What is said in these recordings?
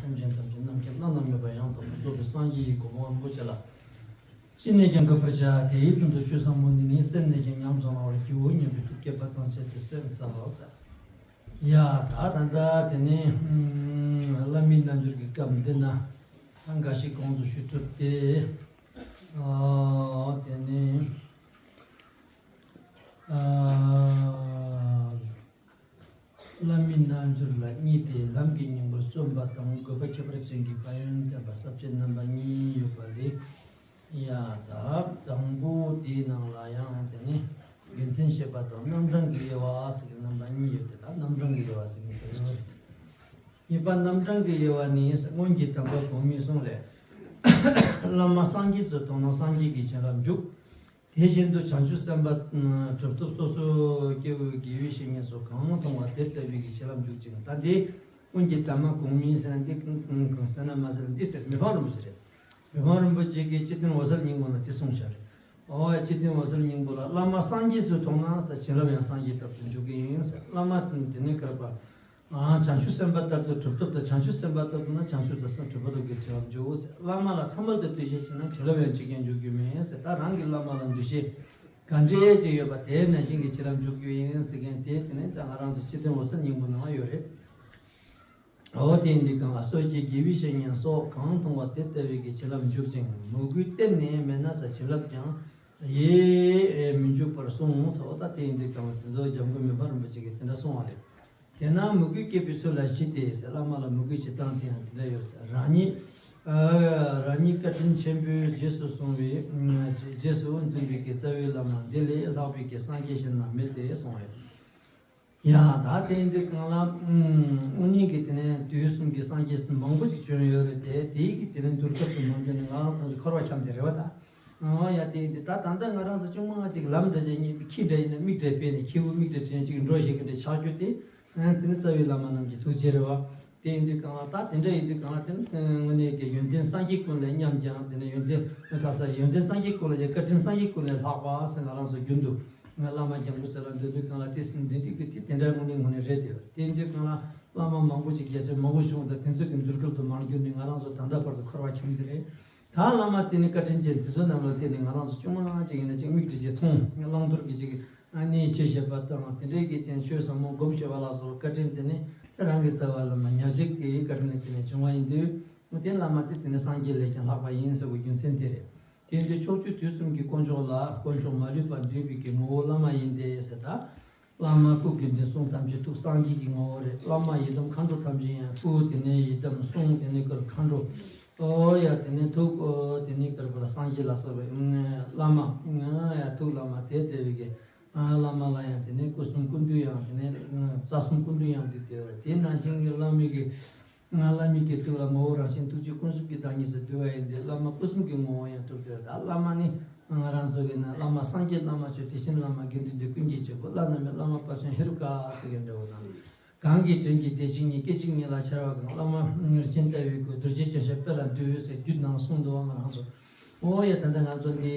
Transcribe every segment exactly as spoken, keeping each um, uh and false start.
སེམས་ཅན་ཐམས་ཅད་རྣམ་མཁྱེན་བླ་ན་མེད་པ་ཡང་དག་པར་རྫོགས་པའི་སངས་རྒྱས་ཀྱི་གོ་འཕང་རིན་པོ་ཆེ་ལ། ཅི་ནས་ཀྱང་གུས་པར་བྱ། དེའི་དོན་དུ་ཆོས་ཟབ་མོ་འདི་ནི་སེམས་ནས་ཀྱང་ཉམས་སུ་བླང་བར་བགྱིའོ་སྙམ་པའི་ཐུགས་བསྐྱེད་པ་དང་བཅས་ཏེ་སེམས་འཚལ་ལོ། ཡ་ད་ད་ལྟ་དེ་ནས་བླ་མའི་རྣལ་འབྱོར་གྱི་སྐབས་འདི་ན་འགའ་ཞིག་གོང་དུ་ཞུས་གྲུབ་སྟེ། དེ་ནས། བླ་མའི་རྣལ་འབྱོར་ལ་བརྙས་ཏེ་ལམ་གྱི་སྙིང་པོར་བརྩོན་པ་དང་དགོས་པ་ཁྱད་པར་ཅན་གྱི་ཕན་ཡོན་བསྟན་པ་ས་བཅད་རྣམ་པ་གཉིས་ཡོད་པ་ལས། ཡ་ད་དང་པོ་དེའི་ནང་ལ་ཡང་དེ་ནི་རྒྱུ་མཚན་བཤད་པ་དང་རྣམ་གྲངས་ཀྱི་དབྱེ་བ་ཟེར་གྱི་རྣམ་པ་གཉིས་ཡོད་དེ། ད་རྣམ་གྲངས་ཀྱི་དབྱེ་བ་ཟེར་གྱི་དེ་རེད། གཉིས་པ་རྣམ་གྲངས་ཀྱི་དབྱེ་བ་ནི་སྔོན་གྱི་དམ་པ་གོང་མའི་གསུང་ལས། བླ་མ་སངས་རྒྱས་སུ་མཐོང་ན་སངས་རྒྱས་ཀྱི་བྱིན་རླབས་འཇུག་དེ་བཞིན་དུ་བྱང་ཆུབ་སེམས་དཔའ་གྲུབ་ཐོབ་སོ་སོ་སྐྱེ་བོའི་དགེ་བའི་བཤེས་གཉེན་སོགས་གང་མཐོང་བ་དེ་ལྟ་བུའི་གི་བྱིན་རླབས་འཇུག་ཅིང་། ད་འདི་སྔོན་གྱི་དམ་པ་གོང་མའི་ཟེར་ན་འདི་གང་ཟེར་ན་མ་ཟེར་ན་འདི་ཟེར། མི་ཕམ་རིན་པོ་ཆེ་རེད། མི་ཕམ་རིན་པོ་ཆེ་གིས་སྤྱི་དོན་འོད་གསལ་སྙིང་པོ་ལ་འདི་གསུངས་བཞག་རེད། ཨོ་སྤྱི་དོན་འོད་གསལ་སྙིང་པོ་ལ་བླ་མ་སངས་རྒྱས་སུ་མཐོང་ན་ཟེར་བྱིན་རླབས་ཡང་སངས་རྒྱས་ལྟར་དུ་འཇུག་གི་ཡིན་ཟེར། བླ་མ་དེ་ནི་ག་རེ་པ། བྱང་ཆུབ་སེམས་དཔའ་ལྟར་དུ་གྲུབ་ཐོབ་དང་། བྱང་ཆུབ་སེམས་དཔའ་ལྟར་དུ་ན་བྱང་ཆུབ་ཏུ་སེམས་གྲུབ་པ་ལྟར་གྱི་བྱིན་རླབས་འཇུག་ཟེར། བླ་མ་ལ་ཐ་མལ་དུ་ལྟོས་ཤིག་བྱས་ན་བྱིན་རླབས་ཡང་ཅི་ཡང་འཇུག་རྒྱུ་མེད་ཟེར། ད་རང་གི་བླ་མ་ལ་འདུ་ཤེས་ག་འདྲས་ཅིག་ཡོད་པ་དེ་ནང་བཞིན་གྱི་བྱིན་རླབས་འཇུག་རྒྱུ་ཡིན་ཟེར་མཁན་དེ། དེ་ནི་ད་ང་རང་ཚོ་སྤྱི་དོན་འོད་གསལ་སྙིང་པོ་ནང་ཡོད་རེད། འོ་དེ་ཡིན་དུས་གང་ལ་སོ་སྐྱེ་དགེ་བའི་བཤེས་གཉེན་སོགས་གང་མཐོང་བ་དེ་ལྟ་བུའི་གི་བྱིན་རླབས་འཇུག་ཅིང་མོས་གུས་གཏན་ནས་མེད་ན་ཟེར་བྱིན་རླབས་ཀྱང་ཡེ་མི་འཇུག་པར་གསུངས་སོ། ད་དེ་ཡིན་དུས་གང་ལ་དེ་ཚོ་འཇམ་མགོན་མི་ཕམ་རིན་པོ་ཆེ་གིས་དེ་འདྲ་གསུངས་པ་རེད། དེས་ན་མོས་གུས་བསྐྱེད་པའི་ཚུལ་ལ་གཞི་སྟེ་ཟེར། བླ་མ་ལ་མོས་གུས་བྱེད་སྟངས་དེ་ཡང་དེ་འདྲ་ཡོད་ཟེར། རང་ཉིད་རང་ཉིད་བཀའ་དྲིན་ཆེན་པོས་རྗེས་སུ་བཟུང་བའི་རྗེས་སུ་འཛིན་པའི་གི་རྩ་བའི་བླ་མ་འདི་ལས་ལྷག་པའི་གི་སངས་རྒྱས་གཞན་ན་མེད་དེ་གསུངས་རེད། ཡང་ད་དེ་ཡིན་དུས་གང་ལ་དངོས་གནས་ཀྱི་དེ་ནས་དུས་གསུམ་གྱི་སངས་རྒྱས་མང་པོ་ཅིག་བྱོན་ཡོད་རེད་དེ། དེའི་གི་དེ་ནས་མདོར་ཁྱབ་ཏུ་མང་ཆེ་ནི་ང་རང་ཚོ་འཁོར་བ་འཁྱམས་ཏེ་རེད་བ་ད། ཨོ་ཡ་དེ་ཡིན་དུས་ད་ད་ལྟ་ང་རང་ཚོ་ཅུང་མང་ཅིག་ལམ་འདྲ་ཅིག་རྙེད་པའི་ཁྱི་འདྲ་ཡིན་ན་མིག་འདྲ་ཕེབས་ནས་ཁྱེའུ་མིག་འདྲ་ཐོན་ཅིག་འགྲོ་ཞིག་གི་འདྲ་ཆགས་རྒྱུ་དེ། དེ་ནི་རྩ་བའི་བླ་མ་རྣམས་ཀྱི་ཐུགས་རྗེ་རེད་བ། དེ་ཡིན་དུས་གང་ལ་ད་དེ་འདྲ་ཡིན་དུས་གང་ལ་དེ་ནི་དངོས་གནས་ཀྱི་ཡོན་ཏན་སངས་རྒྱས་ཀུན་ལས་མཉམ་ཀྱང་། དེ་ནི་ཡོན་ཏན་ད་ས་ཡོན་ཏན་སངས་རྒྱས་ཀུན་ལས་ཀྱི་བཀའ་དྲིན་སངས་རྒྱས་ཀུན་ལས་ལྷག་པ་ཟེར་ང་རང་ཚོ་རྒྱུན་དུ་ང་བླ་མ་རྒྱང་བུ་ཚོ་ལ་འདོན་དུས་གང་ལ་དེ་འདི་འདི་གི་དེ་དེ་འདྲ་དངོས་གནས་དངོས་གནས་རེད་དེ། དེ་ཡིན་དུས་གང་ལ་བླ་མ་མང་པོ་ཅིག་རྒྱལ་སྲས་མང་པོ་བྱུང་། ད་དེ་ཚོ་གི་འདུལ་སྐལ་དུ་མར་གྱུར་ནས་ང་རང་ཚོ་ད་ལྟ་བར་དུ་འཁོར་བ་འཁྱམས་ཏེ་རེད། ད་བླ་མ་དེ་ནི་བཀའ་དྲིན་ཅན་དེ་ཚོ་རྣམས་ལ་བརྟེན་ནས་ང་རང་ཚོ་ཅུང་མང་ཅིག་ཡིན་ན་ཅིག་མིག་འདྲ་ཅིག་མཐོང་། བླང་དོར་གྱི་ཅིག་ཨ་ནི་ཆེ་ཞེས་པ་དང་དེ་འདྲའི་གི་ཅན་ཆོས་ཟབ་མོ་སྒོམ་ཤེས་པ་ལ་སོགས་བཀའ་དྲིན་དེ་ནི་རང་གི་རྩ་བ་བླ་མ་ཉག་གཅིག་གི་བཀའ་དྲིན་ལ་བརྟེན་ནས་བྱུང་བ་ཡིན་དུས། དེ་བླ་མ་དེ་དེ་ནི་སངས་རྒྱས་ལས་ཀྱང་ལྷག་པ་ཡིན་ཟེར་བའི་རྒྱུ་མཚན་དེ་རེད། དེ་ཡིན་དུས་ཕྱོགས་བཅུ་དུས་གསུམ་གྱི་དཀོན་མཆོག་ལ་དཀོན་མཆོག་མ་ལུས་པ་འདུས་པའི་གི་ངོ་བོ་བླ་མ་ཡིན་ཏེ་ཟེར། ད་བླ་མ་སྐུ་དགེ་འདུན་གསུམ་ཐམས་ཅད་ཐུགས་སངས་རྒྱས་ཀྱི་ངོ་བོ་རེད། བླ་མ་ཡི་དམ་མཁའ་འགྲོ་ཐམས་ཅད་ཡང་སྐུ་དེ་ནས་ཡི་དམ་གསུང་དེ་ནས་ཀར་མཁའ་འགྲོ། ཨོ་ཡ་དེ་ནས་ཐུགས་ཨོ་དེ་ནས་ཀར་པར་སངས་རྒྱས་ལ་སོགས་པའི་བླ་མ། ཡ་ཐུགས་བླ་མ་དེ་དེ་བའི་གི་བླ་མ་ལ་ཡང་དེ་ནས་སྐུ་གསུམ་ཀུན་འདུས་ཡང་དེ་ནས་རྩ་གསུམ་ཀུན་འདུས་ཡང་དེ་དེ་བར་དེ་ནང་བཞིན་གྱི་བླ་མའི་གི་ང་བླ་མའི་གི་ཐུགས་ལ་ངོ་བོ་རང་བཞིན་ཐུགས་རྗེ་ཀུན་གསུམ་གྱི་བདག་ཉིད་ཟེར་འདུལ་བ་ཡིན་ཏེ། བླ་མ་སྐུ་གསུམ་གྱི་ངོ་བོ་ཡང་གྲུབ་སྟེ། ད་བླ་མ་ནི་ང་རང་ཚོ་གི་ན་བླ་མ་སངས་རྒྱས་བླ་མ་ཆོས། དེ་བཞིན་བླ་མ་དགེ་འདུན་འདུས། ཀུན་གྱི་བྱེད་པོ་བླ་ན་མེད། བླ་མ་དཔལ་ཆེན་ཧེ་རུ་ཀ་ཟེར་གྱི་འདྲ་བོ་དང་། གང་གི་དྲིན་གྱིས་བདེ་ཆེན་ཉིད། སྐད་ཅིག་ཉིད་ལ་འཆར་བ་གང་། བླ་མ་རིན་ཆེན་ལྟ་བུའི་སྐུ། རྡོ་རྗེ་ཅན་ཞབས་པད་ལ་འདུད་ཟེར་རྒྱུད་ནང་གསུངས་འདུག་བ། ང་རང་ཚོ་ཨོ་ཡ་ད་ལྟ་ང་ཚོ་འདི་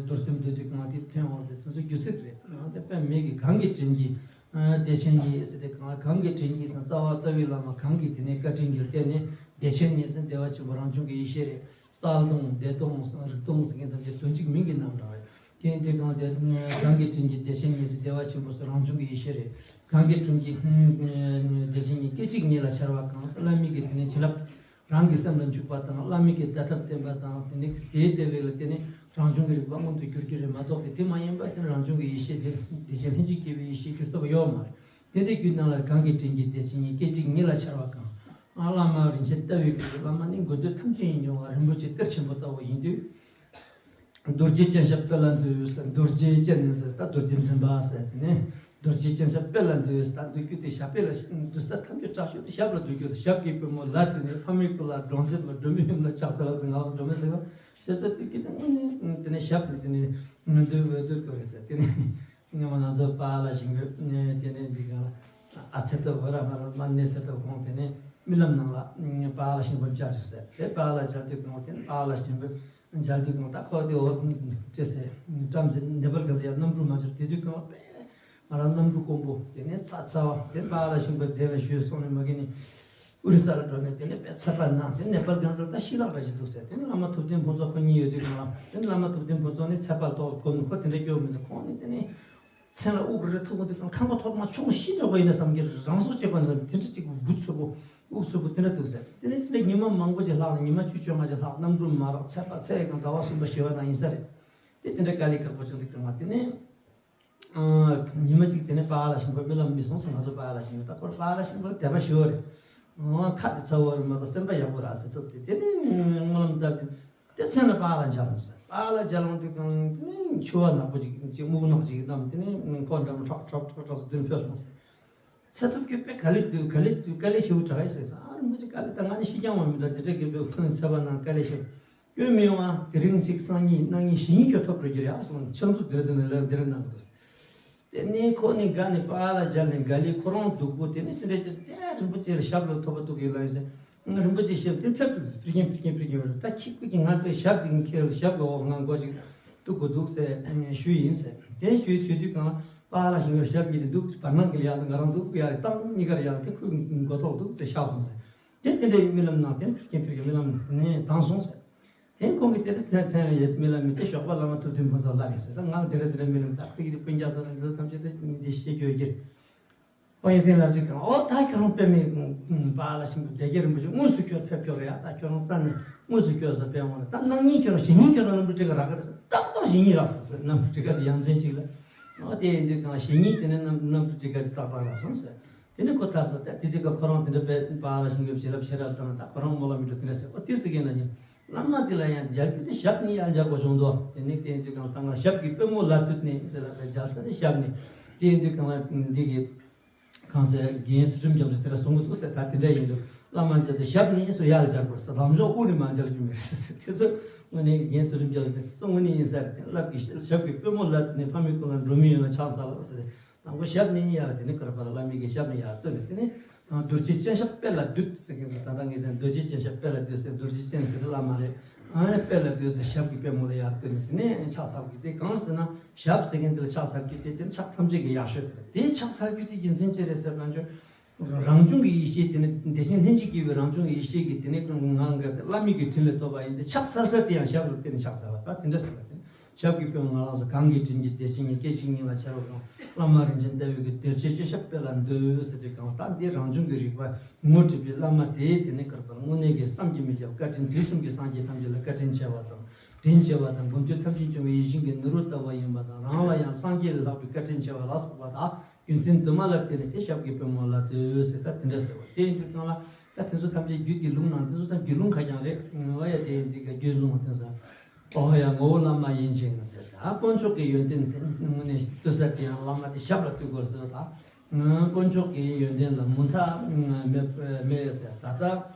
རྡོར་སེམས་འདུད་དུས་གང་དེ་ཐོན་འོང་ཟེར། དེ་ཚོ་རྒྱུ་ཚིག་རེད། དེ་དཔེ་མེད་ཀྱི་གང་གི་དྲིན་གྱིས། བདེ་ཆེན་ཉིད་ཟེར་དེ་གང་ལ་གང་གི་དྲིན་གྱིས་ཟེར་ན། རྩ་བ་རྩ་བའི་བླ་མ་གང་གི་དེ་ནས་བཀའ་དྲིན་གྱིས་བརྟེན་ནས་བདེ་ཆེན་ཉིད་ཟེར་བདེ་བ་ཆེན་པོ་རང་བྱུང་གི་ཡེ་ཤེས་རེད། གསལ་སྟོང་བདེ་སྟོང་རིག་སྟོང་ཟེར་མཁན་ཐམས་ཅད་དོན་གཅིག་མིང་གི་རྣམ་གྲངས་རེད། དེ་ཡིན་དུས་གང་དེ་གང་གི་དྲིན་གྱིས་བདེ་ཆེན་ཉིད་ཟེར་བདེ་བ་ཆེན་པོ་ཟེར་རང་བྱུང་གི་ཡེ་ཤེས་རེད། གང་གི་དྲིན་གྱིས་བདེ་ཆེན་ཉིད། སྐད་ཅིག་ཉིད་ལ་འཆར་བ་གང་ཟེར། བླ་མའི་གི་དེ་ནས་བྱིན་རླབས། རང་གི་སེམས་ལ་འཇུག་པ་དང་། བླ་མའི་གི་བརྡ་ཐབས་བསྟན་པ་དང་། དེ་ནས་དེའི་བདེ་བ་ལ་བརྟེན་ནས་རང་བྱུང་གི་རིག་པ་མངོན་དུ་གྱུར་གྱི་རེད་མ་གཏོགས་ཀྱི། དེ་མ་ཡིན་པ་དེ་ནི་རང་བྱུང་གི་ཡེ་ཤེས་དེ་བདེ་ཆེན་ལྷན་ཅིག་སྐྱེས་པའི་ཡེ་ཤེས་གྱུར་ཐུབ་པ་ཡོད་མ་རེད། དེ་འདྲའི་རྒྱུད་ནང་ལ་གང་གི་དྲིན་གྱིས་བདེ་ཆེན་ཉིད། སྐད་ཅིག་ཉིད་ལ་འཆར་བ་གང་། ཨ་བླ་མ་རིན་ཆེན་ལྟ་བུའི་སྐུ། བླ་མ་ནི་དགོས་འདོད་ཐམས་ཅད་ཡིད་འབྱུང་བ་རིན་པོ་ཆེ་གཏེར་ཆེན་པོ་ལྟ་བུ་ཡིན་དུས། རྡོ་རྗེ་ཅན་ཞབས་པད་ལ་འདུད་ཟེར། རྡོ་རྗེ་ཅན་ཟེར་ད་རྡོ་རྗེ་འཛིན་པ་ཟེར། དེ་ནས་རྡོ་རྗེ་ཅན་ཞབས་པད་ལ་འདུད་ཟེར་ད་འདུད་རྒྱུ་དེ་ཞབས་པད་ལ་འདུད་ས་ཐམས་ཅད་དྲག་ཤོས་དེ་ཞབས་ལ་འདུད་རྒྱུ་དེ། ཞབས་ཀྱི་པུས་མོ་ལ་དེ་ནས་ཕ་མའི་སྐུ་ལ། སྒྲོག་ཙེ་ལ། སྒྲོལ་མའི་ཡུམ་ལ་ཕྱག་འཚལ་ལ་ཟེར། ང་ལ་སྒྲོལ་མ་ཟེར་ཞབས་ལ་འདུད་རྒྱུ་དེ་དངོས་གནས་དེ་ནས་ཞབས་ལ་དེ་ནས་འདུད་འདུད་དགོས་རེད་ཟེར། དེ་ནས། སྔོན་མ་ང་ཚོ་པཱ་ལགས་གཞོན་པ་དེ་ནས་འདི་ག་ལ་ཨ་ཚེ་ཏོ་བོ་ར་མ་ར་མ་ནེ་ཚེ་ཏོ་གོང་དེ་ནས་རྨི་ལམ་ནང་ལ་པཱ་ལགས་གཞོན་པ་མཇལ་བྱུང་ཟེར། དེ་པཱ་ལགས་མཇལ་དུས་གོང་དེ་ནས་པཱ་ལགས་གཞོན་པ་མཇལ་དུས་གོང་ད་ཁོ་དེ་འོ་ཅི་ཟེར་བཀྲམ་ཟེར་ནེ་པལ་ག་ཟེར་ཡ་གནམ་གྲུ་མ་འབྱོར་དེ་དུས་གོང་པས་ང་རང་གནམ་གྲུ་དཀོན་པོ་དེ་ནས་ཚ་ཚ་བ་དེ་པཱ་ལགས་གཞོན་པ་དེ་ལ་ཞུས་སོང་ནས་མ་གི་ནས། ཨོ་རི་ས་ལ་འགྲོ་ནས་དེ་ནས་དཔེ་ཚད་པ་གནང་། དེ་ནས་ནེ་པཱལ་རྒྱལ་ཚབ་ད་ཤི་ལག་འདྲ་ཞིག་འདུག་ཟེར། དེ་ནས་བླ་མ་ཐུབ་བསྟན་ཕུན་ཚོགས་ཁོ་གཉིས་ཡོད་དུས་གང་ལ། དེ་ནས་བླ་མ་ཐུབ་བསྟན་ཕུན་ཚོགས་ནི་ཚད་པ་ལྟོགས་གོམས་ནས་ཁོ་དེ་འདྲ་སྐྱོ་མི་འདུག་ཁོང་ནི་དེ་ནས་མཚན་ལ་དབུགས་རེ་ཐུག་གོ་དུས་གང་ཁང་པ་ཐོག་མ་ཆུང་ཤི་འགྲོ་གོ་ཡིན་ན་བསམ་གྱི་རང་སྲོག་བཅད་པ་ནི་བསམ། དེ་འདྲ་གཅིག་འབུ་ཚུབ་པོ་དབུགས་ཚུབ་པོ་དེ་འདྲ་འདུག་ཟེར། དེ་ནས་དེ་འདྲ་ཉི་མ་མང་པོ་ཅིག་ལྷག་ནས། ཉི་མ་བཅུ་བཅོ་ལྔ་ཅིག་ལྷག་གནམ་གྲུ་མ་རག་ཚད་པ་ཚད་ཀྱང་ཟླ་བ་གསུམ་པ་བཞི་པ་དང་ཡིན་ས་རེད། དེ་དེ་འདྲ་དཀའ་ལས་ཁག་པོ་བྱུང་དུས་གང་ལ། དེ་ནས། ཨ། ཉི་མ་གཅིག་དེ་ནས་པཱ་ལགས་ཤིང་ཕོ་རྨི་ལམ་རྨིས་སོང་ཟེར། ང་ཚོ་པཱ་ལགས་ཤིང་ཕོ་ད་ཁོ་པཱ་ལགས་ཤིང་ཕོ་དད་པ་ཞུ་བ་རེད། ཨ། ཁ་དེ་ཚ་བོ་རེད་མ་གཏོགས་སེམས་པ་ཡག་པོ་རེད་ཟེར་ཐུབ་སྟེ། དེ་ནས་སྨོན་ལམ་བཏབ་སྟེ། དེ་མཚན་ལ་པཱ་ལགས་མཇལ་སོང་ཟེར། པཱ་ལགས་མཇལ་ཡོང་དུས་གང་དེ་ནས་ཕྱུ་པ་ནག་པོ་ཅིག་ཅིག་སྨུག་ནག་ཅིག་བསྣམས། དེ་ནས་ཁོ་འགྲམ་ཁྲག་ཁྲག་ཁྲག་ཁྲག་ཚོ་དེ་ནས་ཕེབས་སོང་ཟེར། ཚེ་ཐུབ་ཁྱོད་དཔེ་དཀའ་ལས་འདུག་དཀའ་ལས་འདུག་དཀའ་ལས་ཞེ་པོ་དྲག་ཡོད་ཟེར། ཨ། རིན་པོ་ཆེ། དཀའ་ལས་ད་ང་ནི་ཤི་རྐྱང་བ་མིན་འདྲ། དེ་འདྲ་གི་བོད་ཁོ་ཚེ་བ་ནང་དཀའ་ལས་ཞེ་པོ་སྐྱོན་མི་ཡོང་ཨ། དེ་རིང་གཅིག་སང་ཉིན་གནངས་ཉིན་གཞེས་ནིང་ཁྱོད་ཐོབ་འགྲོ་རྒྱུ་རེད་ཨ་གསུངས། ཕྱག་མཛུབ་དེར་བསྟན་ནས་ལན་དེར་གནང་གི་འདུག་དེ་ནས་ཁོ་ནི་དགའ་ནས་པཱ་ལགས་མཇལ་ནས་དགའ་ལས་ཁོ་རང་སྡུག་པོ། དེ་ནས་དེ་འདྲ་བྱས་ཏེ་རིན་པོ་ཆེ་ལ་ཞབས་ལ་ཐོབ་པ་ཐུག་གི་ལ་ཡིན་ཟེར། རིན་པོ་ཆེ་ཞབས་དེ་ཕེབས་ཐུབ་ཟེར། ཕིར་གིན་ཕིར་གིན་ཕིར་གིན་བར་ད་ཁྱི་ཀུ་ཀྱི་ང་ཚོའི་ཞབས་དེ་ཁྱེད་ལ་ཞབས་ཀྱི་འོག་ང་མགོ་ཅིག་གཏུག་དགོས་འདུག་ཟེར་ཞུས་ཡིན་ཟེར། དེ་ཞུས་ཞུས་དུས་གང་པཱ་ལགས་ཞིང་ཡོད་ཞབས་ཀྱི་དེ་འདུག་བར་སྣང་གི་ལ་ཡག་ང་རང་འདུག་ཡ་རེད། གཙང་གཉིས་ཀར་ཡག་དེ་ཁོའི་མགོ་ཐོག་འདུག་ཟེར་བཞག་སོང་ཟེར། དེ་དེ་འདྲའི་རྨི་ལམ་ནང་དེ་ཕིར་གིན་ཕིར་གིན་རྨི་ལམ་ནས་བཏང་སོང་ཟེར། དེ་ཁོང་གིས་དེ་རིང་མཚན་མཚན་ལ་ཡོད་རྨི་ལམ་མི་དེ་ཞོགས་པ་བླ་མ་ཐུབ་བསྟན་ཕུན་ཚོགས་ལབ་ཡིན་ཟེར། ད་ང་ལ་དེ་འདྲ་དེ་འདྲ་རྨི་ལམ་ད་ཁོ་ཡི་དེ་སྤུན་ཀྱག་ཚོ་ལ་འདི་ཚོ་ཐམས་ཅད་དེ་འདི་ཤེས་རྒྱུ་ཡོད་ཀྱི་རེད། ཨོ་ཡ། དེ་ལབ་དུས་གང་ཨོ་ད་ཁྱོད་རང་དཔེ་མི་པཱ་ལགས་ཤིང་སྡེ་བརྒྱད་རིན་པོ་ཆེ་དངོས་སུ་ཁྱོད་ཕེབས་ཁྱོད་རེད་ཡ། ད་ཁྱོད་རང་རྩ་ནས་དངོས་སུ་ཁྱོད་ཟེར་དཔེ་འོང་ལ། ད་གནངས་ཉིན་ཁྱོད་རང་གཞེས་ནིང་ཁྱོད་རང་གནམ་གྲུ་ཏི་ཀ་རག་གི་རེད་ཟེར། ཏག་ཏག་གཞེས་ནིང་རག་ཟེར་ཟེར། གནམ་གྲུ་ཏི་ཀ་དེ་ཡ་མཚན་གཅིག་ལ། ཨོ་དེ་ཡིན་དུས་གང་གཞེས་ནིང་དེ་ནས་གནམ་གནམ་གྲུ་ཏི་ཀ་དེ་ཏག་ཏག་རག་སོང་ཟེར། དེ་ནས་ཁོ་ཐར་ས་ད་དེ་དུས་ཀ་ཁོ་རང་དེ་འདྲ་དཔེ་པཱ་ལགས་ཤིང་གི་བྱིན་རླབས་ཤེས་རབ་དང་ད་ཁོ་རང་སྨོན་ལམ་མི་འགྲོ་དེ་འདྲ་ཟེར། ཨོ་དེ་ཟེར་གྱིན་ན་ཡང་བླ་མ་དེ་ལ་ཡང་མཇལ་རྒྱུ་དེ་ཞབས་ནས་ཡར་མཇལ་དགོས་བྱུང་འདུག་དེ་ནས་དེ་ཡིན་དུས་གང་ལྟ་ང་ཞབས་ཀྱི་པུས་མོ་ལ་བཏུད་ནས་ཟེར་ལ་མཇལ་ས་དེ་ཞབས་ནས། དེ་ཡིན་དུས་གང་ལ་འདི་གི་གང་ཟེར་རྒན་ཚུལ་ཁྲིམས་རྒྱ་མཚོ་དེ་ལ་གསུང་གི་འདུག་ཟེར། ད་དེ་འདྲ་ཡིན་དུས་བླ་མ་མཇལ་དུས་ཞབས་ནས་སུ་ཡར་མཇལ་དགོས་ཟེར། ལམ་ཞོག་དབུ་ནས་མ་མཇལ་རྒྱུ་མེད་ཟེར། དེ་ཚོ་དངོས་གནས་རྒན་ཚུལ་ཁྲིམས་རྒྱ་མཚོ་དེ་ཚོ་དངོས་གནས་ཡིན་ས་རེད། དེ་ལབ་ཀྱི་ཞབས་ཀྱི་པུས་མོ་ལ་བཏུད་ནས་ཕ་མའི་སྐུ་ལ་འགྲོ་མི་ཡོད་ན་ཕྱག་འཚལ་ལོ་ཟེར། དང་པོ་ཞབས་ནས་ཡར། དེ་ནས་ག་རེ་བར་བླ་མའི་གི་ཞབས་ནས་ཡར་བཏོན་ནས། དེ་ནས་རྡོ་རྗེ་སྤྱན་ཞབས་དཔལ་ལ་འདུད་ཟེར་མཁན་དེ། ད་ལྟ་ངས་ཟེར་རྡོ་རྗེ་སྤྱན་ཞབས་དཔལ་ལ་འདུད་ཟེར། རྡོ་རྗེ་སྤྱན་ཟེར་བླ་མ་རེད། ཨ་ནི་དཔལ་ལ་འདུད་ཟེར་ཞབས་ཀྱི་པུས་མོ་ལ་ཡར་བཏོན་ནས། དེ་ནས་ཕྱག་འཚལ་རྒྱུ་དེ་གང་ཟེར་ན་ཞབས་ཟེར་མཁན་དེ་ལ་ཕྱག་འཚལ་རྒྱུ་དེ། དེ་ནི་ཕྱག་ཐམས་ཅད་ཀྱི་ཡག་ཤོས་དེ་རེད། དེ་ཕྱག་འཚལ་རྒྱུ་དེ་རྒྱུ་མཚན་ཅི་རེད་ཟེར་ན། རང་བྱུང་གི་ཡེ་ཤེས་དེ་ནི་བདེ་ཆེན་ལྷན་ཅིག་སྐྱེས་པའི་རང་བྱུང་གི་ཡེ་ཤེས་ཀྱི་དེ་ནི་ངང་གི་བླ་མའི་གི་དྲིན་ལས་ཐོབ་པ་ཡིན་ཏེ། ཕྱག་འཚལ་ས་དེ་ཡང་ཞབས་ལ་བརྟེན་ནས་ཕྱག་འཚལ་བ། ད་དེ་འདྲ་ཟེར་བ་དེ། ཞབས་ཀྱི་པུས་མོ་ང་རང་ཚོ་གང་གི་དྲིན་གྱིས་བདེ་ཆེན་ཉིད། སྐད་ཅིག་ཉིད་ལ་ཆར་པ་གང་། བླ་མ་རིན་ཆེན་ལྟ་བུའི་གི་རྡོ་རྗེ་སྤྱན་ཞབས་དཔལ་ལ་འདུད་ཟེར་དུས་གང་། ད་འདི་རང་བྱུང་གི་རིག་པ་ངོ་སྤྲད་པའི་བླ་མ་དེ། དེ་ནི་ག་རེ་བར་དངོས་གནས་ཀྱི་བསམ་གྱིས་མི་ཁྱབ་བཀའ་དྲིན། དུས་གསུམ་གྱི་སངས་རྒྱས་ཐམས་ཅད་ལ་བཀའ་དྲིན་ཆེ་བ་དང་། དྲིན་ཆེ་བ་དང་། མགོན་ཁྱོད་ཐམས་ཅད་འབྱུང་བའི་ཡིད་བཞིན་གྱི་ནོར་བུ་ལྟ་བུ་ཡིན་པ་དང་། རང་ལ་ཡང་སངས་རྒྱས་ལས་ལྷག་པའི་བཀའ་དྲིན་ཆེ་བ་ལ་སོགས་པ་དག་རྒྱུ་མཚན་དུ་མ་ལ་བརྟེན་ནས་དེ་ཞབས་ཀྱི་པུས་མོ་ལ་འདུད་ཟེར། ད་དེ་འདྲ་ཟེར་བ་དེ་ཡིན་དུས་གང་ལ། ད་དེ་ཚོ་ཐམས་ཅད་རྒྱུད་ཀྱི་ལུང་ནང་དེ་ཚོ་ཐམས་རྒྱུད་ལུང་ཁ་རྐྱང་རེད། འོ་ཡ། དེ་ཡིན་དུས་ཀ་རྒྱུད་ལུང་དེ་ཚོ། འོ་ཡ། ངོ་བོ་བླ་མ་ཡིན་ཞིང་ཟེར། ད་དཀོན་མཆོག་གི་ཡོན་ཏན་དེ་དངོས་གནས་འདུད་ས་དེ་ཡང་བླ་མ་དེ་ཞབས་ལ་འདུད་དགོས་ཟེར། ད་དཀོན་མཆོག་གི་ཡོན་ཏན་ལ་མུ་མཐའ་མེད་མེད་ཟེར། ད་ལྟ་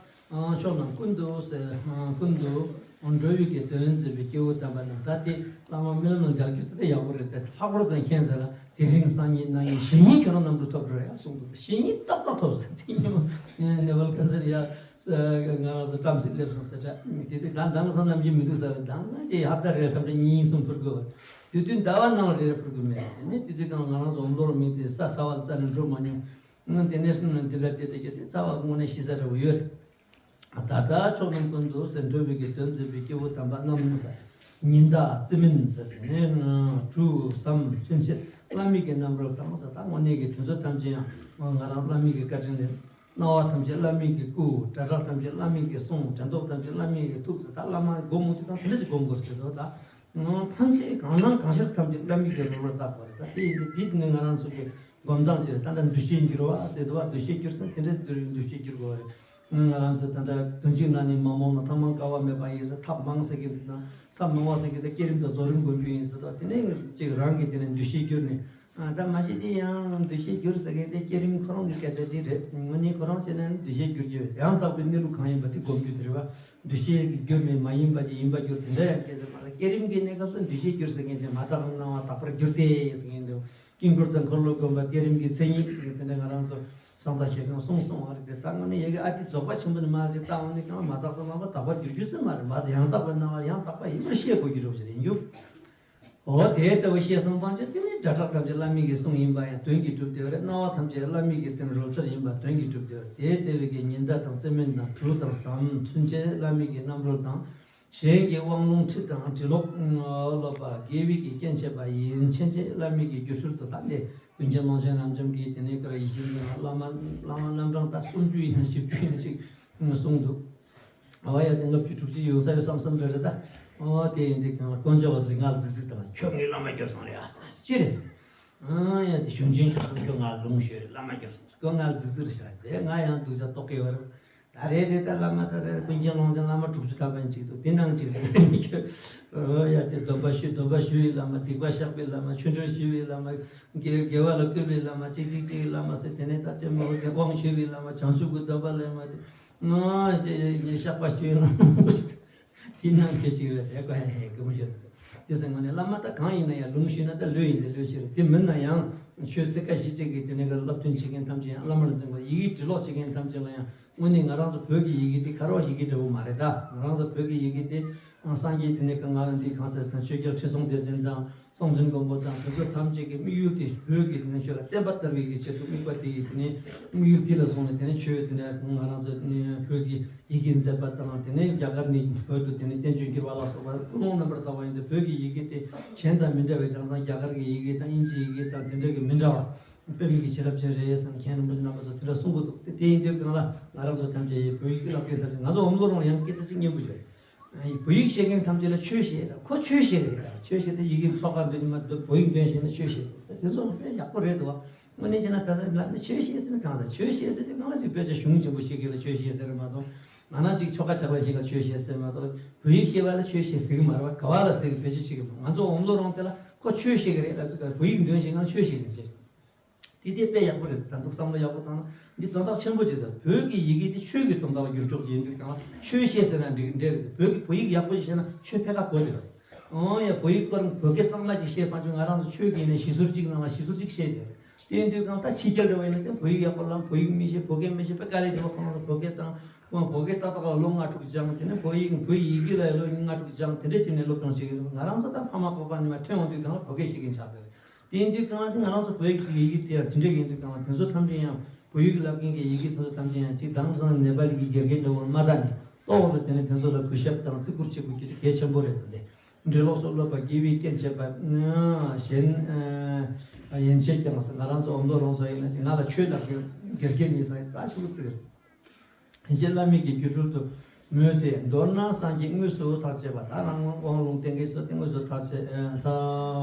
ཕྱོགས་རྣམས་ཀུན་ཏུ་ཟེར། ཀུན་ཏུ་འགྲོ་བའི་གི་དོན་མཛད་པའི་སྐྱེས་བུ་དམ་པ་རྣམས། ད་དེ་བླ་མ་རྨི་ལམ་ལ་མཇལ་རྒྱུ་དེ་ཡག་པོ་རེད། དེ་ལྷག་པར་དུ་མཁྱེན་ཟེར་ལ། དེ་རིང་སང་ཉིན་གནངས་ཉིན་གཞེས་ཉིན་ཁྱོད་རང་གནམ་གྲུ་ཐོབ་འགྲོ་ཡ་གསུངས་འདུག་གཞེས་ཉིན་ཏག་ཏག་ཐོབ་ཟེར། དེ་ཉིན་མོ་ནེ་པཱལ་ག་ཚོད་ཡ། ང་རང་ཚོ་བྲམ་ཟེ་སླེབས་སོང་ཟེར་འདྲ། དེ་དུས་ད་ལྟ་ང་ཚོ་ནམ་རྒྱུན་མི་འདུག་ཟེར། ད་ང་ཅིག་ཧབ་ཏ་རེ་ཐམས་ཅད་གཉིས་གསུམ་འཕུར་དགོས་པ། དེ་དུས་ཟླ་བ་ནང་རེ་རེ་འཕུར་དགོས་མེད། དེ་ནས་དེ་དུས་ཀྱང་ང་རང་ཚོ་འོམ་ལོར་མིག་དེ་ས་ཚ་བ་རྩ་ནས་འགྲོ་མ་མྱོང་། དེ་ནས་དེ་ལ་དེ་དེ་དེ་ཚ་བ་དངོས་གནས་ཤི་ས་འདྲ་བོ་ཡོད་རེད། ད་ལྟ་ཕྱོགས་རྣམས་ཀུན་ཏུ་ཟེར། འགྲོ་བའི་གི་དོན་མཛད་པའི་སྐྱེས་བུ་དམ་པ་རྣམས་ཟེར། ཉི་ཟླ་རྩི་སྨན་ཟེར། དེ་ནས་གྲུ་ཟམ་ཚུན་ཆད་བླ་མའི་གི་རྣམ་རོལ་དང་ཟེར། ད་དངོས་གནས་ཀྱི་དེ་ཚོ་ཐམས་ཅད་ཡང་ང་རང་བླ་མའི་གི་བཀའ་དྲིན་ལས། སྣང་བ་ཐམས་ཅད་བླ་མའི་གི་སྐུ། སྒྲ་གྲགས་ཐམས་ཅད་བླ་མའི་གི་གསུང་། དྲན་རྟོག་ཐམས་ཅད་བླ་མའི་གི་ཐུགས་ཟེར། ད་བླ་མ་སྒོམ་འོང་དུས་ད་དེ་འདྲ་ཞིག་སྒོམ་དགོས་ཟེར་དོ། ད་ཐམས་ཅད་གང་སྣང་གང་ཤར་ཐམས་ཅད་བླ་མའི་གི་རོལ་པར་བཏབ་པ་རེད། ད་དེ་ཡིན་དུས་དེ་ནི་ང་རང་ཚོ་གི་སྒོམ་སྟངས་ཅིག་རེད། ད་ལྟ་འདུ་ཤེས་འགྱུར་བ་ཟེར་དོ། འདུ་ཤེས་འགྱུར་ཟེར་དེ་འདྲ་འདུ་འདུ་ཤེས་འགྱུར་དགོས་པ་རེད། ང་རང་ཚོ་ད་ལྟ་དོན་གཅིག་ན་ནི་མ་རྨོངས་ན་ཐབས་མང་དཀའ་བ་མེད་པ་ཡིན་ཟེར། ཐབས་མང་ཟེར་གྱི་འདུག་ན། ཐབས་མང་བ་ཟེར་གྱི་འདུག་བསྐྱེད་རིམ་དང་རྫོགས་རིམ་སྒོམ་རྒྱུ་ཡིན་ཟེར་དོ། དེ་ནས་ཅིག་རང་གི་དེ་ནས་འདུ་ཤེས་འགྱུར་ནས། ཨ། ད་མ་གཞི་དེ་ཡང་འདུ་ཤེས་བསྒྱུར་ཟེར་མཁན་དེ་བསྐྱེད་རིམ་ཁོ་རང་གི་སྐད་ཆ་དེ་རེད། དངོས་གནས་ཁོ་རང་བྱས་ན་འདུ་ཤེས་བསྒྱུར་རྒྱུ་ཡང་དག་པའི་གནས་ལུགས་གང་ཡིན་པ་དེ་སྒོམ་རྒྱུ་དེ་རེད་བ། འདུ་ཤེས་ཀྱི་བསྒྱུར་ནས་མ་ཡིན་པ་ཅིག་ཡིན་པ་བསྒྱུར་དེ་འདྲ་ཡང་སྐད་ཆ་མ་རེད། བསྐྱེད་རིམ་གྱི་གནས་སྐབས་སུ་འདུ་ཤེས་བསྒྱུར་ཟེར་མཁན་ཅིག་མ་དག་པའི་སྣང་བ་དག་པར་བསྒྱུར་ཏེ་ཟེར་མཁན་དེ། དཀྱིལ་འཁོར་དང་འཁོར་ལོ་བསྒོམ་པ་བསྐྱེད་རིམ་གྱི་མཚན་ཉིད་ཟེར་མཁན་དེ་འདྲ་ང་རང་ཚོ་གསང་བདག་ཆོས་སྐྱོང་གསུངས་སོང་བ་རེད་དེ། ད་དངོས་གནས་ཡ་གི་ཨ་ཏི་རྫོགས་པ་ཆེན་པོ་ནས་མར་ཅིག་བལྟ་འོང་དུས་ཀྱང་མ་དག་པའི་སྣང་བ་དག་པར་བསྒྱུར་རྒྱུ་ཟེར་མ་རེད། མ་ཡང་དག་པའི་སྣང་བ་ཡང་དག་པ་ཡིན་པར་ཤེས་དགོས་ཀྱི་རེད་ཟེར་ཡིན་རྒྱུ། འོ་དེ་ལྟ་བུ་ཤེས་སོང་ཙང་ཀྱང་དེ་ནི་སྒྲ་གྲགས་ཐམས་ཅད་བླ་མའི་གི་གསུང་ཡིན་པ་ཡང་དོན་གྱིས་གྲུབ་བསྡད་པ་རེད། སྣང་བ་ཐམས་ཅད་བླ་མའི་གི་དོན་རོལ་ཚར་ཡིན་པ་དོན་གྱིས་གྲུབ་བསྡད་པ་རེད། དེ་ལྟ་བུའི་གི་ཉི་ཟླ་དང་རྩི་སྨན་དང་གྲུ་དང་ཟམ་ཚུན་ཆད་བླ་མའི་གི་རྣམ་རོལ་དང་། གཞན་གྱི་དབང་ལུང་ཁྲིད་དང་འབྲི་ཀློག་སློབ་པ་དགེ་བའི་གི་རྐྱེན་བྱེད་པ་ཡན་ཆད་ཀྱང་བླ་མའི་གི་སྒྱུ་འཕྲུལ་དུ་བལྟ་སྟེ། ཀུན་མཁྱེན་ཀློང་ཆེན་རབ་འབྱམས་ཀྱིས་དེ་ནས་ཀར་ཡིད་བཞིན་དུ་བླ་མ་བླ་མ་རྣམ་གྲངས་ད་སུམ་ཅུ་ཡིན་ན་བཞི་བཅུ་ཡིན་ན་ཅིག་གསུངས་འདུག། ཨ་བ་ཡ་དེ་ལྔ་བཅུ་དྲུག་ཅུ་ཡོང་ས་ཡོད་བསམ་བསམ་འདྲ་རེད་ད། ཨོ་དེ་ཡིན་དུས་གང་ལ་དཀོན་མཆོག་བ་ཟེར་ང་ལ་རྫིག་རྫིག་དང་ཁྱོད་ངའི་བླ་མ་གྱུར་སོང་རེད་ཨ་ཅི་རེད། ཨ་ཡ་དེ་གཞུང་ཆེན་ཞུ་སོང་ཁྱོད་ང་ལ་ལུང་ཞུས་རེད་བླ་མ་གྱུར་སོང་ཁོ་ང་ལ་རྫིག་རྫིག་རེད་ཤག་དེ་ང་ཡང་སྡུག་ཅག་རྟོགས་ཀྱི་ཡོད་རེད། ད་རེད་རེད་ད་བླ་མ་ད་རེད་ཀུན་མཁྱེན་ཀློང་ཆེན་བླ་མ་དྲུག་ཅུ་ཐམ་པ་ཅིག་འདུག་དེ་ནང་ཅིག་རེད། ཨོ་ཡ་དེ་སྡོམ་པ་ཞུ་སྡོམ་པ་ཞུ་བའི་བླ་མ་སྡིག་པ་བཤགས་པའི་བླ་མ་ཆོ་འཕྲུལ་ཞུ་བའི་བླ་མ་དགེ་དགེ་བ་ལ་བསྐུལ་བའི་བླ་མ་གཅིག་གཅིག་གཅིག་བླ་མ་ཟེར་དེ་ནས་ད་དེ་མ་འོ་དེ་དབང་ཞུ་བའི་བླ་མ་བྱང་ཆུབ་ཀྱི་སྡོམ་པ་ལེན་མ་དེ། ང་ཅེ་ཡེ་བཤགས་པ་ཞུས་ལ་དེ་ནང་ཁྱེད་ཅིག་རེད་དེ་ཀ་ཧེ་ཧེ་དགོས་མོ་ཞུ་དེ་སེ་ངོ་ནས་བླ་མ་ད་གང་ཡིན་ན་ཡང་ལུང་ཞུས་ན་ད་ལོས་ཡིན་དེ་ལོས་ཤེས་རེད། དེ་མིན་ན་ཡང་ཆོས་ཚིག་ཁ་ཤས་ཅིག་གིས་དེ་ནས་ཀ་བསླབ་སྟོན་བྱེད་མཁན་ཐམས་ཅད་ཡང་བླ་མར་འཛིན་པ་ཡི་གེ་འབྲི་ཀློག་བྱེད་མཁན་ཐམས་ཅད་ལ་ཡང་དངོས་གནས་ང་རང་ཚོ་བོད་ཀྱི་ཡི་གེ་དེ་ཁ་རོག་ཡི་གེ་འདྲ་བོ་མ་རེད་ད། ང་རང་ཚོ་བོད་ཀྱི་ཡི་གེ་དེ་སངས་རྒྱས་དེ་ནས་ཀ་ང་རང་འདི་གང་ཟེར་ཟེར་ཆོས་རྒྱལ་ཁྲི་སྲོང་ལྡེ་བཙན་དང་། སྲོང་བཙན་སྒམ་པོ་དང་དེ་ཚོ་ཐམས་ཅད་ཀྱི་དམིགས་ཡུལ་དེ་བོད་ཀྱི་དེ་ནས་ཆོས་ལ་བསྟན་པ་དར་བའི་གི་ཆེད་དུ་དམིགས་པ་དེ་ཡི་དེ་ནས་དམིགས་ཡུལ་དེ་ལ་བཟུང་ནས་དེ་ནས་ཆོས་དེ་ནས་ང་རང་ཚོ་ནས་བོད་ཀྱི་ཡི་གེ་མཛད་པ་དང་དེ་ནས་རྒྱ་གར་ནས་བོད་དུ་དེ་ནས་བསྟན་བཅོས་བསྒྱུར་བ་ལ་སོགས་པ་ཀུན་སློང་རྣམ་པར་དག་པ་ཡིན་ཏེ་བོད་ཀྱི་ཡི་གེ་དེ་གཞན་དང་མི་འདྲ་བའི་དེང་སང་རྒྱ་གར་གྱི་ཡི་གེ་དང་དབྱིན་ཇིའི་ཡི་གེ་དང་དེ་འདྲ་གི་མི་འདྲ་བ་དཔེ་མི་གི་བྱིན་རླབས་ཅན་རེད་ཟེར་ནས་མཁན་རིན་པོ་ཆེ་རྣམ་པ་ཚོ་དེ་འདྲ་གསུང་གི་འདུག། དེ་དེ་ཡིན་དུས་གང་ལ་ང་རང་ཚོ་ཐམས་ཅད་ཡི་བོད་ཡིག་བསླབ་མཁན་ཐམས་ཅད་ང་ཚོ་འོམ་ལོ་རང་ཡང་སྐད་ཆ་གཅིག་སྙན་པོ་བརྗོད། བོད་ཡིག་ཤེས་མཁན་ཐམས་ཅད་ལ་ཆོས་ཤེས་རེད། ཁོ་ཆོས་ཤེས་རེད། ཆོས་ཤེས་ཏེ་ཡི་གེ་ཚོགས་ཁག་འདོན་ཉི་མ་བོད་ཡིག་འདོན་ཤེས་ན་ཆོས་ཤེས་ཟེར་དེ་ཚོ་དཔེ་ཡག་པོ་རེད་འདུག། དངོས་གནས་བྱས་ན་ད་ལྟ་ལབ་ན་ཆོས་ཤེས་ཟེར་ན་གང་ལ་ཆོས་ཤེས་ཟེར་དེ་གང་ལ་ཅིག་དཔེ་ཆ་གཞུང་ཆེན་པོ་ཤེས་མཁན་ལ་ཆོས་ཤེས་ཟེར་མ་གཏོགས་ང་རང་ཅིག་ཆོ་ག་ཆགས་པ་ཞིག་ལ་ཆོས་ཤེས་ཟེར་མ་གཏོགས་བོད་ཡིག་ཤེས་པ་ལ་ཆོས་ཤེས་ཟེར་གི་མ་རེད་བ། ག་བ་ལ་ཟེར་གི་བེད་སྤྱོད་བྱེད་གི་མ་ང་ཚོ་འོམ་ལོ་རང་དེ་ལ་ཁོ་ཆོས་ཤེས་གི་རེད་ལབ་དུས་བོད་ཡིག་འདོན་ཤེས་ན་ཆོས་ཤེས་གི་རེད། དེ་དེ་དཔེ་ཡག་པོ་རེད། ད་འདུག་བསམ་བློ་ཡག་པོ་བཏང་ན་འདི་དོན་དག་ཆེན་པོ་ཅིག་རེད། བོད་ཀྱི་ཡི་གེ་དེ་ཆོས་ཀྱི་དོན་དག་ལ་བསྒྱུར་ཆོག་ཅིག་ཡིན་དུས་ཀྱང་ཆོས་ཤེས་ཟེར་ན་འགྲིག་འདྲ་རེད། བོད་ཀྱི་བོད་ཡིག་ཡག་པོ་ཞིག་ཤེས་ན་ཆོས་ཕལ་ཁ་གོ་རེད། ཨོ་ཡ་བོད་ཡིག་སྐོར་བོད་སྐད་གཙང་མ་ཅིག་ཤེས་ཕན་ཆུང་ང་རང་ཚོ་ཆོས་ཀྱི་ནས་ཞི་ཟུར་གཅིག་ནང་ལ་ཞི་ཟུར་གཅིག་ཤེས་དེ་རེད། དེ་ཡིན་དུས་ཀྱང་ད་ཕྱི་རྒྱལ་འདྲ་བ་ཡིན་ན་དེ་བོད་ཡིག་ཡག་པོ་ལམ་བོད་ཡིག་མི་ཤེས་བོད་སྐད་མི་ཤེས་དཔེ་དཀའ་ལས་ཆེ་བ་ཁོང་ཚོ་བོད་སྐད་དང་ཁོང་བོད་སྐད་ཏག་ཏག་ལ་ལོ་ལྔ་དྲུག་སྦྱངས་དེ་ནས་བོད་ཡིག་བོད་ཡིག་ཡི་གེ་ལ་ལོ་ལྔ་དྲུག་སྦྱངས་དེ་འདྲ་བྱས་ནས་སློབ་སྦྱོང་བྱེད་ཀྱི་འདུག། ང་རང་ཚོ་ད་ཕ་མ་གོ་སྐབས་ནས་མ་ཐོན་ཡོང་དུས་ཀྱང་ལ་བོད་སྐད་ཤེས་མཁན་ཆགས་བསྡད་རེད། དེ་ཡིན་དུས་གང་ལ་དེ་ང་རང་ཚོ་བོད་ཡིག་གི་ཡི་གེ་དེ་ཡང་དེ་འདྲ་ཡིན་དུས་གང་ལ་དེ་ཚོ་ཐམས་ཅད་ཡང་བོད་ཡིག་བསླབ་མཁན་གྱི་ཡི་གེ་དེ་ཚོ་ཐམས་ཅད་ཡང་གཅིག་དེང་སང་ནེ་པ་ལི་གི་དགེ་རྒན་འདྲ་བོར་མ་བལྟས་ནས་ཏོག་ཙམ་དེ་ནས་དེ་ཚོ་ལ་གུས་ཞབས་དང་བརྩི་བཀུར་བྱེད་དགོས་རྒྱུ་དེ་གལ་ཆེན་པོ་རེད་དམ། དེ་འབྲི་ཀློག་སོགས་སློབ་པ་དགེ་བའི་རྐྱེན་བྱེད་པ་གཞན་ཡན་ཆད་ཀྱང་ང་རང་ཚོ་འོམ་ལོ་རོང་ཚོ་ཡིན་ན་ཅིག་ང་ལ་ཆོས་བསླབ་མཁན་དགེ་རྒན་ཡིན་ས་རྩ་ཆེན་པོ་བརྩི་གི་རེད། ཡན་ཆད་བླ་མེད་ཀྱི་སྒྱུ་འཕྲུལ་དུ་མོས་ཏེ། མདོར་ན་སངས་རྒྱས་དངོས་སུ་ཐག་བཅད་པ། ད་རང་དབང་ལུང་བསྟན་མཁན་ཚོ་དེ་དངོས་སུ་ཐག་བཅད་ཐག་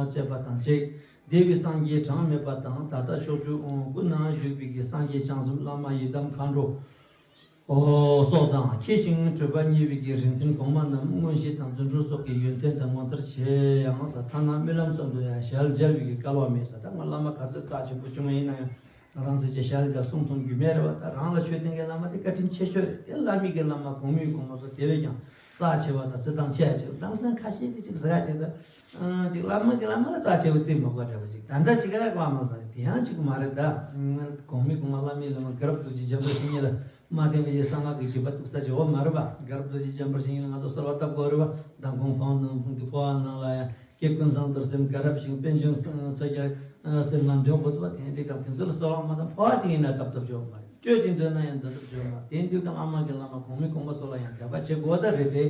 བཅད་པ་དང་གཅིག། འདས་པའི་སངས་རྒྱས་གྲངས་མེད་པ་དང་ད་ལྟ་ཕྱོགས་བཅུ་ཀུན་ན་བཞུགས་པའི་གི་སངས་རྒྱས་བྱང་སེམས་བླ་མ་ཡི་དམ་མཁའ་འགྲོ་སོགས་དང་། ཁྱེད་བཞིན་གྲུབ་པ་བརྙེས་པའི་གི་རིག་འཛིན་གོང་མ་རྣམས་མངོན་ཤེས་དང་རྫུ་འཕྲུལ་སོགས་ཀྱི་ཡོན་ཏན་དང་ངོ་མཚར་ཆེ་ཡང་ས། ཐ་ན་རྨི་ལམ་ཙམ་དུ་ཡང་ཞལ་མཇལ་བའི་གི་སྐལ་བ་མེད་ས། ད་ང་བླ་མ་ག་ཚོད་རྩ་ཆེན་པོ་བྱུང་བ་ཡིན་ན་ཡང་། ང་རང་ཚོ་ཅིག་ཞལ་མཇལ་གསུང་མཐོང་རྒྱུ་མེད་རེད་བ། ད་རང་ལ་ཆོས་བསྟན་མཁན་བླ་མ་དེ་བཀའ་དྲིན་ཆེ་ཤོས་རེད། དེ་བླ་མའི་གི་བླ་མ་གོང་མའི་གོང་མ་ཚོ་དེ་བས་ཀྱང་རྩ་ཆེ་བ་དང་བརྩི་སྟངས་ཆེ་ཡ་ཆེ་བ། ད་མཚན་ཁ་ཤས་ཀྱིས་ཅིག་ཟེར་ཡ་ཆེ་ད། ཅིག་བླ་མ་གི་བླ་མ་ལ་རྩ་ཆེ་བ་བརྩི་མ་དགོས་འདྲ་བ་ཅིག་ད་ལྟ་ཅིག་རེད་བླ་མ་ཚོ་དེ་ཡང་ཅིག་མ་རེད་ད། གོང་མའི་གོང་མ་བླ་མའི་བླ་མ་དགའ་རབ་རྡོ་རྗེ་འཇམ་དཔལ་བཤེས་གཉེན་ལ་མ་བསྟེན་པ་ཡི་གསང་སྔགས་ཀྱི་བརྒྱུད་པ་གཏུག་ས་ཅིག་འོ་མ་རེད་བ། དགའ་རབ་རྡོ་རྗེ་འཇམ་དཔལ་བཤེས་གཉེན་ལ་ང་ཚོ་གསོལ་བ་བཏབ་དགོས་རེད་བ། མདང་དགོང་འཕང་དང་འཕང་གི་འཕོ་བ་ནང་ལ་ཡང་། ཀྱེ་ཀུན་བཟང་རྡོར་སེམས་དགའ་རབ་ཞིང་པད་འབྱུང་ཚོགས་ཀྱི་སེམས་ལ་འདོན་དགོས་འདུག་པ། དེ་འདྲའི་སྐབས་དེ་ཚོ་ལ་གསོལ་བ་མ་བཏབ་ཕོ་བ་ཅིག་ཡིན་ན་བཏབ་ཐབས་ཆོག་མ་རེད། སྤྱོད་ཅིག་འདོན་ན་ཡང་འདོན་ཐབས་ཆོག་མ་རེད། དེ་དུས་ཀྱང་བླ་མ་གི་བླ་མ་གོང་མའི་གོང་མ་སོགས་ལ་ཡང་དད་པ་བྱེད་དགོས་ད་རེད་དེ།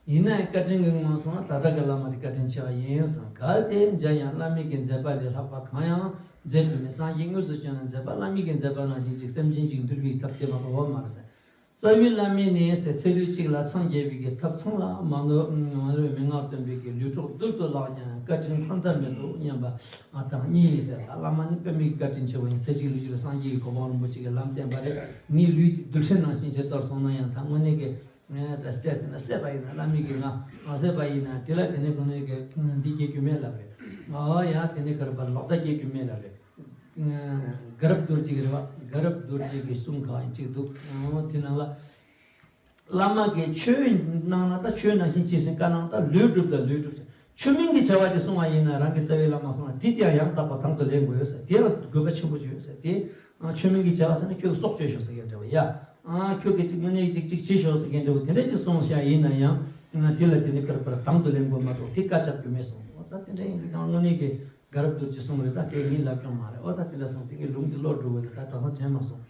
ཡིན་ན་ཡང་བཀའ་དྲིན་གྱི་ངོས་སོང་ན་ད་ལྟ་གི་བླ་མ་དེ་བཀའ་དྲིན་ཆེ་བ་ཡིན་སོང་གལ་ཏེ་མཇལ་ཡང་བླ་མའི་གི་མཛད་པ་ལས་ལྷག་པ་གང་ཡང་མཛད་ཐུབ་མེད། སངས་རྒྱས་དངོས་སུ་བྱོན་ན་མཛད་པ་བླ་མའི་གི་མཛད་པ་ནང་བཞིན་ཅིག་སེམས་ཅན་ཅིག་འདུལ་བའི་ཐབས་དེ་མ་གཏོགས་འོ་མ་རེད་ཟེར། རྩ་བའི་བླ་མའི་ནི་ཟེར་ཚེ་ལུས་གཅིག་ལ་འཚང་རྒྱ་བའི་གི་ཐབས་ཚང་ལ་མ་ནོར་མ་ནོར་བའི་མན་ངག་སྟོན་པའི་གི་ལུས་གྲོགས་རྡུལ་དུ་བརླག་ཀྱང་བཀའ་དྲིན་འཕྲང་མཐའ་མེད་དོ་སྙམ་པ་དང་གཉིས་ཡིན་ཟེར། ད་བླ་མ་ནི་དཔེ་མེད་ཀྱི་བཀའ་དྲིན་ཆེ་བ་ཡིན། ཚེ་གཅིག་ལུས་གཅིག་ལ་སངས་རྒྱས་ཀྱི་གོ་འཕང་རིན་པོ་ཆེ་གི་ལམ་བསྟན་པ་རེད། ངའི་ལུས་འདི་རྡུལ་ཕྲན་ནང་བཞིན་བྱས་གཏོར་སོང་ན་ཡང་ད་དངོས་གནས་ཀྱི་ངས་ད་བལྟས་ཟིན་ན་བསད་པ་ཡིན་ན་བླ་མའི་གི་ང་མ་བསད་པ་ཡིན་ན་དེ་ལ་དེ་ནས་དངོས་གནས་ཀྱི་འདི་སྐྱེ་རྒྱུ་མེད་ལབ་རེད། ཨོ་ཡ་དེ་ནས་གར་པར་ལོག་ལྟ་སྐྱེ་རྒྱུ་མེད་ལབ་རེད། དགའ་རབ་རྡོ་རྗེ་གི་རེད་བ། དགའ་རབ་རྡོ་རྗེ་གི་གསུང་གང་གཅིག་འདུག། དེ་ནང་ལ་བླ་མ་གིས་ཆོས་གནང་ན་ད་ཆོས་ནང་བཞིན་བྱས་ཟིན་བཀའ་གནང་ད་ལུས་གྲུབ་ད་ལུས་གྲུབ་ཟེར། ཆོས་མིན་གྱི་བྱ་བ་ཅིག་གསུང་བ་ཡིན་ན་རང་གི་རྩ་བའི་བླ་མ་གསུང་ན་དེ་དེ་ཡང་ཡང་དག་པ་དང་དུ་ལེན་དགོས་ཟེར། དེ་ལ་དགོས་པ་ཆེན་པོ་ཅིག་ཡོད་ཟེར། དེ་ཆོས་མིན་གྱི་བྱ་བ་ཟེར་ན་ཁྱོད་ཀྱི་སྲོག་གཅོད་ཤོག་ཟེར་མཁན་འདྲ་བ་ཡ། ཁྱོད་ཀྱི་ཅིག་དངོས་གནས་ཅིག་ཅིག་བྱེད་ཤོག་ཟེར་མཁན་འདྲ་བ་དེ་འདྲ་ཅིག་གསུང་བྱ་ཡིན་ན་ཡང་། ང་དེ་ལ་དེ་ནི་ཀར་པར་དང་དུ་ལེན་དགོས་མ་གཏོགས་དེ་བཀའ་ཁྱབ་རྒྱུ་མེད་གསུངས། འོ་ད་དེ་འདྲ་ཡིན་དུས་ཀྱང་དངོས་གནས་ཀྱི་དགའ་རབ་རྡོ་རྗེ་གསུངས་རེད། ད་དེ་ངས་ལབ་ཀྱང་མ་རེད། འོ་ད་དེ་འདྲ་གསུངས། དེ་གའི་ལུང་དེ་ལོག་འགྲོ་བ་དེ་ད་ད་ལྟ་དྲན་མ་སོང་།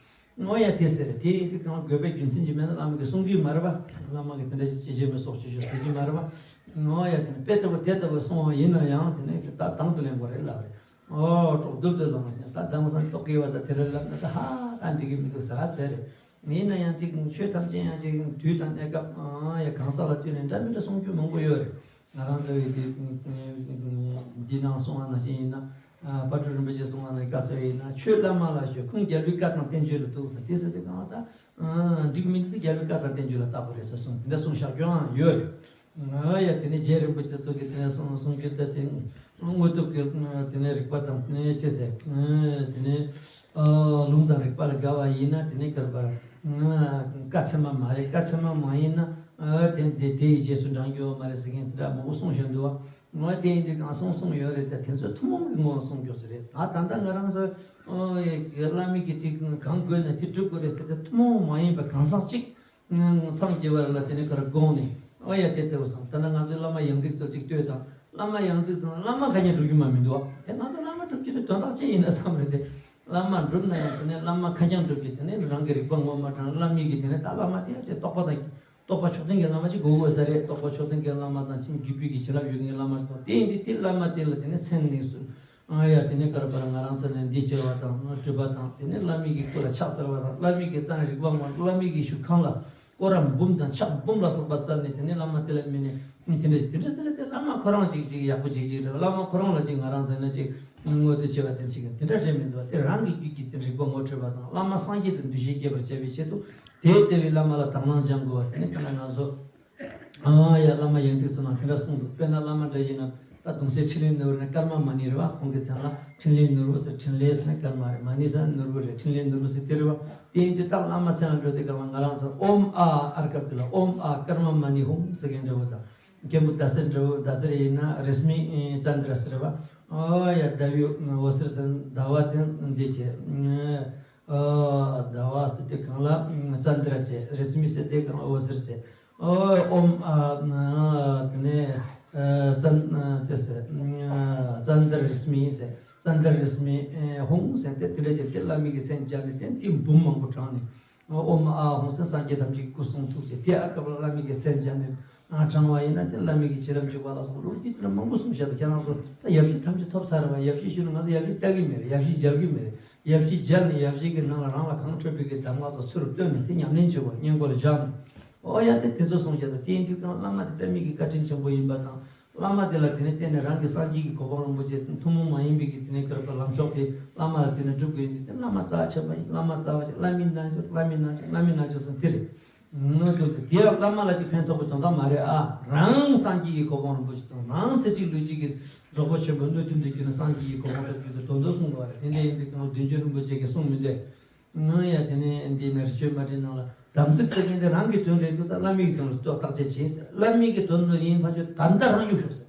འོ་ཡ་དེ་ཟེར་རེད། དེ་ཡིན་དུས་ཀྱང་དགོས་པའི་རྒྱུ་མཚན་གྱིས་མེད་ན་བླ་མ་གིས་གསུང་གི་མ་རེད་པ། བླ་མ་གིས་དེ་འདྲ་ཞིག་ཅི་བྱེད་མི་སོགས་ཅི་ཞིག་ཟེར་གྱི་མ་རེད་པ། འོ་ཡ་དེ་ནི་དཔེ་ལྟ་བུ་དེ་ལྟ་བུ་གསུང་བ་ཡིན་ན་ཡང་དེ་ནི་ད་དང་དུ་ལེན་དགོས་རེད་ལབ་རེད། ཨོ་ཀྲོག་རྡུབ་རྡུབ་ལངས་ནས་ད་དེང་སང་ཏོག་གི་བ་ས་དེ་རེད་ལབ་ན་ད་ཧ་ད་འགྲིག་གི་མི་འདུག་ཟེར་ཧ་ཟེར་རེད། ཡིན་ན་ཡང་ཅིག་ཆོས་ཐམས་ཅད་ཡང་ཅིག་དུས་དང་གནས་སྐབས་ཨ་ཡ་གང་ཟག་ལ་ལྟོས་ནས་འདྲ་མི་འདྲ་གསུང་རྒྱུ་མང་པོ་ཡོད་རེད། ང་རང་ཚོ་ཡི་དེ་འདི་ནང་གསུང་བ་ནང་བཞིན་ཡིན་ན། ཨ་དཔལ་སྤྲུལ་རིན་པོ་ཆེ་གསུང་བ་ནང་བཀའ་སྩལ་ཡིན་ན། ཆོས་བླ་མ་ལ་ཞུ་ཁུངས་རྒྱལ་པོའི་བཀའ་དང་བསྟན་བཅོས་ལ་གཏུགས་ཟེར། དེ་ཟེར་དུས་གང་ལ་ད་འགྲིག་མི་འདུག་དེ་རྒྱལ་པོའི་བཀའ་དང་བསྟན་བཅོས་ལ་བལྟ་དགོས་རེད་ཟེར་གསུངས། དེ་འདྲ་གསུངས་བཞག་རྒྱུའང་ཡོད་རེད། ང་ཡ་དེ་ནས་རྗེ་རིན་པོ་ཆེ་ཚོ་གི་དེ་ནས་གསུང་གསུང་རྒྱུ་ད་དེ་དངོས་སྟོབས་ཀྱི་དེ་ནས་རིག་པ་དང་དེ་ནས་ཅི་ཟེར་དེ་ནས་ལུང་དང་རིགས་པ་ལ་དགའ་བ་ཡིན་ན་དེ་ནས་གར་པར་བཀའ་ཚད་མ་མ་རེད། བཀའ་ཚད་མ་མ་ཡིན་ན་དེ་དེ་དེ་ཡི་རྗེས་སུ་འབྲང་རྒྱུ་ཡོད་མ་རེད་ཟེར་མཁན་དེ་འདྲ་མང་པོ་གསུངས་བཞིན་འདུག་བ། ང་དེ་ཡིན་དུས་གང་གསུང་གསུང་ཡོད་རེད། ད་དེ་ཚོ་ཐུན་མོང་གི་ངོ་བོ་གསུང་རྒྱུ་ཟེར་རེད། ད་ད་ལྟ་ང་རང་ཚོ་བླ་མའི་གི་ཅིག་གང་དགོས་ན་དེ་སྒྲུབ་དགོས་རེད་ཟེར་ཏེ་ཐུན་མོང་མ་ཡིན་པ་གང་ཟག་ཅིག་མཚམས་སྐྱེ་བ་ལ་དེ་ནས་ཁར་དགོངས་ནས། ཨོ་ཡ་དེ་ལྟ་བུ་སོང་། ད་ནི་ང་ཚོའི་བླ་མ་ཡང་ཏིག་ཚོ་གཅིག་ལྟོས་དང་། བླ་མ་ཡང་ཏིག་དང་བླ་མ་ཁ་ཉན་འགྲུབ་རྒྱུ་མ་མི་འདུག་བ། དེ་ང་ཚོ་བླ་མ་སྒྲུབ་རྒྱུ་དེ་དོན་དག་ཅི་ཡིན་ན་བསམ་རེད་དེ། བླ་མ་སྒྲུབ་ན་ཡང་དེ་ནས་བླ་མ་ཁ་རྐྱང་སྒྲུབ་ཀྱི་དེ་ནས་རང་གི་རིག་པ་ངོ་མ་དྲངས། བླ་མའི་གི་དེ་ནས་ད་བླ་མ་དེ་ཡང་ཅེ་རྟོགས་པ་དང་རྟོགས་པ་མཆོག་ལྡན་གྱི་བླ་མ་ཅིག་དགོས་དགོས་ས་རེད། རྟོགས་པ་མཆོག་ལྡན་གྱི་བླ་མ་དང་ཅིན་བརྒྱུད་པའི་གི་བྱིན་རླབས་ཡོད་མཁན་བླ་མ་དང་དེ་ཡིན་དུས་དེ་བླ་མ་དེ་ལ་དེ་ནས་མཚན་ནས་སུ། ཨ་ཡ་དེ་ནས་གར་པར་ང་རང་ཚོ་ནས་འདི་བྱེད་པ་དང་སྒྲུབ་པ་དང་དེ་ནས་བླ་མའི་གི་སྐུ་ལ་ཕྱག་འཚལ་བ་དང་བླ་མའི་གི་རྩ་རིག་པ་ངོ་བླ་མའི་གི་བཞུགས་ཁང་ལ་སྐོར་ར་འབུམ་དང་ཕྱག་འབུམ་ལ་སོགས་པ་བཙལ་ནས་དེ་ནས་བླ་མ་དེ་ལ་སྨིན་ནས་དེ་འདྲ་ཞིག་དེ་འདྲ་ཟེར་ན་དེ་བླ་མ་ཁོ་རང་ཅིག་ཅིག་ཡག་པོ་ཅིག་ཅིག་རེད། བླ་མ་ཁོ་རང་ལ་ཅིག་ང་རང་ཚོ་ནས་ཅིག་མངོན་དུ་བྱེད་པ་དེ་ཅིག་དེ་འདྲ་རེད་མི་འདུག་བ། དེ་རང་གི་རྒྱུད་ཀྱི་དེ་རིག་པ་ངོ་འཕྲོད་པ་དང་བླ་མ་སངས་རྒྱས་དང་འདུ་ཤེས་སྐྱེད་པར་བྱ་བའི་ཆེད་དུ་དེ་ལྟ་བུའི་བླ་མ་ལ་དག་སྣང་སྦྱང་དགོས་པ་དེ་ནི་དེ་ན་ང་ཚོ། ཨ་ཡ་བླ་མ་ཡང་ཏིག་ཚོ་ནང་དེ་འདྲ་གསུངས་འདུག་དཔེར་ན་བླ་མ་འདྲ་ཡིན་ན་ད་གདུང་སྲས་འཕྲིན་ལས་ནོར་བུ་ནི་ཀརྨ་མ་ཎི་རེད་བ། ཁོང་གི་མཚན་ལ་འཕྲིན་ལས་ནོར་བུ་ཟེར། འཕྲིན་ལས་ཟེར་ན་ཀརྨ་རེད། མ་ཎི་ཟེར་ན་ནོར་བུ་རེད། འཕྲིན་ལས་ནོར་བུ་ཟེར་དེ་རེད་བ། དེ་ཡིན་དུས་ད་བླ་མ་མཚན་ལ་འགྲོ་དུས་སྐབས་ལ་ང་རང་ཚོ་ཨོཾ་ཨཱཿཧར་སྐབས་དེ་ལ་ཨོཾ་ཨཱཿཀརྨ་མ་ཎི་ཧཱུྃ་ཟེར་མཁན་འདྲ་བོ་དང་། མཁན་པོ་ཟླ་ཟེར་འདྲ་བོ། ཟླ་ཟེར་ཡིན་ན་རེཤྨི་ཙནྡྲ་ཟེར་བ། ཨོ་ཡ་ཟླ་བའི་འོད་ཟེར་ཟེར་ན་ཟླ་བ་ཅན་འདི་བྱས། ཨོ་ཟླ་བ་ཟེར་དེ་གང་ལ་ཙནྡྲ་བྱས། རེཤྨི་ཟེར་དེ་གང་ལ་འོད་ཟེར་བྱས། ཨོ་ཨོཾ་ཨཱཿ་དེ་ནས་ཙན་ཙེ་ཟེར། ཙནྡྲ་རེཤྨི་ཟེར། ཙནྡྲ་རེཤྨི་ཧཱུྃ་ཟེར་དེ་དེ་འདྲ་བྱས་དེ་བླ་མའི་གི་མཚན་སྦྱར་ནས་དེ་དེ་འབུམ་མང་པོ་བགྲངས་ནས། ཨོཾ་ཨཱཿཧཱུྃ་ཟེར་སངས་རྒྱས་ཐམས་ཅད་ཀྱི་སྐུ་གསུང་ཐུགས་ཀྱི་དེ་ཨ་སྐབས་ལ་བླ་མའི་གི་མཚན་སྦྱར་ནས་བགྲངས་པ་ཡིན་ན་དེ་བླ་མའི་གི་བྱིན་རླབས་འཇུག་པ་ལ་སོགས་ལོ་རྒྱུས་དེ་འདྲ་མང་པོ་གསུངས་བཞག་འདུག་ཁྱེད་རང་ཚོ་ད་ཡབ་གཞིས་ཐམས་ཅད་ཐོབ་ཚར་བ། ཡབ་གཞིས་ཞུས་ན་ང་ཚོ་ཡབ་གཞིས་ལྟ་གི་མེད་རེད། ཡབ་གཞིས་མཇལ་གི་མེད་རེད། ཡབ་གཞིས་མཇལ་ནས་ཡབ་གཞིས་ཀྱི་ནང་ལ་རང་ལ་གང་འཕྲོད་པའི་གི་གདམས་ངག་ཚོ་ཚུར་བཏོན་ནས་དེ་ཉམས་ལེན་བྱེད་པ་སྔོན་འགོག་ལ་བཞག་ནས། ཨོ་ཡ་དེ་དེ་ཚོ་གསུངས་བཞག་འདུག་དེ་ཡིན་དུས་ཀྱང་བླ་མ་དེ་དཔེ་མི་གི་བཀའ་དྲིན་ཆེན་པོ་ཡིན་པ་དང་། བླ་མ་དེ་ལ་དེ་ནས་བརྟེན་ནས་རང་གི་སངས་རྒྱས་ཀྱི་གོ་འཕང་རིན་པོ་ཆེ་ཐུན་མོང་མ་ཡིན་པའི་གི་དེ་ནས་ཁྱོད་པ་ལམ་མཆོག་དེ་བླ་མ་ལ་དེ་ནས་སྒྲུབ་དགོས་ཡིན་དུས་དེ་བླ་མ་རྩ་བ་ཆེན་པོ་ཡིན། བླ་མ་རྩ་བ་ཆེ། བླ་མའི་རྣལ་འབྱོར། བླ་མའི་རྣལ་འབྱོར། བླ་མའི་རྣལ་འབྱོར་ཟེར་དེ་རེད། དངོས་དོན་དེ་དེ་ཡང་བླ་མ་ལ་ཅིག་ཕན་ཐོགས་པའི་དོན་དག་མ་རེད་ཨ། རང་སངས་རྒྱས་ཀྱི་གོ་འཕང་རིན་པོ་ཆེ་དང་རང་ཚེ་གཅིག་ལུས་གཅིག་གི་རྫོགས་པ་ཆེན་པོའི་སྣོད་བདུན་དུ་གྱུར་ནས་སངས་རྒྱས་ཀྱི་གོ་འཕང་ཐོབ་རྒྱུ་དེ་དོན་དུ་གསུངས་པ་རེད། དེ་འདྲ་ཡིན་དུས་ཀྱང་བདུད་འཇོམས་རིན་པོ་ཆེ་གིས་གསུངས་མི་འདུག་ང་ཡ་དེ་ནས་འདི་ན་རི་ཆོས་མ་བྲིས་ནང་ལ་དམ་ཚིག་ཟེར་མཁན་དེ་རང་གི་དོན་རེད་འདུག་ད་བླ་མའི་གི་དོན་ལ་ལྟོས་བརྟག་དཔྱད་བྱས་ཟེར། བླ་མའི་གི་དོན་ལ་ཡིན་ཕན་ཆོད་ད་ལྟ་རང་གཡུག་ཤོག་ཟེར།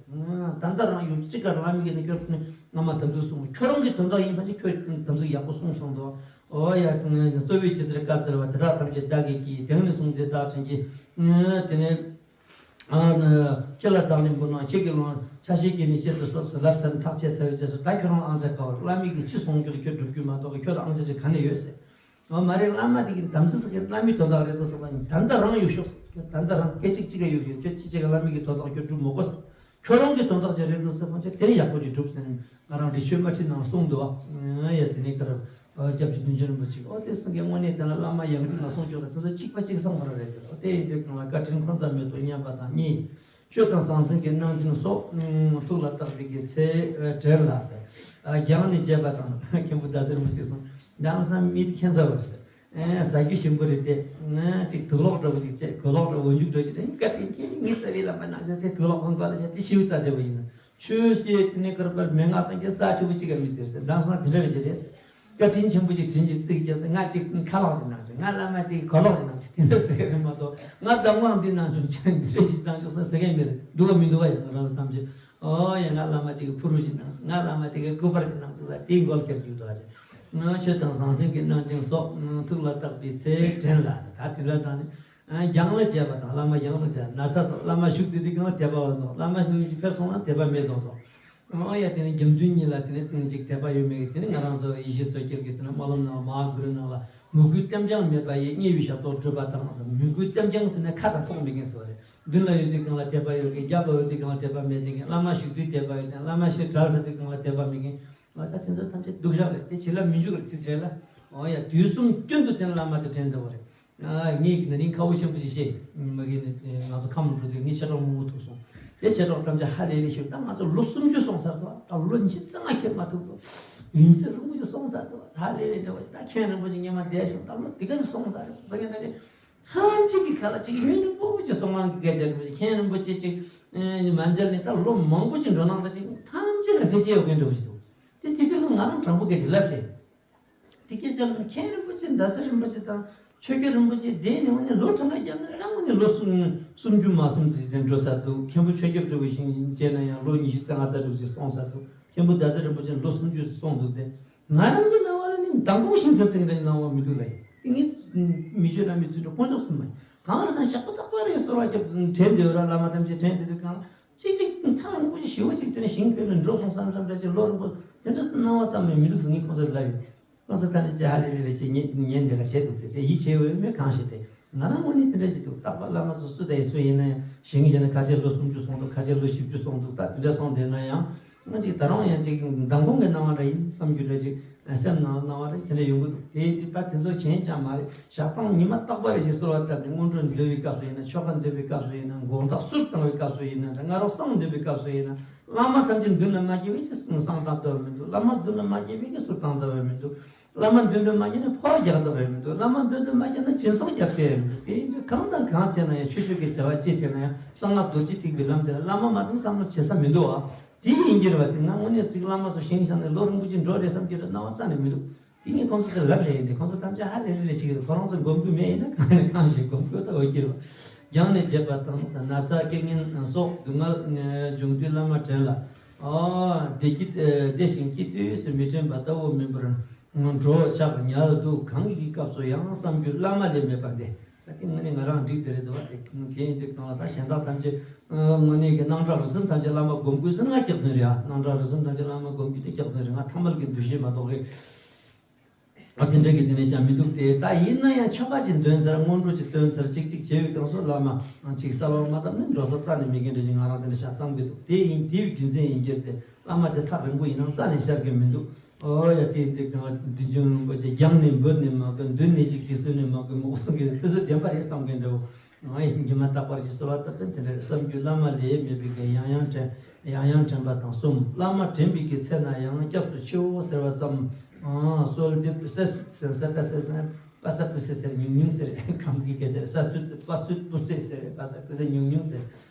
ད་ལྟ་རང་གཡུག་ཅི་ག་བླ་མའི་གི་ནི་ཁྱོད་ནི་སྔ་མ་དམ་ཚིག་གསུངས། ཁྱོད་རང་གི་དོན་དག་ཡིན་ཕན་ཆོད་ཁྱོད་དམ་ཚིག་ཡག་པོ་གསུངས་སོང་འདུག་ཨོ་ཡ་གཙོ་བོའི་ཆེད་དུ་བཀའ་སྩལ་བ་དེ་དག་ཐམས་ཅད་བདག་གིས་བགྱིས། དེང་ནས་བཟུང་སྟེ་བདག་དྲིན་གྱིས་དེ་ནས། ཨ་ནི། ཁྱེད་ལ་བདག་ནི་འབུལ་ན་ཁྱེད་ཀྱིས་ལོངས། ཆ་ཤས་ཀྱིས་ནི་བྱིན་དུ་གསོལ་ཟེར་ལབ་ཚར་ནས་ཐག་བཅད་ཚར་བའི་རྗེས་སུ་ད་ཁྱོད་རང་ལ་ཨང་ཅག་ག་བར་བླ་མས་ཀྱིས་ཅི་གསུངས་ཀྱང་ཁྱོད་སྒྲུབ་རྒྱུ་མ་གཏོགས་ཁྱོད་ལ་ཨང་ཅག་ཅིག་ག་ནས་ཡོད་ཟེར། ཨོ་མ་རེད། བླ་མ་དེ་གིས་དམ་ཚིག་ཟེར་མཁན་བླ་མའི་དོན་དག་རེད་འདུག་ཟེར་བ་ཡིན། ད་ལྟ་རང་གཡུག་ཤོག་ཟེར། ད་ལྟ་རང་སྐད་ཅིག་གཅིག་ག་གཡུག་ཤོག་ཁྱོད་ཅི་བྱེད་ཀྱང་བླ་མའི་གི་དོན་དག་ཁྱོད་སྒྲུབ་མི་དགོས་ཟེར། ཁྱོད་རང་གི་དོན་དག་ཅིག་རེད་འདུག་ཟེར་བ་ཁྱོད་དེ་ཡག་པོ་ཅིག་སྒྲུབ་ཟེར་ནས་ང་རང་འདི་ཆོས་མ་ཁྲིད་ནང་གསུངས་འདུག་བ། ཡ་དེ་ནས་ཀར་སྐྱབས་རྗེ་བདུད་འཇོམས་རིན་པོ་ཆེ་གིས་ཨོ་དེ་སེང་གེ་དངོས་གནས་དེ་ལ་བླ་མ་ཡང་སྒྲུབ་ལ་སོང་ཆོག་ལ་དེ་ཚོ་གཅིག་པ་གཅིག་བསམ་པ་རེད་དེ། ཨོ་དེ་ཡིན་དུས་གང་ལ་བཀའ་དྲིན་འཁོར་མཐའ་མེད་དོ་སྙམ་པ་དང་གཉིས། ཆོས་དང་ཟང་ཟིང་གི་གནང་སྦྱིན་སོགས། ཐུགས་ལ་བཏགས་པའི་གི་ཚེ་དྲན་ལ་ཟེར། རྒྱང་ནས་བྱས་པ་དང་མཁན་པོ་ཟླ་ཟེར་རིན་པོ་ཆེ་གསུངས། ད་ང་ཚང་མི་ཁྱད་མཚར་བ་རེད་ཟེར། ཨེ་ཟ་རྒྱུ་ཞིམ་པོ་རེད་དེ། ང་ཅིག་དུག་ལོག་འདྲ་བོ་ཅིག་བྱས། གོས་ལོག་འདྲ་བོ་འཇུག་འདྲ་ཅིག་རེད། བཀའ་དྲིན་ཆེ། ངའི་རྩ་བའི་བླ་མ་ནང་བཞིན་དེ་དུག་ལོག་ཁང་ག་ལ་བྱས་དེ་ཤིའུ་རྩ་ཆེ་བ་ཡིན་ན། ཆོས་བཤད་དེ་ནས་ཀར་པར་མན་ངག་དང་ཀྱང་རྩ་ཆེ་བོ་གཅིག་ག་མི་ཟེར་ཟེར། མདང་སང་དེ་འདྲ་རེད་ཅེས་རེད་ཟེར། བཀའ་དྲིན་ཆེན་པོ་ཅིག་དྲིན་གྱིས་བརྩེགས་ཀྱང་ཟེར། ང་ཅིག་ཁ་ལག་ཅིག་གནང་ཆོག་ང་བླ་མ་དེ་གི་གོས་ལོག་ཅིག་གནང་ཆོག་དེ་འདྲ་ཟེར་གི་རེད་མ་གཏོགས། ང་གདམས་ངག་འདི་གནང་ཆོག་ཆོས་འདི་ཅིག་གནང་ཆོག་ཟེར་ཟེར་གི་མེད་རེད། འདུག་ག་མི་འདུག་ག་ཡང་ང་རང་ཚོ་ཐམས་ཅད། ཨོ་ཡ་ང་བླ་མ་ཅིག་གི་ཕུ་རུ་ཅིག་གནང་ཆོག་ང་བླ་མ་དེ་གི་སྐུ་པར་ཅིག་གནང་ཆོག་ཟེར་དེའི་མགོ་ལ་ཁྱེར་རྒྱུག་འགྲོ་བ་ཅིག་ང་ཆོས་དང་ཟང་ཟིང་གི་གནང་སྦྱིན་སོགས། ཐུགས་ལ་བཏགས་པའི་ཚེ་དྲན་ལ་ཟེར། ད་དེ་ལ་དང་ནི། ཨ། རྒྱང་ལ་བྱས་པ་དང་། བླ་མ་རྒྱང་ལ་བྱས། ན་ཚ་སོགས། བླ་མ་བཞུགས་དུས་དེ་གང་ལ་དད་པ་ཡོད་དོ། བླ་མ་ཞིག་ཕེབས་སོང་ན་དད་པ་མེད་དོ་དོ། ཨོ་ཡ། དེ་ནི་རྒྱབ་མདུན་གཉིས་ལ་དེ་ནི་ཅིག་དད་པ་ཡོད་མེད་ཀྱི། དེ་ནི་ང་རང་ཚོ་ཡེ་ཤེས་མཚོ་སྐྱིད་ཀྱི་དེ་ནི་སྨོན་ལམ་ནང་། མ་ཧཱ་གུ་རུ་ནང་ལ། མོས་གུས་ལྟེམ་རྐྱང་མེད་པ་ཡིས། དམྱལ་བའི་ཞབས་ཏོག་སྒྲུབ་པ་དང་། མོས་གུས་ལྟེམ་རྐྱང་ཟེར་ན་ཁ་དང་ལྐོག་མེད་མཁན་ཟེར་བ་རེད། མདུན་ལ་ཡོད་དུས་གང་ལ་དད་པ་ཡོད་མཁན། རྒྱབ་ལ་ཡོད་དུས་གང་ལ་དད་པ་མེད་མཁན། བླ་མ་བཞུགས་དུས་དད་པ་ཡོད་མཁན། བླ་མ་ཞིག་གྲལ་ཟ་དུས་གང་ལ་དད་པ་མེད་མཁན། ཨོ་ད་དེ་ཚོ་ཐམས་ཅད་སྡུག་ཅག་རེད། དེ་བྱིན་རླབས་མི་འཇུག་རེད། ཚིག་གྲལ་ལ། ཨོ་ཡ། དུས་གསུམ་ཀུན་ཏུ་དེ་ནི་བླ་མ་དེ་དྲན་འདོད་པ་རེད། ཨ། ངས་ན་ནིང་ཁ་བོ་ཆེན་པོ་ཞིག་བཤད། མ་གི་ནི་ང་ཚོ་ཁམས་འགྲོ་དུས་ངའི་མཆེད་གྲོགས་མང་པོ་ཐུག་སོང་། དེ་མཆེད་གྲོགས་ཐམས་ཅད་ཧ་ལས་ལས་ཤིག་ད་ང་ཚོ་ལོ་སུམ་ཅུ་སོང་ཚར་འདུག་ད་ལོ་ཉི་ཤུ་རྩ་ལྔ་འཁྱེར་མ་ཐུབ་འདུག་ཡུན་ཚད་རིང་པོ་ཞིག་སོང་ཚར་འདུག་ཧ་ལས་ལས་འདྲ་བ་ཞིག་ད་མཁན་རིན་པོ་ཆེ་སྔོན་མ་བསྡད་བྱུང་། ད་ལོ་འདི་ག་ཞིག་སོང་ཚར་རེད་ཟེར་མཁན་འདྲ་ཞིག་ཐམས་ཅད་ཀྱི་ཁ་ལ་ཅིག་ཡུན་རིང་པོ་ཅིག་གསུང་ངག་གི་སྐད་ཆ་རིན་པོ་ཆེ། མཁན་རིན་པོ་ཆེ་ཅིག་མ་མཇལ་ནས་ད་ལོ་མང་པོ་ཅིག་འགྲོ་གནང་འདྲ་ཅིག་ཐམས་ཅད་ལ་ཕལ་ཆེར་ཡོད་མཁན་འདྲ་བོ་ཞིག་འདུག་དེ་དེ་དུས་ང་རང་དྲང་པོ་སྐད་ཅིག་ལབ་སྟེ། དེ་སྐད་ཆ་ལ་མཁན་རིན་པོ་ཆེ། རྡ་ས་རིན་པོ་ཆེ་དང་ཆོས་རྒྱལ་རིན་པོ་ཆེ་བསྡད་ནས་འོ་ནས་ལོ་གྲངས་ཀ་བརྒྱབ་ན་ད་དངོས་གནས་ལོ་སུམ་སུམ་ཅུ་མ་ཟིན་ཙམ་ཞིག་དེ་འགྲོ་ཚར་འདུག་མཁན་པོ་ཆོས་རྒྱལ་སྤྲུལ་སྐུ་ཞིག་བྱས་ན་ཡང་ལོ་ཉི་ཤུ་རྩ་ལྔ་རྩ་དྲུག་ཅིག་སོང་ཚར་འདུག་མཁན་པོ་རྡ་ས་རིན་པོ་ཆེ་ལོ་སུམ་ཅུ་སོང་འདུག་དེ་ང་རང་གི་སྣང་བ་ལ་ནི་མདང་དགོང་ཞིང་ཕེབས་དེ་འདྲའི་སྣང་བ་མི་འདུག་ལ། ཡིན་དེ་ངས་མི་ཆོས་བླ་མའི་བརྩོན་འགྲུས་དཀོན་མཆོག་གསུམ་མ་ཡིན། གང་རེད་ཟེར་ན་ཞག་པོ་རྟག་པར་རེ་གསོལ་བ་བརྒྱབ་དྲན་འདོད་ར། བླ་མ་ཐམས་ཅད་དྲན་འདོད་དུས་གང་ལ། གཅིག་གཅིག་ཐང་རིང་པོ་ཞིག་ཞི་བ་ཅིག་དེ་ནས་ཞིང་ཕེབས་ནས་འགྲོ་སོང་བསམ་བསམ་འདྲ་ཅིག་ལོ་རིང་པོ་དེ་འདྲ་སྣང་བ་ཙམ་ཡང་མི་འདུག་ཟེར་ངས་ཁོང་ཚོར་ལབ་ཡོད། ཁོང་ཚོ་ད་ནི་ཅི་ཧ་ལས་ལས་རེ་བྱེད། ཉན་ཉན་དེ་ལ་བྱེད་འདུག་སྟེ། དེ་ཡིད་ཆེས་འོས་མེད་གང་ཞིག་སྟེ། ང་རང་ངོས་ནས་དེ་འདྲ་ཅིག་འདུག་རྟག་པར་བླ་མ་སུ་སུ་དང་སུ་ཡིན་ན་ཡང་ཞིང་གི་བྱས་ན་ཁ་ཤས་ལོ་སུམ་ཅུ་སོང་འདུག་ཁ་ཤས་ལོ་བཞི་བཅུ་སོང་འདུག་ད་དེ་འདྲ་སོང་བསྡད་ན་ཡང་། ང་ཅིག་ད་རུང་ཡང་ཅིག་མདང་དགོང་གི་སྣང་བ་འདྲ་ཡིན་བསམ་རྒྱུ་འདྲ་ཅིག་སེམས་ནང་ལ་སྣང་བ་རེ་དེ་འདྲ་ཡོང་གི་འདུག་དེ་ཡིན་དུས་ད་དེ་ཚོ་གཞན་ཅང་མ་རེད། ཞག་དང་ཉི་མ་རྟག་པར་རེ་ཞིག་གསོལ་བ་བཏབ་ནས་སྔོན་འགྲོ་འདོན་པའི་སྐབས་སུ་ཡིན་ན། ཆོ་ག་འདོན་པའི་སྐབས་སུ་ཡིན་ན། དགོང་དག་གསུར་བཏང་བའི་སྐབས་སུ་ཡིན་ན། ང་རང་བསང་འདོན་པའི་སྐབས་སུ་ཡིན་ན། བླ་མ་ཐམས་ཅད་མདུན་ལ་མ་བསྐྱེད་པའི་ཅིག་བསང་བཏང་ཐུབ་པ་མི་འདུག་བླ་མ་མདུན་ལ་མ་བསྐྱེད་པའི་ཅིག་གསུར་བཏང་ཐུབ་པ་མི་འདུག་བླ་མ་མདུན་དུ་མ་བསྐྱེད་ན་ཕོ་བ་རྒྱག་ཐུབ་པ་མི་འདུག་བླ་མ་མདུན་དུ་མ་བསྐྱེད་ན་སྦྱིན་བསང་རྒྱག་ཐུབ་པ་མི་འདུག་དེ་ཡིན་དུས་གང་དང་གང་བྱས་ན་ཡང་། ཆོས་ཕྱོགས་ཀྱི་བྱ་བ་ཅི་བྱས་ན་ཡང་། གསང་སྔགས་རྡོ་རྗེ་ཐེག་པའི་ལམ་དེ་ལ་བླ་མ་མ་གཏོགས་བསམ་བློ་བྱེད་ས་མི་འདུག་ཨ། དེ་ཡིན་གྱི་རེད་པ། དེ་ང་དངོས་གནས་ཅིག་བླ་མ་ཚོ་ཞིང་བཞག་ནས་ལོ་རིང་པོ་ཅིག་འགྲོ་རེད་བསམ་གྱི་རེད། སྣང་བ་རྩ་ནས་མི་འདུག་དེ་ངས་ཁོང་ཚོ་ཚོ་ལབ་རེད། ཡིན་དེ་ཁོང་ཚོ་ཐམས་ཅད་ཧ་ལས་རེ་ལས་བྱེད་ཀྱི་རེད། ཁོ་རང་ཚོ་སྒོམ་རྒྱུ་མེད་ཡིན་ན་གང་ནས་གང་ཞིག་སྒོམ་དགོས་ད་འོས་ཀྱི་རེད་པ། རྒྱང་ནས་བྱེད་པ་དང་། ན་ཚ་རྐྱེན་ངན་སོགས་སྡུག་བསྔལ་བྱུང་དུས་བླ་མ་དྲན་ལ། ཨ། བདེ་སྐྱིད་བདེ་ཞིང་སྐྱིད་དུས་སུ་མི་དྲན་པ་ལྟ་བུ་མིན་པར། འགྲོ་འཆག་ཉལ་འདུག་གང་གི་སྐབས་སུ་ཡང་བསམ་རྒྱུ་བླ་མ་ལས་མེད་པ་འདི། ད་དེ་དངོས་གནས་ང་རང་འགྲིག་དེ་རེད་འདུག་བ། དེ་དེ་ཡིན་དུས་གང་ལ་ད་གཞན་དག་ཐམས་ཅད་དངོས་གནས་ཀྱི་སྣང་གྲགས་རིག་གསུམ་ཐམས་ཅད་བླ་མ་སྒོམ་དགོས་ཟེར་ན་སྐྱག་རྫུན་རེད་ཨ། སྣང་གྲགས་རིག་གསུམ་ཐམས་ཅད་བླ་མ་སྒོམ་རྒྱུ་དེ་སྐྱག་རྫུན་རེད། ང་ཐ་མལ་གྱི་འདུ་ཤེས་མ་གཏོགས་རེད། ཨ། དེ་འདྲ་གི་དེ་ནས་ཀྱང་མི་འདུག་སྟེ། ད་ཡིན་ན་ཡང་ཆོ་ག་ཅིག་འདོན་ཚར། སྔོན་འགྲོ་ཅིག་བཏོན་ཚར། ཅིག་ཅིག་བྱས་པའི་སྐབས་སུ་བླ་མ་ཅིག་གསལ་བ་མ་བཏབ་ན་འགྲོ་ས་རྩ་ནས་མེད་མཁན་འདྲ་ཞིག་ང་རང་དེ་འདྲ་ཞིག་བསམ་གྱི་འདུག་དེ་ཡིན་དེའི་རྒྱུ་མཚན་ཡིན་གྱི་རེད་དེ། བླ་མ་དེ་ཐག་རིང་པོ་ཡིན་ནའང་རྩ་ནས་ཤར་གྱི་མི་འདུག་ཨོ་ཡ། དེ་ཡིན་དུས་ཀྱང་བདུད་འཇོམས་རིན་པོ་ཆེ་རྒྱང་ནས་འབོད་ནས་མ་གོ། མདུན་ནས་ཅིག་ཅིག་གསོལ་ནས་མ་གོ། མི་གསུང་གི་དེ་ཚོ་བདེན་པ་རེད་བསམ་མཁན་འདྲ་བོ། ང་ཡི་ཉི་མ་རྟག་པར་ཞིག་གསོལ་བ་བཏབ་པས་དེ་འདྲ་བསམ་རྒྱུ། བླ་མ་ལས་མེད་པའི་གི་ཡང་ཡང་དྲན། ཡང་ཡང་དྲན་པ་དང་གསུམ། བླ་མ་དྲན་པའི་གི་ཚེ་ན་ཡང་། སྐྱབས་སུ་མཆིའོ་ཟེར་བ་ཙམ། ཨང་། གསོལ་འདེབས་སད་སུད་ཟེར་ཟད་ད་ཟེར་ཟེར་པ་ས་པུ་སེ་ཟེར་ཉུང་ཉུང་ཟེར། ཁམས་ཀྱི་སྐད་ཆ་རེད། ས་སུད་པ་སུད་པུ་སེ་ཟེར་པ་ས་པུ་སེ་ཉུང་ཉུང་ཟེར་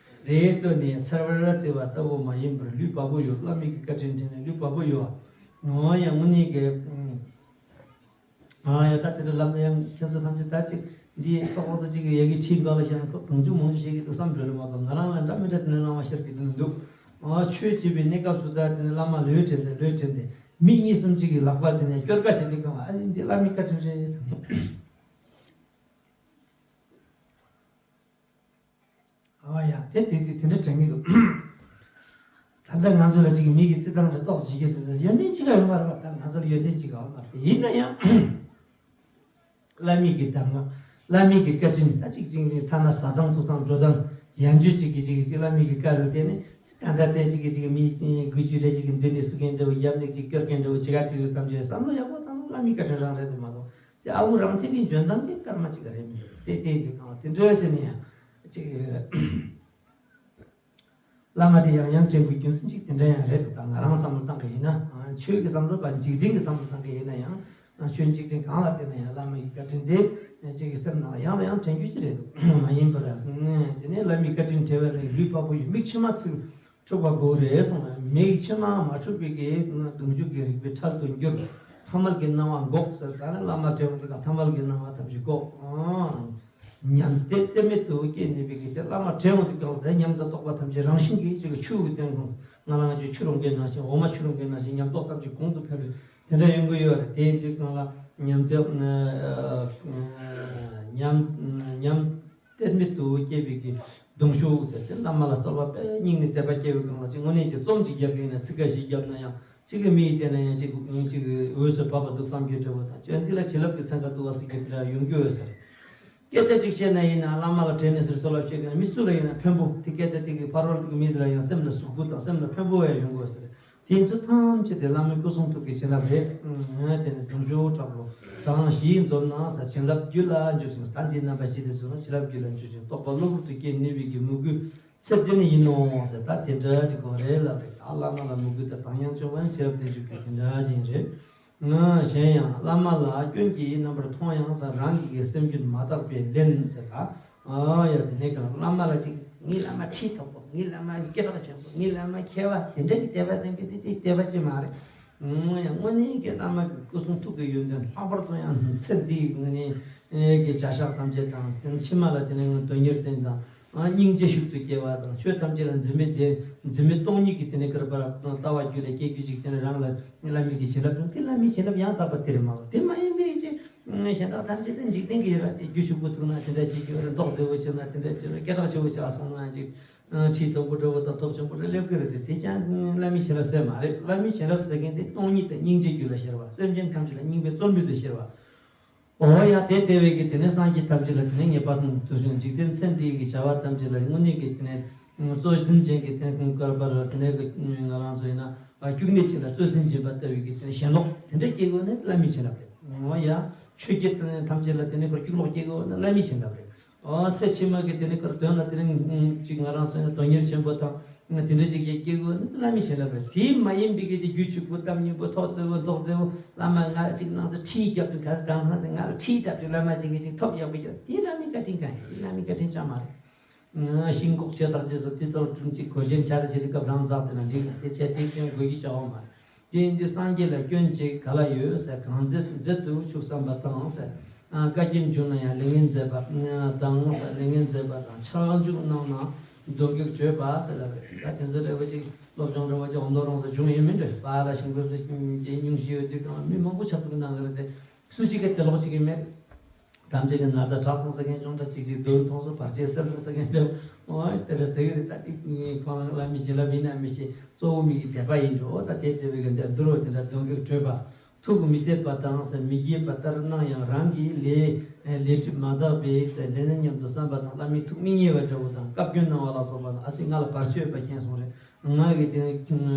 རེད། ལྟོས་ནས་ཚར་བར་བརྩི་བ་ལྟ་བུ་མ་ཡིན་པར་ལུས་བ་པོ་གཡོ། བླ་མའི་གི་བཀའ་དྲིན་དྲན་ནས་ལུས་བ་པོ་གཡོ་བ། ཨང་། ཡང་དངོས་གནས་ཀྱི། ཨ་ཡ། ད་དེ་འདྲ་ལབ་ན་ཡང་ཁྱེད་ཚོ་ཐམས་ཅད་ད་ཅིག་འདི་ཏོག་ཙམ་ཅིག་གི་ཡ་གི་ཁྲིད་འགའ་ལ་བཤད་ན་ཁོ་གང་བྱུང་མང་བྱུང་བཤད་ཀྱི་འདུག་བསམ་འགྲོ་རེད་མ་གཏོགས། ང་རང་ལ་འདྲ་མི་འདྲ་དེ་ནས་བླ་མ་ཤར་གྱི་འདུག་འདུག་ཨ། ཆོས་བྱེད་པའི་གནས་སྐབས་སུ་ད་དེ་ནས་བླ་མ་ལོས་དྲན་ཏེ་ལོས་དྲན་ཏེ་མི་གཉིས་གསུམ་ཅིག་གི་ལག་པ་དེ་ནས་སྐྱོར་ཀ་བྱེད་དུས་གང་ལ། ཨ་ནི་འདི་བླ་མའི་བཀའ་དྲིན་རེད་བསམ། ཨ་ཡ། དེ་དུས་དུས་དེ་འདྲ་དྲན་གྱི་འདུག་ད་ལྟ་ང་ཚོ་ལ་ཅིག་མི་གི་བརྩི་སྟངས་འདྲ་ཏོག་ཙམ་བྱེད་རྒྱུ་དེ་ཚོ་ཡོན་ཏན་ཅི་ག་ཡོད་མ་རེད་པ། ད་ང་ཚོ་ལ་ཡོན་ཏན་ཅི་ག་ཡོད་མ་རེད། དེ་ཡིན་ན་ཡང་བླ་མའི་གི་གདམས་ངག་བླ་མའི་གི་བཀའ་དྲིན། ད་ཅིག་ཅིག་ཅིག་ཐ་ན་ཟ་སྟངས་འཐུང་སྟངས་འགྲོ་སྟངས་ཡང་ཅིག་ཅིག་གི་ཅིག་ཅིག་བླ་མའི་གི་བཀའ་ལ་བརྟེན་ནས་ད་ལྟ་དེ་ཅིག་གི་ཅིག་མི་དགུ་བཅུ་རེ་ཅིག་གི་མདུན་ནས་བསུ་མཁན་འདྲ་བོ། ཡབ་མེས་ཅིག་སྐྱོར་མཁན་འདྲ་བོ། ཅི་ག་ཅིག་ཡོད་ཐམས་ཅད་བསམ་བློ་ཡག་པོ་བཏང་ན་བླ་མའི་བཀའ་དྲིན་རང་རེད་དེ་མ་གཏོགས། དེ་ཨ་ཁུ་རང་བཙན་གྱི་འཇོན་ཐང་གི་སྐར་མ་གཅིག་རེད་མི་འདུག་དེ་དེ་དེ་གང་དེ་འདྲ་བྱས་ནས་ཡང་ཅིག་བླ་མ་དེ་ཡང་ཡང་དྲན་དགོས་རྒྱུ་མཚན་ཅིག་དེ་འདྲ་ཡང་རེད་འདུག་ད་ང་རང་བསམ་བློ་བཏང་གི་ཡིན་ན། ཆོས་ཀྱི་བསམ་བློ་བ་འཇིག་རྟེན་གྱི་བསམ་བློ་བཏང་གི་ཡིན་ན་ཡང་། ཆོས་འཇིག་རྟེན་གང་ལ་བལྟས་ན་ཡང་བླ་མ་ཡི་བཀའ་དྲིན་དེ་ཅིག་གི་སེམས་ནང་ལ་ཡང་ལ་ཡང་དྲན་རྒྱུ་ཅིག་རེད་འདུག་མ་ཡིན་པར། དེ་ནས་བླ་མའི་བཀའ་དྲིན་དྲན་པ་ལས་ལུས་བ་པོ་ཡི་མིག་མཆི་མ་ཚིག་འཁྲུག་པ་དགོས་རེད་གསུངས་ལ། མིག་མཆི་མ་མ་འཁྲུགས་པའི་གི་གདུང་རྒྱུད་ཀྱི་རིག་པའི་ཁྲལ་དུ་འགྱུར། ཐ་མལ་གྱི་སྣང་བ་འགོག་ཟེར། ད་ནི་བླ་མ་དྲན་འོང་དུས་ཀྱང་ཐ་མལ་གྱི་སྣང་བ་ཐམས་ཅད་འགོག་ཨང་། ཉམས་དེ་གཏད་མེད་དུ་སྐྱེས་ནས་པའི་གི་དེ་བླ་མ་དྲན་འོང་དུས་ཀྱང་དེ་ཉམས་དང་རྟོགས་པ་ཐམས་ཅད་རང་བཞིན་གྱིས་ཅིག་ཆུ་གི་སྟེང་ཁོང་ང་རང་ཚོ་ཆུ་རུང་གི་ནང་བཞིན། འོ་མ་ཆུ་རུང་གི་ནང་བཞིན་ཉམས་རྟོགས་ཐམས་ཅད་གོང་དུ་འཕེལ་བའི་དེ་འདྲ་ཡོང་གི་ཡོད་རེད། དེ་ཡིན་དུས་གང་ལ་ཉམས་དེ་ཉམས་ཉམས། གཏེར་མེད་དུ་སྐྱེས་པའི་གི་གདུང་ཤུགས་ཟེར་ཏེ། བླ་མ་ལ་གསོལ་བ་དཔེ་སྙིང་ནས་དད་པ་སྐྱེ་བའི་སྒང་ལ་ཅིག་དངོས་གནས་ཀྱི་རྩོམ་ཅིག་བརྒྱབ་པ་ཡིན་ན། ཚིག་ཁ་ཞིག་བརྒྱབ་ན་ཡང་ཚིག་གི་མིག་ཡིད་བལྟས་ན་ཡང་ཅིག་ཅིག་འོད་ཟེར་བབས་པ་འདུག་བསམ་རྒྱུ་འདྲ་བོ་དང་། ཅིག་འདི་ལ་བྱིན་རླབས་ཀྱི་ཚན་ཁ་འདུག་བ་ཟེར་རྒྱུ་དེ་འདྲ་ཡོང་རྒྱུ་ཡོད་ས་རེད། སྐད་ཆ་ཅིག་བཤད་ན་ཡིན་ན། བླ་མ་ལ་དྲན་ནས་ཟེར་གསོལ་བ་བཤད་མཁན་མི་སུ་ལ་ཡིན་ན་ཕན་པོ་དེ། སྐད་ཆ་དེ་གི་ཕ་རོལ་གྱི་མི་དེ་ལ་ཡང་སེམས་ལ་ཟུག་པོ་དང་སེམས་ལ་ཕན་པོ་ཡང་ཡོང་དགོས་ཟེར། དེ་ཚོ་ཐམས་ཅད་དེ་བླ་མའི་སྐུ་གསུང་ཐུགས་ཀྱི་བྱིན་རླབས་རེད། ཨ་དེ་ནི་དུང་ཕྱུར་དྲག་པོ་གྲངས་བཞི་འཛོམས་ན་ཟེར། བྱིན་རླབས་རྒྱུད་ལ་འཇུག་ཅིང་ཟེར། ད་འདི་རྣམ་པ་བཞི་དེ་ཚོ་ནི་བྱིན་རླབས་རྒྱུད་ལ་འཇུག་ཅིང་རྟོགས་པ་གློ་བུར་དུ་སྐྱེ་ནུས་པའི་གི་མོས་གུས་ཚེ་འདི་ནི་ཡིན་ནོ་ཟེར། ད་དེ་འདྲ་ཅིག་དགོས་རེད་ལབ་རེད། ད་བླ་མ་ལ་མོས་གུས་དང་དང་ཡང་བྱུང་བ་ནི་བྱིན་རླབས་དེ་འཇུག་རྒྱུ་དེ་འདྲ་ཅིག་རེད། ང་གཞན་ཡང་བླ་མ་ལ་སྐྱོན་གྱི་རྣམ་པར་མཐོང་ཡང་ཟེར། རང་གི་གི་སེམས་རྒྱུད་མ་དག་པས་ལན་ཟེར། ད་ཨ་ཡ་དེ་ནས་གང་བླ་མ་ལ་ཅིག་ངའི་བླ་མ་ཁྲི་མཐོ་པོ། ངའི་བླ་མ་སྐད་གྲགས་ཆེན་པོ། ངའི་བླ་མ་མཁས་པ་དེ་འདྲ་གི་དད་པ་ཅན་པའི་དེ་དེ་དད་པ་ཅན་མ་རེད། ཨང་ཡ་དངོས་གནས་ཀྱི་བླ་མ་གི་སྐུ་གསུང་ཐུགས་ཀྱི་ཡོན་ཏན་ལྷག་པར་དུ་ཡང་ཚེ་འདིའི་ངོས་ནས་ཨེ་གི་བྱ་བཞག་ཐམས་ཅད་དང་། དེ་ཕྱི་མ་ལ་དེ་ནས་དོན་གཉེར་ཅན་དང་། ཨ་སྙིང་རྗེ་ཤུགས་སུ་སྐྱེ་བ་དང་། ཆོས་ཐམས་ཅད་ལ་འཛིན་མེད་དེ། འཛིན་མེད་སྟོང་ཉིད་ཀྱི་དེ་ནས་གར་པར་ལྟ་བ་རྒྱུད་ལ་སྐྱེ་རྒྱུ་ཅིག་དེ་ནས་རང་ལ་བླ་མའི་གི་བྱིན་རླབས་དང་། དེ་བླ་མའི་བྱིན་རླབས་ཡང་དག་པ་དེ་རེད་མ་གཏོགས། དེ་མ་ཡིན་པའི་ཅིག་གཞན་དག་ཐམས་ཅད་དེ་འཇིག་རྟེན་གྱི་ར་ཅིག་རྒྱུ་ཕྱུག་པོ་ཐུག་ན་དེ་འདྲ་བྱེད་རྒྱུ་རེད། མདོག་མཛེས་པོ་བྱུང་ན་དེ་འདྲ་བྱེད་རྒྱུ་རེད། སྐད་གྲགས་ཆེ་བོ་ཆགས་སོང་ན་ཅིག་ཁྲི་མཐོན་པོ་འདྲ་བོ་དང་སྟོབས་ཆེན་པོ་འདྲ་སླེབས་ཀྱི་རེད་དེ། དེ་ཀྱང་བླ་མའི་བྱིན་རླབས་ཟེར་མ་རེད། བླ་མའི་བྱིན་རླབས་ཟེར་མཁན་དེ་སྟོང་ཉིད་དང་སྙིང་རྗེ་རྒྱུད་ལ་ཤར་བ། སེམས་ཅན་ཐམས་ཅད་ལ་སྙིང་པའི་རྩོལ་མེད་དུ་ཤར་བ། འོ་ཡ། དེ་དེ་བས་ཀྱི་དེ་ནས་སངས་རྒྱས་ཐམས་ཅད་ལ་དེ་ནས་ངེས་པར་དུ་འཇིག་རྟེན་ཚེ་འདིའི་གི་བྱ་བ་ཐམས་ཅད་ལ་དངོས་གནས་ཀྱི་དེ་ནས་བརྩོན་འགྲུས་ཅན་གྱི་དེ་ཁུངས་དཀར་པར་དེ་ནས་ཀྱི་ང་རང་ཚོ་ཡིན་ན་སྐྱུག་ནས་ཅིག་ལ་བརྩོན་འགྲུས་ཅན་པ་ལྟ་བུའི་གི་དེ་ནས་ཞེན་ལོག་དེ་འདྲ་སྐྱེ་དགོས་ནི་བླ་མའི་བྱིན་རླབས་རེད། འོ་ཡ། ཆོས་བརྒྱད་ཐམས་ཅད་ལ་དེ་ནས་ཀྱི་སྐྱུག་ལོག་སྐྱེ་དགོས་ནི་བླ་མའི་བྱིན་རླབས་རེད། ཨོ་ཚེ་ཕྱི་མ་གི་དེ་ནས་ཀར་དོན་ལ་དེ་ནས་ཅིག་ང་རང་ཚོ་ཡང་དོན་གཉེར་ཆེན་པོ་དང་དེ་འདྲ་ཅིག་གི་སྐྱེ་དགོས་ནི་བླ་མའི་བྱིན་རླབས་རེད། དེ་མ་ཡིན་པའི་གི་དེ་རྒྱུ་ཕྱུག་པོ་གཏམ་སྙན་པོ་ཐོག་བརྩེགས་པོ་མདོག་མཛེས་པོ་བླ་མ་ང་ཅིག་ནང་ཚོ་ཁྲིད་རྒྱབ་དུས་ག་ས་གང་ས་ང་ལ་ཁྲིད་རྒྱབ་དུས་བླ་མ་ཅིག་གི་ཅིག་ཐོབ་ཡག་པོ་རྒྱབ་དེ་བླ་མའི་བཀའ་དྲིན་གང་ཡིན། བླ་མའི་བཀའ་དྲིན་ཅང་མ་རེད། ཤིང་ལྐོག་ཆོས་བདག་རྗེས་སུ་དེ་ལྟར་དྲུང་གཅིག་གོས་ཆེན་ཆ་རེ་བྱེད་དུས་སྐབས་རང་འཛག་དེ་ན་འགྲིག་དེ་བྱས་དེ་སྐྱོན་དགོས་ཀྱི་བྱ་བ་མ་རེད། དེ་ཡིན་དུས་སངས་རྒྱས་ལ་སྐྱོན་ཅིག་ག་ལ་ཡོད་ཟེར། གང་མཛད་མཛད་དུ་ཆུག་བསམ་པ་དང་ཟེར། བཀའ་བཀྱོན་བྱུང་ན་ཡང་ལས་ངན་མཛད་པ་དང་ཟེར། ལས་ངན་མཛད་པ་དང་ཕྱག་འཇུག་གནང་ན་གདོན་བགེགས་བྲོས་པ་ཟེར་ལབ་རེད། ད་དེ་ཚོ་འདྲ་བོ་ཅིག་སློབ་སྦྱོང་འདྲ་བོ་ཅིག་འོང་དོ་རང་ས་བྱུང་ཡོད་མིན་འདྲ། པ་ར་ཤིང་བུ་ཟེར་སྙུང་གཞི་ཡོད་དུས་གང་མི་མང་པོ་ཆབ་ཏུ་གནང་གི་རེད་དེ། སུ་གཅིག་གིས་དེ་ལོག་བྱེད་ཀྱི་མེད། དམ་ཚིག་གི་ན་ཚ་དྲག་སོང་ཟེར་མཁན་ཅུང་ཟད་ཅིག་ཅིག་རྡོལ་མཐོང་སོང་བར་ཆད་སེལ་སོང་ཟེར་མཁན་འདྲ། ཨོ་དེ་འདྲ་ཟེར་གི་རེད། ད་དེ་ཁོང་རང་བླ་མའི་བྱིན་རླབས་ཡིན་ན་མི་ཤེས། གཙོ་བོ་མི་གི་དད་པ་ཡིན་འགྲོ། ད་དེ་དེ་བས་ཀྱང་དེ་འདུལ་བ་དེ་འདྲ་གདོན་བགེགས་བྲོས་པ། ཐུགས་མི་གཏད་པ་དང་ཟེར། མི་དགྱེས་པ་ལྟར་སྣང་ཡང་རང་གི་ལས་ལས་སྒྲིབ་མ་དག་པས་ཟེར། ལས་ནི་སྙམ་དུ་བསམ་པ་དང་བླ་མའི་ཐུགས་མི་མཉེས་པ་འདྲ་བོ་དང་བཀའ་བཀྱོན་གནང་བ་ལ་སོགས་པ་ལ། ཨ་ཙི་ང་ལ་བར་ཆད་ཡོད་པ་མཁྱེན་སོང་རེད། ང་གི་དེ་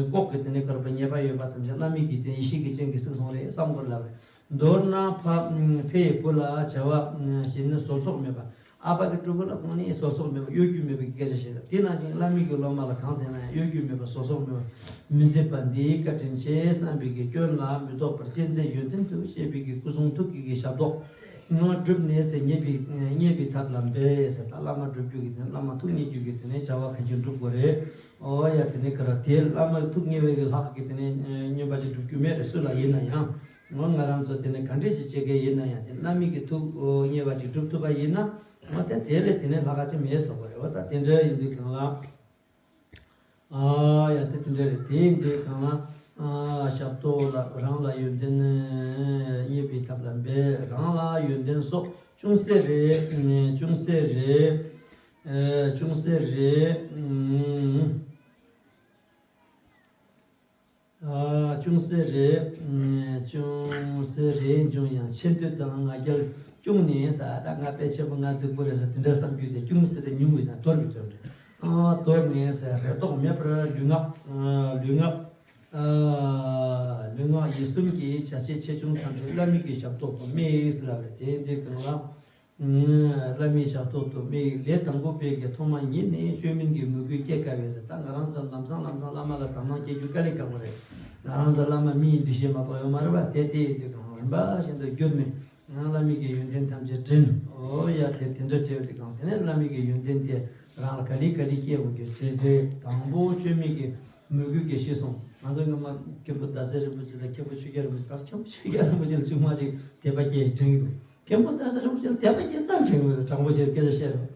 ལྐོག་གི་དེ་ནས་བཀར་བ་ཉེས་པ་ཡོད་པ་ཐམས་ཅད་བླ་མའི་གི་དེ་ཡེ་ཤེས་ཀྱི་སྤྱན་གྱིས་གཟིགས་སོང་རེད་བསམ་དགོས་ལབ་རེད། མདོར་ན་ཕ་ཕའི་བུ་ལ་བྱ་བ་བྱེད་ནི་བཟོ་ཚོགས་མེད་པ། ཨ་ཕ་གི་ཕྲུ་གུ་ལ་ཁོང་ནི་བཟོ་ཚོགས་མེད་པ། གཡོ་སྒྱུ་མེད་པའི་སྐད་ཆ་བཤད་ཡོད། དེ་ནང་བཞིན་བླ་མའི་གི་སློབ་མ་ལ་གང་ཟེར་ན་ཡང་གཡོ་སྒྱུ་མེད་པ་བཟོ་ཚོགས་མེད་པ། མི་མཛད་པ་འདིའི་བཀའ་དྲིན་ཆེ་བསམ་པའི་གི་སྐྱོན་ལ་མི་ལྡོག་པར་གཅེས་འཛིན་ཡོན་ཏན་དུ་བཤད་པའི་གི་སྐུ་གསུང་ཐུགས་ཀྱི་གི་ཞབས་ཏོག་ང་བསྒྲུབས་ནས་ཚེ་རྙེད་པའི་རྙེད་པའི་ཐབས་ལ་འབད་ཟེར། ད་བླ་མ་བསྒྲུབ་རྒྱུ་གི་དེ་བླ་མ་ཐུགས་མཉེས་རྒྱུ་གི་དེ་ནས་བྱ་བ་ག་ཅིག་སྒྲུབ་དགོས་རེད། ཨོ་ཡ་དེ་ནས་ག་ར་དེ་བླ་མ་ཐུགས་མཉེས་པའི་གི་ལྷག་གི་དེ་ནས་བསྙེན་པ་ཅིག་སྒྲུབ་རྒྱུ་མེད་རེད། སུ་ལ་ཡིན་ན་ཡང་། ང་ང་རང་ཚོ་དེ་ནས་ག་འདྲས་ཞིག་བྱེད་མཁན་ཡིན་ན་ཡང་དེ་བླ་མའི་གི་ཐུགས་མཉེས་པ་ཅིག་སྒྲུབ་ཐུབ་པ་ཡིན་ན། ང་དེ་དེ་ལས་དེ་ནས་ལྷག་ག་ཅིག་མེད་ཟེར་བ་རེད་བ། ད་དེ་འདྲ་ཡིན་དུས་གང་ལ། ཨ་ཡ་དེ་དེ་འདྲ་རེད། དེ་ཡིན་དུས་གང་ལ། ཨ་ཞབས་ཏོག་ལ་རང་ལ་ཡོན་ཏན་རྙེད་པའི་ཐབས་ལ་འབད། རང་ལ་ཡོན་ཏན་སོགས་ཅུང་ཟད་རེ། ཅུང་ཟད་རེ། ཨེ་ཅུང་ཟད་རེ། ཨུམ། ཨ་ཅུང་ཟད་རེ། ཨུམ། ཅུང་ཟད་རེ་འབྱུང་ཡང་ཆེ་འདོད་དང་ང་རྒྱལ་སྐྱུང་ནས་ཟེར། ད་ང་དཔེ་ཆེན་པོ་ང་རྫིག་པོ་རེད་ཟེར་དེ་འདྲ་བསམ་རྒྱུ་དེ་ཅུང་ཟད་དེ་ཉུང་བའི་དང་དོར་བའི་དོན་རེད། ཨ་དོར་ནས་ཟེར་རེ་དོགས་མེད་པར་ལུས་ངག་ཨ་ལུས་ངག་ཨ་ལུས་ངག་ཡིད་གསུམ་གྱི་བྱ་བྱེད་ཆེ་ཆུང་ཐམས་ཅད་བླ་མའི་གི་ཞབས་ཏོག་ཏུ་དམིགས་ལབ་རེད། དེ་འདི་གང་ལ། བླ་མའི་ཞབས་ཏོག་ཏུ་དམིགས། ལས་དང་པོ་པའི་གི་ཐོག་མ་ཉིད་ནས་བཅོས་མིན་གྱི་མོས་གུས་སྐྱེ་དཀའ་བས་ཟེར། ད་ང་རང་ཚོ་ལམ་སང་ལམ་སང་བླ་མ་ལ་དག་སྣང་སྐྱེ་རྒྱུ་དཀའ་ལས་ཁག་པོ་རེད། ང་རང་ཚོ་བླ་མ་མི་ཡི་འདུ་ཤེས་མ་གཏོགས་ཡོད་མ་རེད་པ། དེ་དེ་ཡིན་དུས་གང་རིམ་པ་བཞིན་དུ་བསྒྱུར་ནས་ཡང་བླ་མའི་གི་ཡོན་ཏན་ཐམས་ཅད་དྲན། ཨོ་ཡ་དེ་དེ་འདྲ་བྲལ་བའི་དུས་གང་དེ་ནས་བླ་མའི་གི་ཡོན་ཏན་དེ་རང་ལ་ག་ལེ་ག་ལེ་སྐྱེ་འོང་རྒྱུ་བྱས་ཏེ། དང་པོ་བཅོས་མིན་གྱི་མོས་གུས་ཀྱི་ཤེས་སོང་། ང་ཚོ་སྔོན་མ་མཁན་པོ་ཟླ་ཟེར་རིན་པོ་ཆེ་དང་མཁན་པོ་ཆོས་རྒྱལ་རིན་པོ་ཆེ། ད་མཁན་པོ་ཆོས་རྒྱལ་རིན་པོ་ཆེ་ལ་ཅིག་མ་ཅིག་དད་པ་སྐྱེས་དྲན་གྱི་འདུག་མཁན་པོ་ཟླ་ཟེར་རིན་པོ་ཆེ་ལ་དད་པ་སྐྱེས་ཙམ་དྲན་གྱི་འདུག་དྲང་པོ་བཤད་སྐད་ཆ་བཤད་རོགས།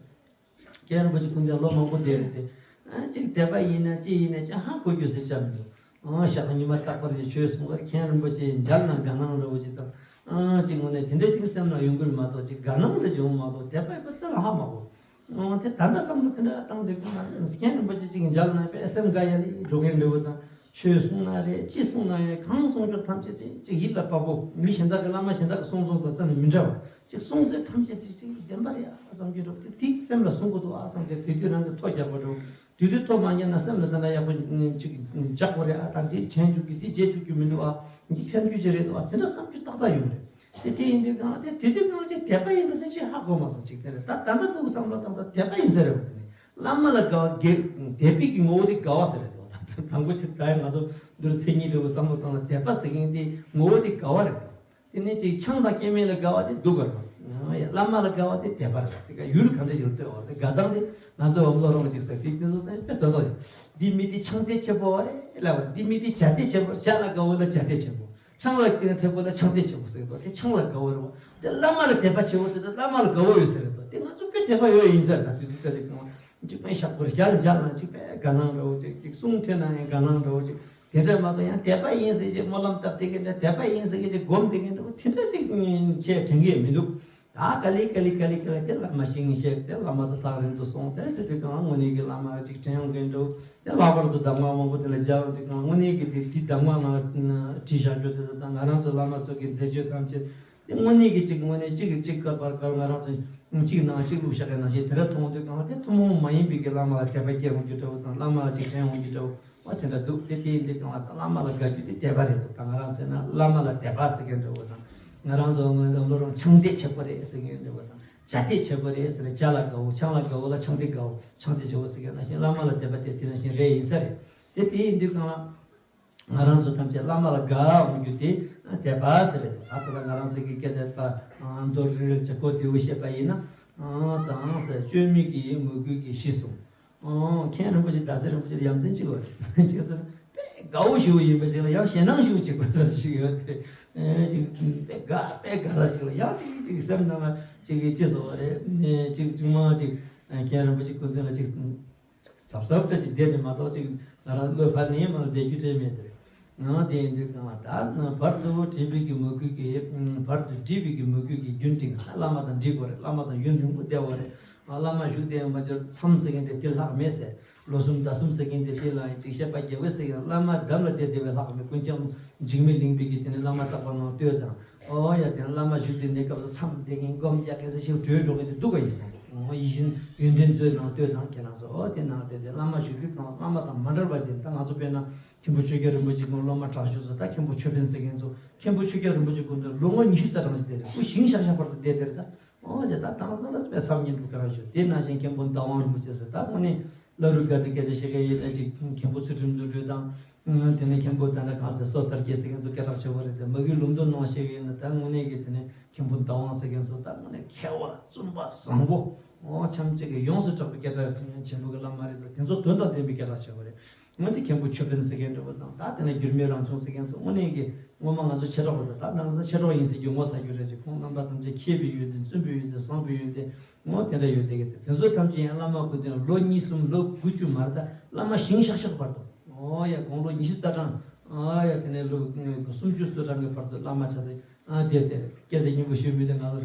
མཁན་རིན་པོ་ཆེ་ཁུངས་ལྡན་ལོ་མང་པོ་བསྡད་རེད་དེ། ཨ་ཅིག་དད་པ་ཡིན་ན་ཅི་ཡིན་ན་ཅི་ཧ་གོ་རྒྱུ་ཟེར་ཅང་མི་འདུག་ཨང་ཞག་ཉི་མ་རྟག་པར་ཅིག་ཆོས་གསུང་བར་མཁན་རིན་པོ་ཆེ་མཇལ་ན་དགའ་སྣང་འདྲ་བོ་ཅིག་དང་། ཨང་ཅིག་དངོས་གནས་དེ་འདྲ་ཅིག་སེམས་ནང་ཡོང་གི་རེད་མ་གཏོགས་ཅིག་དགའ་སྣང་འདྲ་ཅིག་ཡོང་མ་གཏོགས་དད་པ་ཡོད་པ་རྩ་ལ་ཧ་མ་གོ། འོ་དེ་ད་ལྟ་བསམ་བློ་དེ་འདྲ་བཏང་དུས་ཀྱང་མཁན་རིན་པོ་ཆེ་གཅིག་མཇལ་ན་དཔེ་སེམས་དགའ་ཡ་ལེ་འགྲོ་མཁན་འདྲ་བོ་དང་། ཆོས་གསུང་ན་རེད། ཅི་གསུང་ན་ཡང་གང་གསུང་རྒྱུ་ཐམས་ཅད་དེ་གཅིག་ཡིད་ལ་བབ་པོ། མི་གཞན་དག་གི་བླ་མ་གཞན་དག་གི་གསུང་གསུང་དང་ཙམ་ནས་མི་འདྲ་བ། གཅིག་གསུང་ཚད་ཐམས་ཅད་དེ་གཅིག་བདེན་པ་རེད་ཨ་བསམ་གྱི་འདུག་དེ་དེ་སེམས་ལ་གསུང་དགོས་འདུག་ཨ་བསམ་གྱི་དེ་དུས་རང་གི་ཐོ་རྒྱག་པ་འདྲ་བོ། དུས་དུས་ཐོག་མ་ཉན་ན་སེམས་ལ་ད་ལྟ་ཡག་པོ་ཅིག་འཇགས་པོ་རེད་ཨ། ད་འདི་དྲན་བཅུག་རྒྱུ་འདི་བརྗེད་བཅུག་རྒྱུ་མི་འདུག་ཨ། འདི་ཕན་རྒྱུ་ཅིག་རེད་འདུག་ཨ། དེ་འདྲ་བསམ་རྒྱུ་ཏག་ཏག་ཡོང་གི་རེད། དེ་དེ་ཡིན་དུས་གང་ལ་དེ་དུས་དུས་གང་ལ་ཅིག་དད་པ་ཡིན་པ་ཟེར་ཅིག་ཧ་གོ་མ་སོང་ཅིག་དེ་རེད། ད་ད་ལྟ་འདུག་བསམ་བློ་བཏང་ད་དད་པ་ཡིན་ས་རེད་པ། དེ་ནི་བླ་མ་ལ་དགའ་བ་དགེ་དད་པའི་གི་ངོ་བོ་དེ་དགའ་བ་ཟེར་རེད་འདུག་ད་དང་པོ་ཆེ་ད་ང་ཚོ་འདིར་མཚན་ཉིད་འདྲ་བོ་བསམ་བློ་བཏང་ན་དད་པ་ཟེར་མཁན་དེ་ངོ་བོ་དེ་དགའ་བ་རེད་འདུག་དེ་ནས་ཅིག་ཆང་དང་སྐྱེ་དམན་ལ་དགའ་བ་དེ་སྡུག་ག་རེད། བླ་མ་ལ་དགའ་བ་དེ་དད་པ་རེད། དེ་ག་ཡུལ་ག་འདྲ་ཞིག་ལ་ལྟོས་པ་དེ་དགའ་སྟངས་དེ་ང་ཚོ་འོམ་ལོ་རོང་ཅིག་ཟེར་དེ་དེ་ཚོ་དཔེ་དོན་དག་ཡོད། འདི་མི་དེ་ཆང་དད་ཆེ་པོ་བ་རེད་ལབ་པ། འདི་མི་དེ་ཇ་དད་ཆེ་པོ། ཇ་ལ་དགའ་བོ་ལ་ཇ་དད་ཆེ་པོ། ཆང་ལ་དད་པོ་ལ་ཆང་དད་ཆེ་པོ་ཟེར་དོ། དེ་ཆང་ལ་དགའ་བོ་རེད་པ། དེ་བླ་མ་ལ་དད་པ་ཆེ་བོ་ཟེར་དོ། བླ་མ་ལ་དགའ་བོ་ཡོད་ཟེར་རེད་དོ། དེ་ང་ཚོ་དཔེ་དད་པ་ཡོད་ཡིན་ཟེར་ལ་དེ་དུས་ད་རེས་གང་ཅིག་དཔེ་ཤག་པོར་ཞལ་མཇལ་ན་ཅིག་དཔེ་དགའ་སྣང་འདྲ་བོ་ཅིག་ཅིག་གསུང་ཐོས་ན་ཡང་དགའ་སྣང་འདྲ་བོ་ཅིག་དེ་འདྲ་མ་གཏོགས་ཡང་དད་པ་ཡིན་ཟེར་གྱི་སྨོན་ལམ་བཏབ་དེ་གི་འདྲ། དད་པ་ཡིན་ཟེར་གྱི་ཅིག་སྒོམ་དེ་གི་འདྲ་བོ་དེ་འདྲ་ཅིག་ཆེ་དྲན་གི་མི་འདུག་ད་ག་ལེ་ག་ལེ་ག་ལེ་ག་ལེ་དེ་བླ་མ་ཞིང་གཤེགས་དེ་བླ་མ་དང་ཐག་རིང་དུ་སོང་དེ་ཟེར་དུས་གང་དངོས་གནས་ཀྱི་བླ་མ་ཅིག་དྲན་ཡོང་གི་འདུག་དེ་ལྷག་པར་དུ་གདམས་ངག་མང་པོ་དེ་ལ་སྦྱར་ཡོང་དུས་གང་དངོས་གནས་ཀྱི་དེ་དེ་གདམས་ངག་ནང་བྲིས་བཞག་རྒྱུ་དེ་ཚོ་དང་ང་རང་ཚོ་བླ་མ་ཚོ་གི་མཛད་སྤྱོད་ཐམས་ཅད་དེ་དངོས་གནས་ཀྱི་ཅིག་དངོས་གནས་གཅིག་གིས་གཅིག་བཀབ་པར་བཀབ། ང་རང་ཚོ་གཅིག་ནང་གཅིག་བླུགས་བཞག་གི་ནང་བཞིན་དེ་འདྲ་མཐོང་དུས་གང་དེ་ཐུན་མོང་མ་ཡིན་པའི་གི་བླ་མ་ལ་དད་པ་སྐྱེ་འོང་རྒྱུ་འདྲ་བོ་དང་བླ་མ་ལ་ཅིག་དྲན་འོང་རྒྱུ་འདྲ་བོ། ཨོ་དེ་འདྲ་འདུག་དེ་དེ་ཡིན་དུས་གང་ལ་ད་བླ་མ་ལ་དགའ་རྒྱུ་དེ་དད་པ་རེད་འདུག་ད་ང་རང་ཚོས་ན་བླ་མ་ལ་དད་པ་ཟེར་མཁན་འདྲ་བོ་དང་། ང་རང་ཚོ་ངོས་ལ་ལོ་རང་ཆང་དད་ཆེ་པོ་རེད་ཟེར་མཁན་འདྲ་བོ་དང་། ཇ་དད་ཆེ་པོ་རེད་ཟེར་ན་ཇ་ལ་དགའ་བོ། ཆང་ལ་དགའ་བོ་ལ་ཆང་དད་དགའ་བོ། ཆང་དད་ཆེ་བོ་ཟེར་མཁན་ནང་བཞིན་བླ་མ་ལ་དད་པ་དེ་དེ་ནང་བཞིན་རེད་ཡིན་ས་རེད། དེ་དེ་ཡིན་དུས་གང་ལ་ང་རང་ཚོ་ཐམས་ཅད་བླ་མ་ལ་དགའ་འོང་རྒྱུ་དེ་དད་པ་ཟེར་རེད་འདུག་ད་ལྟ་ང་རང་ཚོ་གི་སྐད་ཆ་པ་མདོར་རིལ་རིལ་བྱེད་གོ་བདེ་བོ་བཤད་པ་ཡིན་ན། དང་ཟེར་བཅོས་མིན་གྱི་མོས་གུས་ཀྱིས་གཞི་བཟུང་། ཨོ། མཁན་རིན་པོ་ཆེ་རྡ་སའི་རིན་པོ་ཆེ་ལ་ཡ་མཚན་གཅིག་པ་རེད། གཅིག་ཟེར་ན་དཔེ་དགའ་བོ་ཞེ་པོ་ཡིན་པ་ཞིག་ལ་ཡང་ཞེད་སྣང་ཞེ་པོ་ཅིག་དགོས་ས་ཞིག་ཡོད་དེ། ཨེ་ཅིག་དཔེ་དགའ་དཔེ་དགའ་ས་ཞིག་ལ་ཡང་ཅིག་ཅིག་སེམས་ནང་ལ་ཅིག་ཅི་ཟེར་བ་རེད། ཨེ་ཅིག་ཅིག་མ་ཅིག་མཁན་རིན་པོ་ཆེ་སྐུ་མདུན་ལ་ཅིག་གཟབ་གཟབ་འདྲ་ཅིག་བསྡད་ནས་མ་གཏོགས་ཅིག་ང་རང་བློ་ཕར་ནས་མར་བསྡད་རྒྱུ་དྲན་མེད་དེ། ང་དེ་ཡིན་དུས་གང་ལ་ད་བར་དུ་བསྒྲིམས་པའི་གི་མོས་གུས་ཀྱིས། བར་དུ་བསྒྲིམས་པའི་གི་མོས་གུས་ཀྱིས་རྒྱུན་བསྲིངས། བླ་མ་དང་འགྲིག་དགོས་རེད། བླ་མ་དང་ཡུན་རིང་པོ་བསྡད་དགོས་རེད། ཨ་བླ་མ་བཞུགས་བསྡད་ཡོང་བ་ཅིག་མཚམས་ཟེར་མཁན་དེ་དེ་ལྷག་མེད་ཟེར། ལོ་གསུམ་ཟླ་གསུམ་ཟེར་མཁན་དེ་དེ་ལ་ཡང་ཅིག་བཤད་པ་རྒྱག་པས་ཟེར་མཁན་བླ་མ་འདམ་ལ་བསྡད་བསྡད་པའི་ལྷག་མེད། ཀུན་ཀྱང་འཇིགས་མེད་གླིང་པའི་གི་དེ་ནས་བླ་མ་རྟག་པ་ནང་ལྟོས་དང་། ཨོ་ཡ་དེ་ནས་བླ་མ་བཞུགས་བསྡད་གནས་སྐབས་སུ་མཚམས་བསྡད་མཁན་སྒོམ་རྒྱག་མཁན་ཟེར་ཞིག་གྲོལ་འགྲོ་མཁན་དེ་འདུག་ག་ཡིན་ཟེར། ཨོ་ཡིད་བཞིན་ཡོན་ཏན་མཛོད་ནང་ལྟོས་དང་ཁྱེད་རང་ཚོ། ཨོ་དེ་ནང་བསྡད་དེ་བླ་མ་བཞུགས་དུས་གང་བླ་མ་དང་མ་འབྲལ་བ་ཅན། ད་ང་ཚོ་དཔེར་ན་མཁན་པོ་ཆོས་རྒྱལ་རིན་པོ་ཆེ་སྐུ་སློབ་མ་དྲག་ཤོས་ཚོ། ད་མཁན་པོ་ཆོས་འཕེལ་ཟེར་མཁན་ཚོ་མཁན་པོ་ཆོས་རྒྱལ་རིན་པོ་ཆེ་སྐུ་མདུན་ལོ་ངོ་ཉི་ཤུ་རྩ་གྲངས་ཅིག་བསྡད་དེ། སྐུ་ཞིང་ཤག་ཤག་བར་དུ་བསྡད་དེ་རེད། ད་ཨོ་ཅེ་ད་དང་ད་ལ་དཔེ་མཚམས་ཉིན་དུ་གང་ཞུ། དེ་ནང་བཞིན་མཁན་པོ་ཟླ་དབང་རིན་པོ་ཆེ་ཟེར། ད་དངོས་གནས་བླ་རུང་སྒར་ནས་སྐད་ཆ་བཤད་མཁན་ཡིན་ན་ཅིག་མཁན་པོ་ཚུལ་ཁྲིམས་དོན་གྲུབ་དང་། དེ་ནས་མཁན་པོ་ད་ལྟ་གང་ཟེར་སོ་ཐར་རྒྱལ་ཟེར་མཁན་ཚོ་སྐད་གྲགས་ཆེ་བོ་རེད་དེ། མ་གི་ལུང་སྟོན་ནང་བཤད་ཡིན་ན་ད་དངོས་གནས་ཀྱི་དེ་ནས་མཁན་པོ་ཟླ་དབང་ཟེར་མཁན་ཚོ་ད་དངོས་གནས་མཁས་པ་བཙུན་པ་བཟང་པོ། ཨོ་ཆམ་ཅིག་གི་ཡོངས་སུ་གྲགས་པའི་སྐད་གྲགས་ཆེན་པོ་གི་བླ་མ་རེད་དེ། དེ་ཚོ་དོན་དང་ལྡན་པའི་སྐད་གྲགས་ཆེ་བོ་རེད། འོན་ཏེ་མཁན་པོ་ཆོས་འཕེལ་ཟེར་མཁན་འདྲ་བོ་དང་། ད་དེ་ནས་འགྱུར་མེད་རང་བྱུང་ཟེར་མཁན་ཚོ་དངོས་གནས་ཀྱི་ངོ་མ་ང་ཚོ་མཆེད་གྲོགས་པོ་དང་། ད་ང་ཚོ་མཆེད་གྲོགས་ཡིན་ཟེར་རྒྱུ་ངོ་ཚ་རྒྱུ་རེད་ཅེས། ཁོང་རྣམ་པ་ཐམས་ཅད་མཁས་པའི་ཡོན་ཏན་བཙུན་པའི་ཡོན་ཏན་བཟང་པོའི་ཡོན་ཏན་ངོ་དེ་འདྲ་ཡོད་དེ་གི། དེ་ཚོ་ཐམས་ཅད་ཡང་བླ་མ་སྐུ་མདུན་ལོ་གཉིས་གསུམ་ལོ་དགུ་བཅུ་མ་རེད། ད་བླ་མ་ཞིང་ཤག་ཤག་བར་དུ། ཨོ་ཡ་དགུང་ལོ་ཉི་ཤུ་རྩ་གྲངས། ཨ་ཡ་དེ་ནས་ལོ་སུམ་ཅུ་སོ་གྲངས་ཀྱི་བར་དུ་བླ་མ་ཆགས་ཏེ། ཨ་དེ་དེ་སྐད་ཆ་སྙན་པོ་ཤོད་མི་དེ་ང་ཚོ་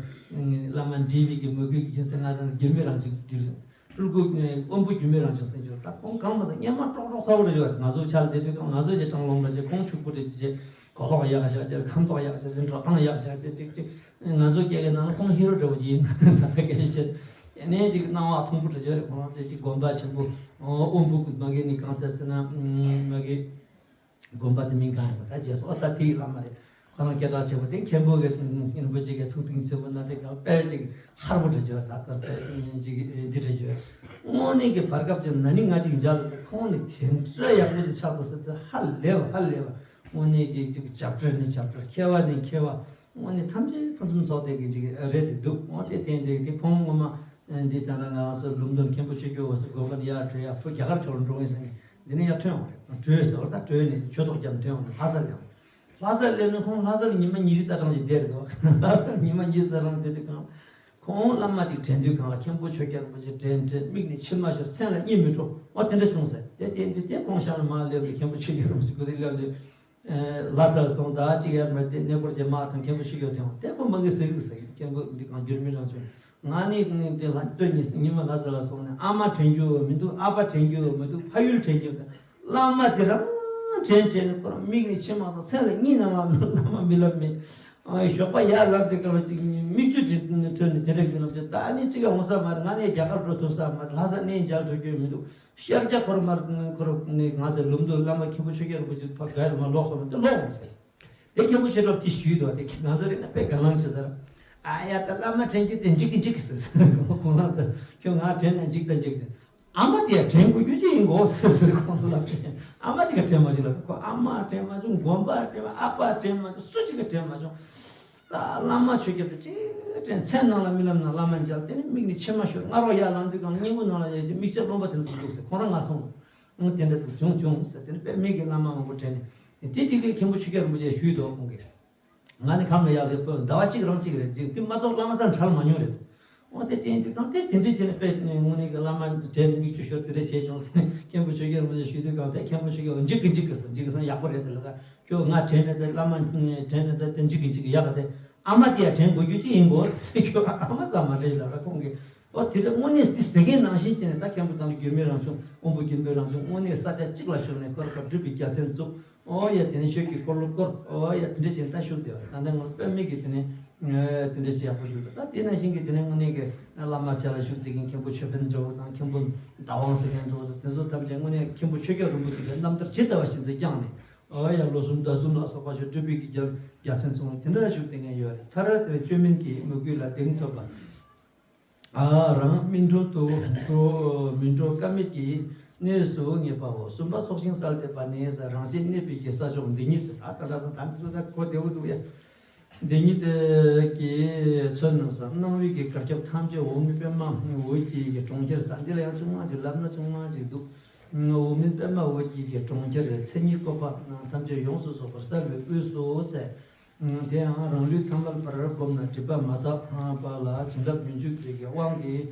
བླ་མ་འདྲིས་པའི་གི་མོས་གུས་ཀྱི་ཡིན་ཟེར། ང་རང་འགྱུར་མེད་རང་བྱུང་འགྱུར། སྤྲུལ་སྐུ་དབོན་པོ་འགྱུར་མེད་རང་བྱུང་ཟེར་རྒྱུ། ད་ཁོང་གང་མ་ཟེར་སྙན་མ་ཀྲོག་ཀྲོག་ཚ་བོ་རེད་ཡོད། ང་ཚོ་ཆ་ལ་བསྡད་དུས་ཁོང་ང་ཚོ་ཅིག་གྲང་རློང་འདྲ་ཅིག་ཁོང་ཕྱུག་པོ་འདྲ་ཅིག་ཅིག་གོ་ལོག་ཡག་ཤག་ཅིག་ཁམས་ཐོག་ཡག་ཤག་ཅིག་འགྲོ་སྟངས་ཡག་ཤག་ཅིག་ཅིག་ཅིག་ང་ཚོ་སྐད་ཀྱི་ནང་ལ་ཁོང་ཧི་རོ་འདྲ་བོ་ཅིག་ཡིན། ད་ལྟ་སྐད་ཆ་བཤད་དེ་ནས་ཅིག་སྣང་བ་མཐོན་པོ་འདྲ་ཅིག་རེད། ཁོང་རང་ཚོ་ཅིག་དགོན་པ་ཆེན་པོ་དབོན་པོ་མ་གི་ནི་གང་ཟེར་ཟེར་ན་མ་གི་དགོན་པ་དེ་མིང་གང་ཡིན་པ་ད་བརྗེད་སོང་། ཨ་ད་དེའི་བླ་མ་རེད། ཁོ་རང་སྐད་གྲགས་ཆེ་བོ་དེ་མཁན་པོ་གི་རིན་པོ་ཆེ་གི་ཐུགས་གཏིང་ཆེན་པོ་ན་དེ་ག་དཔེ་ཅིག་ཧར་པོ་འདྲ་བྱོས། ད་སྐར་དཔེ་ཅིག་འདི་འདྲ་བྱོས། དངོས་གནས་ཀྱི་བར་སྐབས་ཀྱི་ན་ནིང་ང་ཅིག་མཇལ་ལ་ཁོང་ནི་དེ་འདྲ་ཡག་པོ་ཅིག་ཆགས་འདུག་ཟེར་ཏེ་ཧ་ལས་པ་ཧ་ལས་པ། དངོས་གནས་ཀྱི་ཅིག་བྱ་སྤྲེལ་ནི་བྱ་སྤྲེལ། མཁས་པ་ནི་མཁས་པ། དངོས་གནས་ཐམས་ཅད་ཕུན་སུམ་ཚོགས་ཏེ་གི་ཅིག་རེད་དེ་འདུག་འོ་དེ་བསྟན་ཏེ་དེ་ཁོང་ངོ་མ་འདི་ད་ལྟ་ང་ཚོ་ལུང་སྟོན་མཁན་པོ་ཆོས་སྐྱོང་འོད་ཟེར་དགོན་པ་ནས་ཡར་བྲོས་ཡ་ཕོ་རྒྱ་གར་ཕྱོགས་ལ་འགྲོ་ངེས་ཟེར་ནས། འདི་ནས་ཡར་ཐོན་ཡོང་རེད། བྲོས་ཟེར་བ་ད་བྲོས་ནས་ཆོས་ཐོག་རྒྱབ་ཐོན་ཡོང་རེད། ལྷ་སར་ཡང་ལྷ་སར་སླེབས་ནས་ཁོང་ལྷ་སར་ཉི་མ་ཉི་ཤུ་རྩ་གྲངས་ཤིག་བསྡད་རེད་དོ། ལྷ་སར་ཉི་མ་ཉི་ཤུ་རྩ་གྲངས་བསྡད་དུས་གང་ཁོང་བླ་མ་ཅིག་དྲན་དུས་གང་ལ་མཁན་པོ་ཆོས་རྒྱལ་རིན་པོ་ཆེ་དྲན་དྲན་མིག་ནས་མཆི་མ་ཤོར། སེམས་ལ་གཉིད་མི་འགྲོ། ཨོ་དེ་འདྲ་བྱུང་ཟེར། དེ་དེ་དེ་དེ་ཁོང་ཤར་ལ་མར་སླེབས་ནས་མཁན་པོ་ཆོས་རྒྱལ་རིན་པོ་ཆེ་སྐུ་དེ་སླེབས་ནས་ལྷ་སར་སོང་། ད་ཅིག་ཡར་མར་དེ་གནས་སྐོར་བྱས་མར་ཐོན། མཁན་པོ་ཆོས་རྒྱལ་ཐོན་དེ་ཁོ་མ་གི་ཟེར་གི་ཟེར་གི། མཁན་པོ་འདི་གང་འགྱུར་མེད་རང་བྱུང་། ང་ནི་དེ་ལ་སྟོད་ཉིན་ཉི་མ་ལྷ་ས་ལ་སོང་ནས་ཨ་མ་དྲན་རྒྱུ་མི་འདུག་ཨ་ཕ་དྲན་རྒྱུ་མི་འདུག་ཕ་ཡུལ་དྲན་རྒྱུ་མི་འདུག་བླ་མ་དེ་རང་དྲན་དྲན་ནས་ཁོ་རང་མིག་ནས་མཆི་མ་དང་མཚན་ལ་གཉིད་ནང་ལ་བླ་མ་མི་ལབ་མེད། ཨ་ཞོགས་པ་ཡར་ལངས་དུས་སྐབས་ལ་ཅིག་མིག་ཆུ་དེ་ཐོན་ནས་དེ་འདྲ་གི་ལབ་ཅིག་ད་ཨ་ནི་ཅིག་ཡང་འོང་ས་མ་རེད། ང་ནི་རྒྱ་གར་འགྲོ་ཐུབ་ས་མ་རེད། ལྷ་ས་གནས་མཇལ་ཐུབ་རྒྱུ་མི་འདུག་ཤར་རྒྱ་ཁོར་མར་ཁོར་ནས་ང་ཚོའི་ལུམ་དུ་བླ་མ་མཁན་པོ་ཆོས་རྒྱལ་རིན་པོ་ཆེ་ཕ་ག་རེ་མ་ལོག་སོང་ན་དེ་ལོག་འོང་ཟེར། དེ་མཁན་པོ་ཆོས་གྲགས་དེ་ཞུས་འདུག་དེ་ང་ཚོ་རེད་ན་དཔེ་དགའ་ལང་ཆེ་ཟེར། ཨ་ཡ་ད་བླ་མ་དྲན་རྒྱུ་དེ་འཇིག་གི་འཇིག་གི་ཟེར། ཁོང་ལ་ཚོ་ཁྱོད་ང་དྲན་ན་འཇིག་ད་འཇིག་དེ། ཨ་མ་དེ་ཡང་དྲན་དགོས་རྒྱུ་ཅི་ཡིན་གོ་ཟེར་ཟེར་ཁོང་ལ་ལབ་ཅིག་ཨ་མ་ཅིག་ག་དྲན་མ་བྱུང་ལབ། ཁོ་ཨ་མ་དྲན་མ་བྱུང་། དགོན་པ་དྲན་མ། ཨ་ཕ་དྲན་མ་བྱུང་། སུ་ཅིག་ག་དྲན་མ་བྱུང་། ད་བླ་མ་ཆོས་རྒྱལ་དེ་ཅིག་དྲན། མཚན་ནང་ལ་མི་ལབ་ན་བླ་མ་མཇལ། དེ་ནས་མིག་ནས་མཆི་མ་ཤོར། སྔ་རོགས་ཡར་ལངས་དུས་སྒང་སྙིང་པོ་ནང་ལ་ཡོད་དེ་མིག་ཆུ་རློན་པ་དེ་འདུག་འདུག་ཟེར། ཁོང་རང་ང་སོང་། ཨང་དེ་འདྲ་འདུག་བྱུང་བྱུང་ཟེར། དེ་ནས་དཔེ་མིག་གི་བླ་མ་མང་པོ་དྲན་ནས་དེ་དེ་གའི་མཁན་པོ་ཆོས་རྒྱལ་རིན་པོ་ཆེ་ཞུས་འདུག་ཁོང་གིས། ང་ནི་ཁམས་ལ་ཡག་རེད། ཟླ་བ་གཅིག་རང་གཅིག་རེད་ཅིག་དེ་མ་གཏོགས་བླ་མ་ཚང་འཕྲལ་མ་མྱོང་རེད། འོ་དེ་བསྟན་དུས་སྒང་དེ་དེ་འདྲ་བྱས་ནས་དཔེ་དངོས་གནས་ཀྱི་བླ་མ་དྲན་ནས་མིག་ཆུ་ཤོར་དེ་འདྲ་བྱས་བྱུང་ཟེར་ནས་མཁན་པོ་ཆོས་རྒྱལ་རིན་པོ་ཆེ་ཞུས་དུས་སྒང་དེ་མཁན་པོ་ཆོས་རྒྱལ་འཇིག་གི་འཇིག་གི་ཟེར། འཇིག་གི་ཟེར་ཡག་པོ་རེད་ཟེར་ལ་ཟེར། ཁྱོད་ང་དྲན་ནས་དེ་བླ་མ་དྲན་ནས་དེ་དེ་འཇིག་གི་འཇིག་གི་ཡག་གི་དེ་ཨ་མ་དེ་ཡང་དྲན་དགོས་རྒྱུ་ཅི་ཡིན་གོ་ཟེར། ཁྱོད་ཨ་མ་ཙམ་མ་རེད་ལབ་ར་ཁོང་གིས། འོ་དེ་འདྲ་དངོས་གནས་དེ་ཟེར་མཁན་ནང་བཞིན་བྱས་ནས་ད་མཁན་པོ་དང་འགྱུར་མེད་རང་བྱུང་དབང་པོ་སྐྱེ་འགྲོའི་རང་བྱུང་དངོས་གནས་ས་ཆ་གཅིག་ལ་བཞུགས་ནས་ཁོ་རང་ག་སྒྲུབ་པའི་རྒྱལ་མཚན་བཙུགས། ཨོ་ཡ་དེ་ནས་ཆོས་ཀྱི་འཁོར་ལོ་བསྐོར། ཨོ་ཡ་དེ་འདྲ་བྱས་ད་བཞུགས་བསྡད་པ་ད་ལྟ་ང་ཚོ་དཔེ་མེད་ཀྱི་དེ་ནས་དེ་འདྲ་བྱས་ཡག་པོ་བཞུགས་འདུག་ད་དེ་ནང་བཞིན་གྱི་དེ་ནས་དངོས་གནས་ཀྱི་བླ་མ་ཆེ་ལ་བཞུགས་བསྡད་མཁན་མཁན་པོ་ཆོས་འཕེལ་འདྲ་བོ་དང་མཁན་པོ་ཟླ་དབང་ཟེར་མཁན་འདྲ་བོ་དང་དེ་ཚོ་ཐམས་ཅད་དངོས་གནས་མཁན་པོ་ཆོས་རྒྱལ་རིན་པོ་ཆེ་གི་རྣམ་ཐར་ཇི་ལྟ་བ་བཞིན་དུ་བསྐྱངས་ནས། ཨོ་ཡ་ལོ་གསུམ་ཟླ་གསུམ་ལ་སོགས་པ་ཞིག་སྒྲུབ་པའི་གི་རྒྱལ་རྒྱལ་མཚན་བཙུགས་ནས་དེ་འདྲ་བཞུགས་བསྡད་མཁན་ཡོད་རེད། མཐར་དེ་ནས་བཅོས་མིན་གྱི་མོས་གུས་ལ་གདེང་ཐོབ་པ། ཨ་རང་སྨིན་གྲོལ་དུ་འགྲོ་སྨིན་གྲོལ་ཀ་མད་ཀྱི་གནས་སུ་ངེས་པའོ། གསུམ་པ་ཚོགས་ཞིང་གསལ་འདེབས་པ་ནི་རང་བཞིན་གནས་པའི་གི་ས་ཕྱོགས་འདི་ཉིད་ཟེར། ད་ད་ད་ད་འདི་ཚོ་ད་གོ་བདེ་བོ་འདུག་ཡ། འདི་ཉིད་ཀྱི་མཚོན་ནམ་སྣང་བའི་གི་གར་ཁྱབ་ཐམས་ཅད་འོག་མིན་པདྨ་འོད་ཀྱི་གི་གྲོང་ཁྱེར་ཟེར། འདི་ལ་ཡང་ཆུང་མ་ཅིག་ལབ་ན་ཆུང་མ་ཅིག་འདུག་འོག་མིན་པདྨ་འོད་ཀྱི་གི་གྲོང་ཁྱེར་མཚན་ཉིད་བཀོད་པ་ཐམས་ཅད་ཡོངས་སུ་རྫོགས་པར་གསལ་བའི་དབུས་སུ་ཟེར། དེ་ཡང་རང་ལུས་ཐ་མལ་པར་བསྒོམས་ན་སྒྲིབ་པ་མ་དག་པ་ལ་བྱིན་རླབས་མི་འཇུག་པའི་དབང་གིས་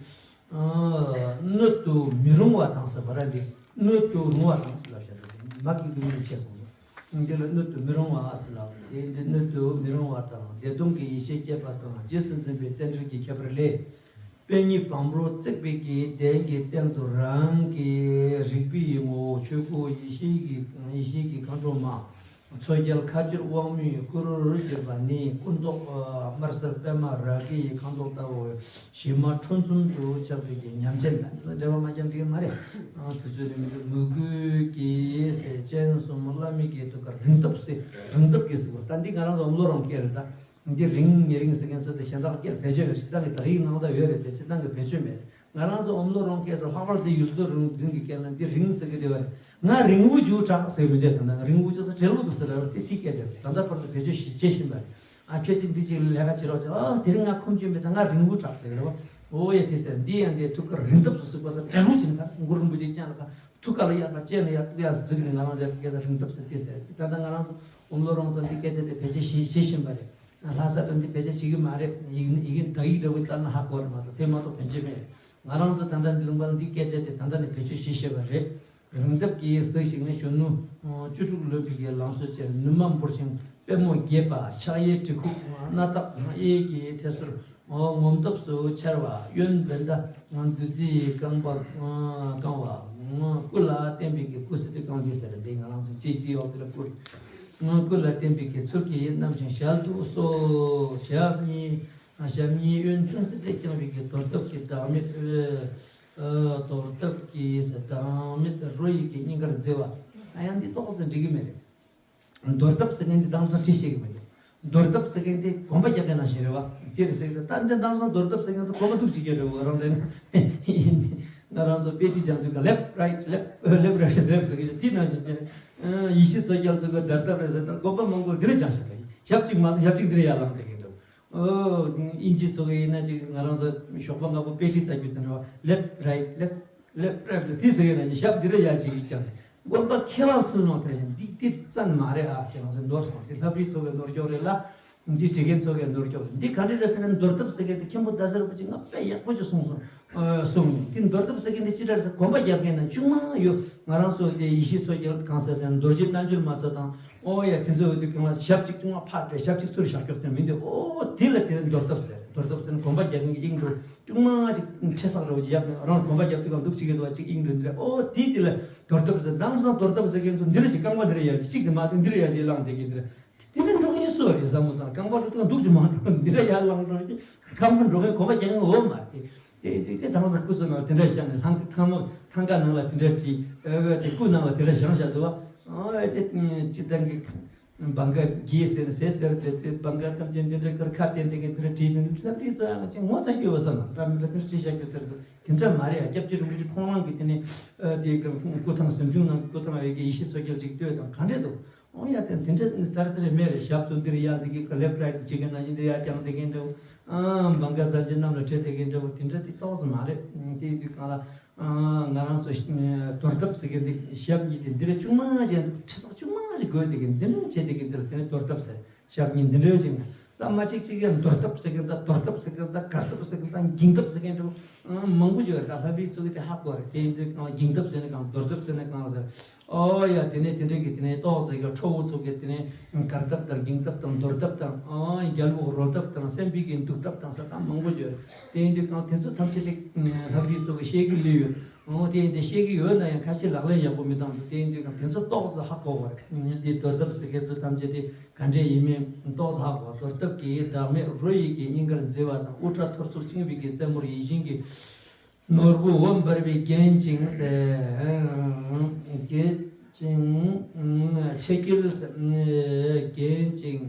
སྣོད་དུ་མི་རུང་བ་དང་ཟེར་བ་ར་འདི་སྣོད་དུ་རུང་བ་དང་ཟེར་ལབ་བཞག་རེད། མ་གི་རྡུལ་ནས་ཆད་སོང་། འདི་ལ་སྣོད་དུ་མི་རུང་བ་ཟེར་ལབ་རེད། འདི་སྣོད་དུ་མི་རུང་བ་དང་བདེ་སྟོང་གི་ཡེ་ཤེས་སྐྱེད་པ་དང་རྗེས་སུ་འཛིན་པའི་རྟེན་འབྲེལ་གྱི་ཁྱད་པར་ལས། པད་ཉི་བམ་རོ་བརྩེགས་པའི་གི་གདན་གྱི་སྟེང་དུ་རང་གི་རིག་པའི་ངོ་བོ་ཆོས་སྐུ་ཡེ་ཤེས་ཀྱི་ཡེ་ཤེས་ཀྱི་མཁའ་འགྲོ་མ། མཚོ་རྒྱལ་ཁ་སྦྱོར་དབང་མོའི་སྐུ་རུ་གྱུར་པ་ནི་སྐུ་མདོག་དམར་སེར་པད་མ་རཱ་གའི་མཁའ་མདོག་ལྟ་བུ་ཞི་མ་ཁྲོ་འཛུམ་དུ་ཆགས་པའི་གི་ཉམས་ཅན་དང་འབྲེལ་བ་མ་འཆམ་གི་མ་རེད། དུས་ཚོད་རིང་མོད་མོས་གུས་ཀྱི་སེ་སྤྱན་གསུམ་བླ་མའི་གི་ཐུགས་ཀར་རིང་ཐབས་སེ་རིང་ཐབས་ཀྱི་སེ་བ་ད་འདི་ང་རང་ཚོ་ཨོམ་ལོ་རང་སྐད་རེད་ད། འདི་རིང་མི་རིང་ཟེར་མཁན་ཚོ་དེ་གཞན་དག་སྐད་བེད་སྤྱོད་མེད་རེད། སྤྱིར་བཏང་གི་དག་ཡིག་ནང་ད་ཡོད་རེད་དེ་སྤྱིར་བཏང་གི་བེད་སྤྱོད་མེད་རེད། ང་རང་ཚོ་ཨོམ་ལོ་རང་སྐད་ཚོ་ལྷག་པར་དུ་ཡུལ་ཚོ་རང་བདུན་གྱི་སྐད་ལ་འདི་རིང་ཟེར་གི་དེ་བ་རེད། ང་རིང་བོ་ཅིག་གྲགས་ཟེར་མི་འདོད། ད་ལྟ་རིང་བོ་ཅིག་ས་བྲེལ་བོ་འདུག་ཟེར་ལ་དེ་ཐིག་སྐད་ཆ་རེད། ད་ལྟ་བར་དུ་བེད་སྤྱོད་བྱེད་བཞིན་པ་རེད། ཨ་ཁྱོད་ཅིག་འདི་ཅིག་ལས་ཀ་བྱེད་རོགས་བྱེད། ཨ་དེ་རིང་ང་ཁོམ་ཆུ་མེད། ད་ང་རིང་བོ་གྲགས་ཟེར་གི་རེད་བ། ཨོ་ཡ་དེ་ཟེར་འདི་ཡང་དེ་ཐུགས་ཀར་རིང་ཐབས་སུ་གཟིགས་པ་ཟེར་བྲེལ་བོ་ཅིག་ནི་ཁ་མགོ་རིང་པོ་ཅིག་ཅན་ལ་ཁ་ཐུགས་ཀ་ལ་ཡག་པ་ཅན་ལ་ཡག་ཐུགས་ཡག་གཟིགས་ནས་ང་རང་ཚོའི་སྐད་ལ་རིང་ཐབས་ཟེར་དེ་ཟེར། ད་ལྟ་ང་རང་ཚོ་ཨོམ་ལོ་རང་ཚོ་འདི་སྐད་ཆ་དེ་བེད་སྤྱོད་བྱེད་བྱེད་བཞིན་པ་རེད། ལྷ་ས་ལ་འདི་བེད་སྤྱོད་བྱེད་གི་མ་རེད། ཡིག་ཡིག་ཡིག་ད་ཡིག་འདྲ་བོ་བཙལ་ན་ཧ་གོ་རེད་མ་གཏོགས་དེ་མ་གཏོགས་བེད་སྤྱོད་མེད། ང་རང་ཚོ་ད་ལྟ་འདི་ལུང་པ་ལ་འདི་སྐད་ཆ་དེ་ད་ལྟ་ནས་བེད་སྤྱོད་བྱེད་ཤེས་པ་རེད། རིང་ཐབས་ཀྱིས་གཟིགས་ཤིག་ནི་གཞོན་ནུ་བཅུ་དྲུག་ལོན་པའི་གི་ལང་ཚོ་ཅན། ནུ་མ་འབུར་ཞིང་པད་མོ་རྒྱས་པ། ཕྱག་གཡས་གྲི་ཁུག་སྣ་ཐག་གཡས་ཀྱི་ཐད་སོར་ངོམ་ཐབས་སུ་འཆར་བ། གཡོན་བདུན་ཟླ་བདུད་རྩིའི་རྐང་པ་བཀང་བ། སྐུ་ལ་བརྟེན་པའི་གི་སྐུ་ཟེར་དུས་རྐང་འདི་ཟེར་འདི་ང་རང་ཚོ་ཅིག་འདི་འོག་འདི་ལ་སྐུ། སྐུ་ལ་བརྟེན་པའི་གི་ཚུལ་གྱིས་བསྣམས་ཤིང་ཞལ་དུ་གསོལ། ཞབས་གཉིས་ཞབས་གཉིས་གཡོན་ཆུང་ཟེར་དེ་བརྐྱངས་པའི་གི་དོར་སྟབས་ཀྱི་བདག་མེད། ཨ་དོར་སྟབས་ཀྱི་བདག་མེད་རོ་ཡི་གི་སྙིང་གར་མཛེས་པ། ཨ་ཡང་འདི་ཏོག་ཙམ་འགྲིག་གི་མེད་རེད། དོར་སྟབས་ཟེར་མཁན་འདི་དེང་སང་བྲིས་ཤེས་ཀྱི་མི་འདུག་དོར་སྟབས་ཟེར་མཁན་དེ་གོམ་པ་རྒྱག་མཁན་ནང་བཞིན་རེད་བ། དེ་རེད་ཟེར་གི་འདུག་ད་འདི་དེང་སང་དོར་སྟབས་ཟེར་མཁན་དེ་གོམ་པ་ཐུག་ཅིག་རྒྱག་རེད་བ་རང་རེད་ན། ང་རང་ཚོ་དཔེ་ཁྲིད་སྦྱང་དུས་ཀ་left right left left right ཟེར་ཟེར་གི་དེ་ནང་བཞིན་བྱས་ནས་ཡེ་ཤེས་མཚོ་རྒྱལ་ཚོ་གི་དོར་སྟབས་རེད་ཟེར་ད་གོམ་པ་མང་པོ་འདི་རེད་སྦྱངས་ཤག་ད་ཞབས་གཅིག་མ་གཏོགས་ཞབས་གཅིག་འདི་རེད་ཡར་ལངས་བསྡད་ཀྱི་འདུག་ཨོ། དབྱིན་ཇི་ཚོ་གི་ཡིན་ན་ཅིག་ང་རང་ཚོ་ཞོགས་པ་སྔ་པོ་དཔེ་ཁྲིད་ཟ་རྒྱུ་དེ་འདྲ་བ་left right left left right ལ་དེ་ཟེར་ཡོད་ན་ཅིག་ཞབས་འདི་རེད་ཡར་ཅིག་ཡིག་ཀྱང་དགོན་པ་ཁེ་བ་ཚུར་ནང་དེ་འདི་དེ་ཙམ་མ་རེད་ཨ། ཁྱེད་རང་ཚོ་ནོར་སོང་དེ་ལྷ་བྲིས་ཚོ་གི་ནོར་སྐྱོག་རེད་ལ། འདི་དྲི་མཁན་ཚོ་གས་འདོར་ཀྱོག་འདི་ག་འདྲ་རེད་ཟེར་ན། འདོར་ཐབས་ཟེར་མཁན་དེ་མཁན་པོ་ཟླ་ཟེར་བ་ཅིག་ང་དཔེ་ཡག་པོ་ཅིག་གསུངས་སོང་། ཨ་གསུངས། དེ་འདོར་ཐབས་ཟེར་མཁན་དེ་ཅི་འདྲ་རེད་ཟེར། གོམ་པ་རྒྱག་མཁན་ན་ཅུང་མང་ཡོད། ང་རང་ཚོ་དེ་ཡེ་ཤེས་མཚོ་རྒྱལ་གང་ཟེར་ཟེར་ན། རྡོ་རྗེ་རྣལ་འབྱོར་མ་ཚོ་དང་། ཨོ་ཡ། དེ་ཚོ་འོ་དེ་གང་ལ་ཞབས་གཅིག་ཅུང་མང་ཕར་སྦྲེལ། ཞབས་གཅིག་ཚུར་བཞག་ཀྱོག་ཅན་མི་འདུག་ཨོ་དེ་ལ་དེ་འདོར་ཐབས་ཟེར། འདོར་ཐབས་ཟེར་ན་གོམ་པ་རྒྱག་མཁན་གྱི་དབྱིངས་འགྲོ་ཅུང་མང་ཅིག་ཁྲི་སག་རེ་བ་ཅིག་ཡབ་ནས་རང་གོམ་པ་རྒྱབ་དུས་གང་འདུག་ཅིག་གི་འདུག་བ་ཅིག་དབྱིངས་འགྲོ་འདི་རེད། ཨོ་དེ་དེ་ལ་འདོར་ཐབས་ཟེར། དེང་སང་འདོར་ཐབས་ཟེར་མཁན་ཚོ་འདི་རེ་ཞིག་རྐང་པ་འདི་རེ་ཡར་ཅིག་གཅིག་དེ་མ་ཟད་འདི་རེ་ཡར་ཅིག་བླངས་བསྡད་མཁན་འདི་རེད། དེ་འདྲ་འགྲོ་གི་སུ་རེད་བསམ་བློ་བཏང་། རྐང་པ་འགྲོ་དུས་འདུག་ཅིག་མ་འགྲོ། འདི་རེ་ཡར་ལངས་འགྲོ་གི། རྐང་པ་འགྲོ་མཁན་གོམ་པ་རྒྱག་མཁན་འོ་མ་རེད། དེ་དེ་དེ་དེ་དེང་སང་སྐུ་གཟུགས་ནང་དེ་འདྲ་བཞག་ནས། ལྷང་ཐང་མོ་ཐང་ཀ་ནང་ལ་དེ་འདྲ་བྲིས། ཨོ་དེ་སྐུ་ནང་ལ་དེ་འདྲ་བཞེངས་བཞག་འདུག་བ། ཨོ་དེ་སྤྱི་བཏང་གི་བང་ག་བརྒྱད་ཟེར་ཟེར་ཟེར་དེ་དེ་བང་ག་ཐམས་ཅད་དེ་འདྲ་ཁར་ཁ་བསྟན་དེ་གི་དེ་འདྲ་བྲིས་ནས། ལྷ་བྲིས་ཚོ་ཡང་ཅིག་ངོ་ཚ་རྒྱུ་བ་བསམ་ན། ད་མི་ལ་དེ་བྲིས་བཞག་རྒྱུ་དེ་འདྲ་མ་རེད་ཡ། སྐྱབས་རྗེ་རིན་པོ་ཆེ་ཁོང་རང་གི་དེ་ནས་ཨ་དེ་གི་སྐུ་ཐང་གཟིམ་ཆུང་ནང་སྐུ་ཐང་བའི་གི་ཡེ་ཤེས་མཚོ་རྒྱལ་ཅིག་ལྟོས་དང་ག་འདྲས་འདུག་ཨོ་ཡ། དེ་དེ་འདྲ་ཙར་ཙར་མེད་རེད། ཞབས་ཏོག་འདིར་ཡར་འདི་གི་ལེབ་རའིཊ་ཅིག་གི་ནང་བཞིན་འདིར་ཡར་བརྐྱངས་བསྡད་མཁན་འདྲ་བོ། ཨ་བང་ག་ཙར་ཅིག་གནམ་ལ་བྲེས་བསྡད་མཁན་འདྲ་བོ། དེ་འདྲ་དེ་ཏོག་ཙམ་མ་རེད། དེ་དུས་གང་ལ་ཨ་ང་རང་ཚོ་ཨ་དོར་ཐབས་ཟེར་མཁན་དེ་ཞབས་གཉིས་དེ་འདི་རེ་ཅུང་མང་ཅིག་འདུག་ཁྲི་སག་ཅུང་མང་ཅིག་བགོས་བསྡད་མཁན་འདི་འདྲ་བྱས་བསྡད་མཁན་དེ་ལ་དེ་ནས་དོར་ཐབས་ཟེར། ཞབས་གཉིས་འདི་འདྲ་ཅིག་ན། ད་མ་གཅིག་གཅིག་ཡང་འདོར་ཐབས་ཟེར་མཁན་དང་། དོར་ཐབས་ཟེར་མཁན་དང་། གར་ཐབས་ཟེར་མཁན་དང་། འགྱིང་ཐབས་ཟེར་མཁན་འདྲ་བོ་ཨ་མང་པོ་ཅིག་ཡོད་རེད། ད་ལྷ་བྲིས་ཚོ་གི་དེ་ཧ་གོ་རེད། དེ་ཡིན་དུས་གང་ལ་འགྱིང་ཐབས་ཟེར་ན་གང་། དོར་ཐབས་ཟེར་ན་གང་ཟེར། ཨོ་ཡ། དེ་ནས་དེ་འདྲ་གི་དེ་ནས་ཏོག་ཙམ་གི་ཁྲོ་བོ་ཚོ་གི་དེ་ནས་གར་ཐབས་དང་། འགྱིང་ཐབས་དང་། དོར་ཐབས་དང་། ཨང་རྒྱལ་པོ་རོལ་ཐབས་དང་། སྲན་པའི་གི་འདུག་ཐབས་དང་ཟེར་ད་མང་པོ་ཡོད་རེད། དེ་ཡིན་དུས་གང་དེ་ཚོ་ཐམས་ཅད་དེ་ལྷ་བྲིས་ཚོ་གི་ཤེས་ཀྱི་ལོས་ཡོད། ཨོ་དེ་ཡིན་དུས་ཤེས་ཀྱི་ཡོད་ན་ཡང་ཁ་ཤས་ལག་ལེན་ཡག་པོ་མི་བཏང་འདུག་དེ་ཡིན་དུས་གང་དེ་ཚོ་ཏོག་ཙམ་ཧ་གོ་བ་རེད། འདི་དོར་ཐབས་ཟེར་མཁན་ཚོ་ཐམས་ཅད་དེ་ག་འདྲས་ཡིན་མིན་ཏོག་ཙམ་ཧ་གོ། དོར་ཐབས་ཀྱི་བདག་མེད་རོ་ཡི་གེ་སྙིང་གར་མཛེས་པ་དང་། དབུ་སྐྲ་ཐོར་ཚུགས་བཅིངས་པའི་གི་རྩེ་མོར་ཡིད་བཞིན་གྱི་ནོར་བུ་འོད་འབར་བའི་རྒྱན་ཅིང་ཟེར། རྒྱན་ཅིང་ཆེ་སྐྱིལ་ཟེར། རྒྱན་ཅིང་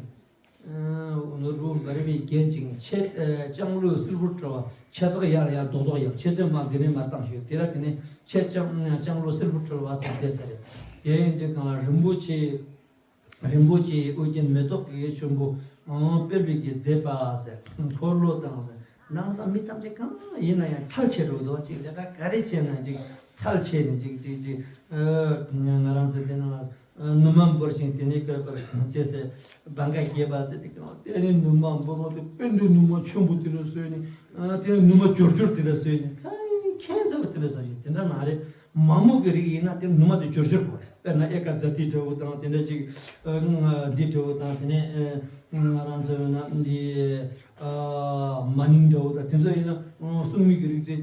ནོར་བུ་འོད་འབར་བའི་རྒྱན་ཅིང་། ཕྱེད་ལྕང་ལོའི་སིལ་བུར་གྲོལ་བ། ཕྱེད་ཙག་ཡར་ཡར་རྡོག་རྡོག་ཡང་། ཕྱེད་ཙམ་མར་འདི་ནས་མར་བཏང་ཞུ། དེ་ལ་དེ་ནས་ཕྱེད་ལྕང་ལྕང་ལོའི་སིལ་བུར་གྲོལ་བ་ཟེར་དེ་ཟེར་རེད། དེ་ཡིན་དུས་གང་ལ་རིན་པོ་ཆེ། རིན་པོ་ཆེའི་དབུ་རྒྱན་མེ་ཏོག་གི་ཆུན་པོ་དཔལ་བེ་ཀའི་མཛེས་པ་ཟེར། འཁོར་ལོ་དང་ཟེར། ནང་སང་མི་ཐམས་ཅད་གང་ཡིན་ན་ཡང་ཐལ་ཆེ་རུ་འདུག་ཅིག་ལས་ཀ་ག་རེ་བྱས་ན་ཅིག་ཐལ་ཆེ་ནས་ཅིག་ཅིག་ཅིག་ཨ་ང་རང་ཚོ་དེ་ནང་ལ་ནུ་མ་འབོར་ཞིང་དེ་ནས་བསྐལ་པར་བྱས་ཟེར། བང་ག་རྒྱས་པ་ཟེར། དེ་གང་དེ་ནས་ནུ་མ་འབོར་བ་དེ་དཔེ་འདུག་ནུ་མ་ཆུན་པོ་དེ་ལ་བཟོས་ནས། ཨ་དེ་ནས་ནུ་མ་འབྱོར་འབྱོར་དེ་ལ་བཟོས་ནས། ཁ་ཁྱད་མཚར་བ་དེ་ལ་བཟོས་ནས་དེ་འདྲ་མ་རེད། མ་མོ་གི་རིགས་ཡིན་ན་དེ་ནུ་མ་དེ་འབྱོར་འབྱོར་དགོས་རེད། དཔེར་ན་ཨེ་ཀ་ཛ་ཏི་འདྲ་བོ་དང་དེ་འདྲ་ཅིག་ཨ་འདི་འདྲ་བོ་དང་། དེ་ནས་ཨ་ང་རང་ཚོ་ཡིན་ན་འདི་ཨ་མ་ནིང་འདྲ་བོ་དང་། དེ་ཚོ་ཡིན་ན་ཨ་སྲུང་མའི་གི་རིགས་ཚེ་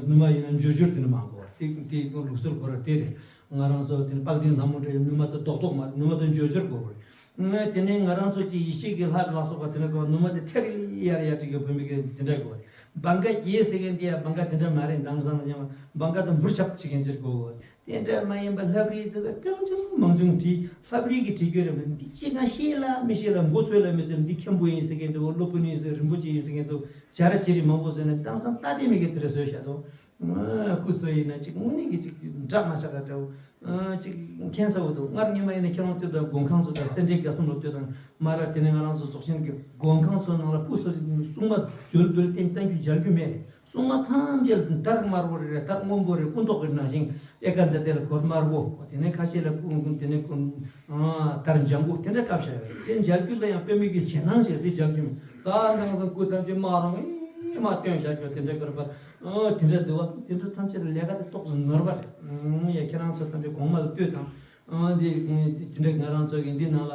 ནུ་མ་ཡིན་ན་འབྱོར་འབྱོར་དེ་ནི་མ་དགོས་རེད། དེ་དེ་ལུགས་སྲོལ་གོ་ར་དེ་རེད། ང་རང་ཚོ་དེ་ནི་དཔལ་ལྡན་ལྷ་མོ་འདྲ་ནུ་མ་དེ་རྡོག་རྡོག་མ་རེད། ནུ་མ་དེ་འབྱོར་འབྱོར་དགོས་རེད། ཨ་དེ་ནས་ང་རང་ཚོ་ཅིག་ཡེ་ཤེས་ཀྱི་ལྷ་ལ་སོགས་པ་དེ་འདྲ་གོ་ནུ་མ་དེ་ཐེར་ཡར་ཡར་ཅིག་གི་བུད་མེད་ཀྱི་དེ་འདྲ་གོ། བང་ག་རྒྱས་ཟེར་མཁན་དེ་ཡང་བང་ག་དེ་འདྲ་མ་རེད། དེང་སང་ལ་ཉམས་བང་ག་དང་འབུར་ཆབ་བྱེད་མཁན་ཅིག་གོ་གོ། དེ་འདྲ་མ་ཡིན་པ་ལྷ་བྲིས་ཚོ་ག་གང་བྱུང་མང་བྱུང་བྲིས། ལྷ་བྲིས་ཀྱི་བྲིས་རྒྱུ་རེད་མ་རེད། འདི་ཅི་གང་ཤེས་ལ་མི་ཤེས་ལ་མགོ་ཚོས་ལ་མི་ཚོས། འདི་མཁན་པོ་ཡིན་ཟེར་མཁན་འདྲ་བོ། སློབ་དཔོན་ཡིན་ཟེར། རིན་པོ་ཆེ་ཡིན་ཟེར་མཁན་ཚོ་བྱ་ར་བྱེད་རིགས་མང་པོ་བཟོས་ནས་དེང་སང་ལྟ་དེ་མི་དགེ་དེ་འདྲ་བཟོས་བཞག་འདུག་སྐུ་ཚོ་ཡིན་ན་ཅིག་དངོས་གནས་ཀྱི་ཅིག་འདྲ་མ་ཆགས་པ་འདྲ་བོ། ཨ་ཅིག་མཁྱེན་ས་འོ་འདུག་སྔར་སྔོན་མ་ཡིན་ན་ཁྱེད་རང་ལྟོས་དང་། མགོན་ཁང་ཚོ་དང་། སེ་འབྲས་དགེ་གསུམ་ལ་ལྟོས་དང་། མ་ར་དེ་ནས་ང་རང་ཚོ་རྫོགས་ཆེན་གྱི་མགོན་ཁང་ཚོ་ནང་ལ་སྐུ་ཚོ་སྲུང་མ་འཛུལ་འཛུལ་བསྟན་བསྟན་རྒྱུ་མཇལ་རྒྱུ་མེད་རེད། སྲུང་མ་ཐམས་ཅད་དར་དམར་པོ་རེད། དར་སྔོན་པོ་རེད། སྐུ་མདོག་གི་ནང་བཞིན་ཨེ་ཀ་ཛ་དེ་ལ་གོས་དམར་པོ། དེ་ནས་ཁ་ཤས་ལ་སྐུ་དེ་ནས་སྐུ་ཨ་དར་ལྗང་གུ་དེ་འདྲ་བཀབ་བཞག་ཡོད་རེད། དེ་མཇལ་རྒྱུ་ལ་ཡང་དཔེ་མེད་ཀྱི་ཞེད་སྣང་བྱས་ཏེ་མཇལ་རྒྱུ་མེད། ད་དེང་སང་སྐུ་ཐམས་ཅད་དམར་རོང་ཨེ་མ་སྟོན་བཞག་ཆོག་དེ་འདྲ་དཀར་པ། ཨ་དེ་འདྲ་འདུག་བ། དེ་འདྲ་ཐམས་ཅད་ལས་ཀ་དེ་ཏོག་ཙམ་ནོར་བ་རེད། ཨ་ཡ་ཁྱེད་རང་ཚོ་ཐམས་ཅད་གོང་མ་ལ་ལྟོས་དང་། ཨ་འདི་དེ་འདྲ་ང་རང་ཚོ་གི་འདི་ནང་ལ་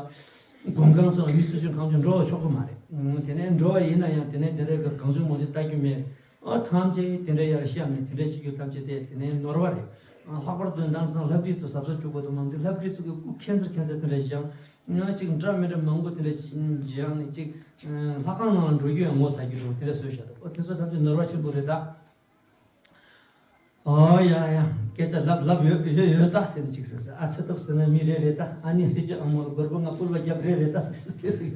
མགོན་ཁང་ཚོ་ལ་མི་སུ་ཞིག་གང་བྱུང་འགྲོ་བ་ཆོག་གི་མ་རེད། ཨ་དེ་ནས་འགྲོ་བ་ཡིན་ན་ཡང་དེ་ནས་དེ་འདྲ་གི་གང་བྱུང་མང་བྱུང་ལྟ་རྒྱུ་མེད། ཨ་ཐམས་ཅད་དེ་འདྲ་ཡར་བཤམས་ནས་དེ་འདྲ་བྱེད་རྒྱུ་ཐམས་ཅད་དེ་དེ་ནས་ནོར་བ་རེད། ཨ་ལྷག་པར་དུ་དེང་སང་ལྷ་བྲིས་ཚོ་གཟབ་གཟབ་བྱེད་དགོས་འདུག་མ་འདི་ལྷ་བྲིས་ཚོ་གི་སྐུ་ཁྱད་མཚར་ཁྱད་མཚར་དེ་འདྲ་བཞེངས། ང་ཅིག་འདྲ་མི་འདྲ་མང་པོ་དེ་འདྲ་བཞེངས་ནས་ཅིག་ལྷ་ཁང་ནང་ལ་འགྲོ་རྒྱུ་ཡང་ངོ་ཚ་རྒྱུ་འདྲ་བོ་དེ་འདྲ་བཟོས་བཞག་འདུག་ཨོ་དེ་ཚོ་ཐམས་ཅད་ནོར་བ་ཆེན་པོ་རེད་ད། ཨོ་ཡ་ཡ། སྐད་ཆ་ལབ་ལབ་ཡོད་ཡོད་ཡོད་ད་ཟེར་ནས་ཅིག་ཟེར་ཟེར། ཨ་ཚེ་སྟོབས་ཟེར་ན་མི་རེ་རེད་ད། ཨ་ནི་ཧྲི་ཅི་ཨ་མོར་སྒོར་པོ་ང་ཕུལ་བ་རྒྱབ་རེ་རེད་ད་ཟེར་ཟེར་ཟེར།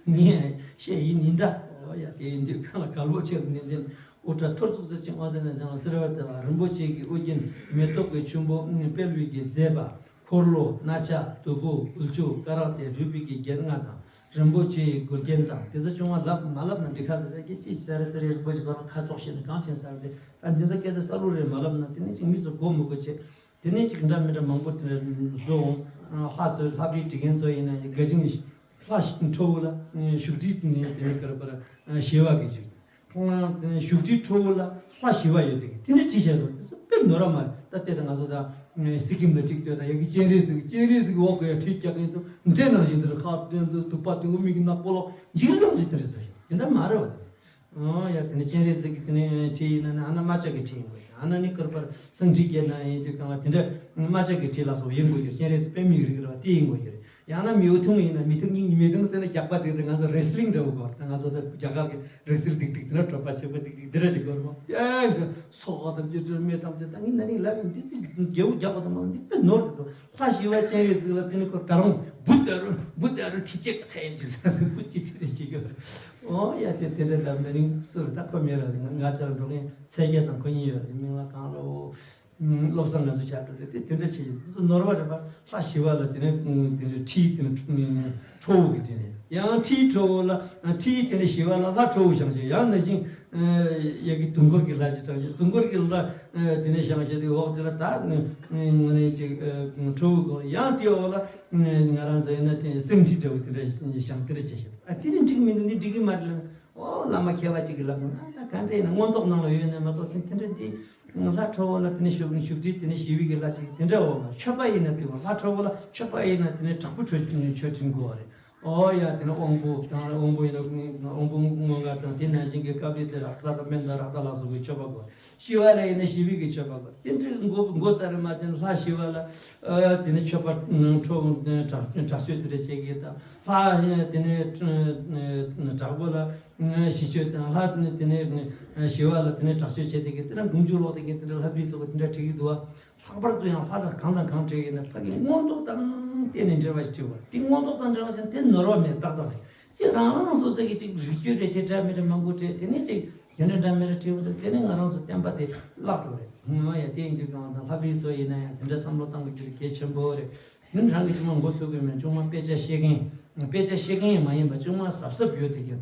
ངས་བཤད་ཡིན་ཡིན་ད། ཨོ་ཡ། དེ་ཡིན་དུས་གང་ལ་གལ་པོ་ཆེ་རུ་ནན་ཏན། དབུ་སྐྲ་ཐོར་ཚུགས་ཚེ་ཅིང་དབང་ཟེར་ན་ཅང་ལ་སེར་བ་དེ་ལ་རིན་པོ་ཆེ་གི་དབུ་རྒྱན་མེ་ཏོག་གི་ཆུན་པོ་དཔལ་བེ་ཀའི་མཛེས་པ། འཁོར་ལོ་རྣ་ཆ་དུམ་བུ་དབུལ་ཕྱུག་སྐ་རགས་ཏེ་རུས་པའི་གི་རྒྱན་ལྔ་དང་། རིན་པོ་ཆེའི་མགུལ་རྒྱན་དང་དེ་ཚོ་ཆུང་བ་ལབ་མ་ལབ་ན་འགྲིག་ཁ་ཟེར་ད་གི་ཅི་ཟེར་རེ་ཟེར་རེ་རིན་པོ་ཆེ་ཁོ་རང་ཁ་ཐོག་བཤད་ན་གང་ཕྱིན་ཟེར་ཏེ། ད་འདི་ཚོ་སྐད་ཆ་གསལ་པོ་རེ་མ་ལབ་ན་དེ་ནས་ཅིག་མི་ཚོ་མགོ་མི་སྒུར་བྱེད། དེ་ནས་ཅིག་འདྲ་མི་འདྲ་མང་པོ་དེ་འདྲ་བཟོ་འོང་། ལྷ་ཚོ་ལྷ་བྲིས་འབྲི་མཁན་ཚོ་ཡིན་ན་ཅིག་དགའ་ཞིང་ ལྷ་ཁྲོ་བོ་ལ་བཞུགས་ཁྲི་དེ་ནས་དེ་ནས་ག་རེ་ཟེར་བ་ཞི་བ་གི་བཞུགས་ཁྲི། ཁོང་ལ་བཞུགས་ཁྲི་ཁྲོ་བོ་ལ་ལྷ་ཞི་བ་ཡོད་དེ་དེ་འདྲ་བྲིས་བཞག་འདུག་དེ་ཚོ་དཔེ་ནོར་བ་མ་རེད། ད་ལྟའི་ད་ང་ཚོ་ད་སི་ཀིམ་ལ་གཅིག་ལྟོས་དང་ཡ་གི་སྤྱན་རས་གཟིགས། སྤྱན་རས་གཟིགས་འོག་གི་ཡ་ཁྲི་རྒྱག་མཁན་ཚོ་འདྲེ་ནང་བཞིན་དུ་ཁ་བྲན་དུ་དུག་པ་དུ་མིག་ནག་པོ་ལོག་འཇིགས་སློང་ཅིག་དེ་འདྲ་བཟོ་ཞིག་དེ་འདྲ་མ་རེད་བ། ཨོ་ཡ་དེ་ནི་སྤྱན་རས་གཟིགས་ཀྱི་དེ་ནི་ཁྲི་ཡིན་ན་ནི་ཨ་ན་རྨ་བྱ་གི་ཁྲི་ཡིན་དགོས། ཨ་ན་ནི་ཀར་པར་སེང་ཁྲི་བརྒྱད་ན་ཡིན་དུས་གང་ལ་དེ་འདྲ་རྨ་བྱ་གི་ཁྲི་ལ་སོགས་ཡིན་དགོས་ཀྱི། སྤྱན་རས་གཟིགས་དཔེ་མི་རིགས་རེད་བ་དེ་ཡིན་དགོས་ཀྱི་རེད། ཡང་ན་མིའུ་ཐུང་ཡིན་ན་མི་ཐུང་གཉིས་མི་ཐུང་ཟེར་ན་རྒྱག་པ་དེ་དེ་ང་ཚོ་རེ་སི་ལིང་འདྲ་བོ་དགོས། ད་ང་ཚོ་ད་རྒྱ་གར་གྱི་རེ་སི་ལིང་སྡིག་སྡིག་དེ་འདྲ་གྲོད་པ་ཆེ་པོ་སྡིག་སྡིག་འདི་འདྲ་ཅིག་དགོས་རེད་མོ། ཡ་འདྲ་སོ་ཨ་དམ་ཅི་འདྲ་མེད་དམ་ཅི་ད་ངི་ན་ནིང་ལབ་ཡིན་འདི་ཅི་རྒྱལ་བོ་རྒྱག་པ་དང་མ་འདི་དཔེ་ནོར་དེ་དོ། ལྷ་ཞི་བ་སྤྱན་རས་གཟིགས་ལ་དེ་ནི་ཁོ་ད་རུང་བུ་ད་རུང་བུ་ད་རུང་ཐི་ཅེག་ཚད་ཡིན་ཅི་ཟེར་བུ་ཅི་ཐི་རེ་ཅི་ཡོད་རེད། ཨོ་ཡ་དེ་དེ་འདྲ་ལབ་ན་ནིང་སུ་རེད། ད་ཁོ་མེད་ར་ང་ང་ཅག་འགྲོ་མཁན་ཚད་བརྒྱད་དང་ཁོ་གཉིས་ཡོད་རེད། མིང་ལ་གང་རོ། བློ་བཟང་ང་ཚོ་བྱ་འགྲོ་དེ་དེ་དེ་འདྲ་བྱེད་ཀྱི་དེ་ཚོ་ནོར་བ་རེད་པ། ལྷ་ཞི་བ་ལ་དེ་ནས་དེ་འདྲ་ཁྲིའི་དེ་ནས་ཁྲོ་བོ་གི་དེ་ནས་ཡང་ཁྲིའི་ཁྲོ་བོ་ལ་ཁྲིའི་དེ་ནས་ཞི་བ་ལ་ལྷ་ཁྲོ་བོ་བཞེངས་བྱས། ཡང་ན་བཞིན་ཡ་གི་དུང་འཁོར་གྱི་ལྷ་ཅིག་དྲངས་བྱས། དུང་འཁོར་གྱི་ལྷ་དེ་ནས་བཞེངས་བྱས་དེ་འོག་དེ་ལ་ད་ངོ་ནས་ཅིག་ཁྲོ་བོ་གོ། ཡང་དེའི་འོག་ལ་ང་རང་ཚོ་ཡིན་ན་དེ་སེང་ཁྲི་འདྲ་བོ་དེ་འདྲ་བཞེངས་དེ་འདྲ་བྱས་བྱས། ཨ་དེ་ནི་འགྲིག་མི་འདུག་འདི་འགྲིག་གི་མ་རེད་ལ། ཨོ་བླ་མ་མཁས་པ་གཅིག་གིས་ལབ་ན་ད་ག་འདྲ་ཡིན་ན་མངོན་རྟོགས་ནང་ལ་ཡོད་ནས་མ་གཏོགས་དེ་དེ་འདྲ་དེ་ལྷ་ཁྲོ་བོ་ལ་དེ་ནས་བཞུགས་བཞུགས་ཁྲི་དེ་ནས་ཞི་བའི་གི་ལྷ་ཅིག་དེ་འདྲ་འོ་མ་མཆོད་པ་ཡིན་ན་དེ་བ་ལྷ་ཁྲོ་བོ་ལ་མཆོད་པ་ཡིན་ན་དེ་ནས་དྲག་པོ་མཆོད་མཆོད་ཁྲིམས་དགོས་པ་རེད། ཨོ་ཡ་དེ་ནས་དབང་པོ་དང་དབང་པོ་ཡིན་ན་དབང་པོ་མངོན་དཀར་དང་དེ་ནང་བཞིན་གྱི་ཀ་པི་ཏ་རཀྟ་དང་མནྡ་རཀྟ་ལ་སོགས་པའི་མཆོད་པ་དགོས། ཞི་བ་ལ་ཡིན་ན་ཞི་བའི་གི་མཆོད་པ་དགོས། དེ་འདྲའི་མགོ་མགོ་རྩ་རེ་མ་ཅན་ལྷ་ཞི་བ་ལ་དེ་ནས་མཆོད་པ་ཁྲོ་བོ་དྲག་དྲག་མཆོད་དེ་འདྲ་བྱེད་ཀྱི་དང་། ལྷ་དེ་ནས་དྲག་པོ་ལ་ཞི་མཆོད་དང་། ལྷ་དེ་ནས་ཞི་བ་ལ་དེ་ནས་དྲག་མཆོད་བྱེད་དེ་གི་དེ་ན་འབུམ་འཇུག་ལོག་དེ་གི་དེ་འདྲ་ལྷ་བྲིས་སོགས་དེ་འདྲ་བྲིས་ཀྱི་འདུག་བ། ལྷག་པར་དུ་ཡང་ལྷ་དང་གང་དང་གང་བྲིས་ཡིན་ན་ཕ་གི་མངོན་རྟོགས་དང་བརྟེན་ནས་འབྲེལ་བ་ཞིག་བྲིས་པ་དེ་མངོན་རྟོགས་དང་འབྲེལ་བ་ཞིག་དེ་ནོར་བ་མེད་ཏག་ཏག་རེད། ཅིག་རང་རང་སོ་སོ་གི་ཅིག་རིག་སྤྱོད་རེ་ཆེ་འདྲ་མི་འདྲ་མང་པོ་བྲིས་དེ་ནས་ཅིག་དེ་འདྲ་འདྲ་མི་འདྲ་བྲིས་པ་དང་དེ་ནས་ང་རང་ཚོ་བསྟན་པ་དེ་བརླག་འགྲོ་རེད། ང་ཡ་དེ་ཡིན་དུས་གང་དང་ལྷ་བྲིས་སོགས་ཡིན་ན་ཡང་དེ་འདྲ་བསམ་བློ་བཏང་དགོས་རྒྱུ་གལ་ཆེན་པོ་རེད། ཡུན་རང་གི་ཅུང་མ་མགོ་ཚོས་དགོས་མེད། ཅུང་མ་དཔེ་ཆ་ཤེས་མཁན། དཔེ་ཆ་ཤེས་མཁན་ཡང་མ་ཡིན་པ་ཅུང་མ་གཟབ་གཟབ་ཡོད་དེ་གི་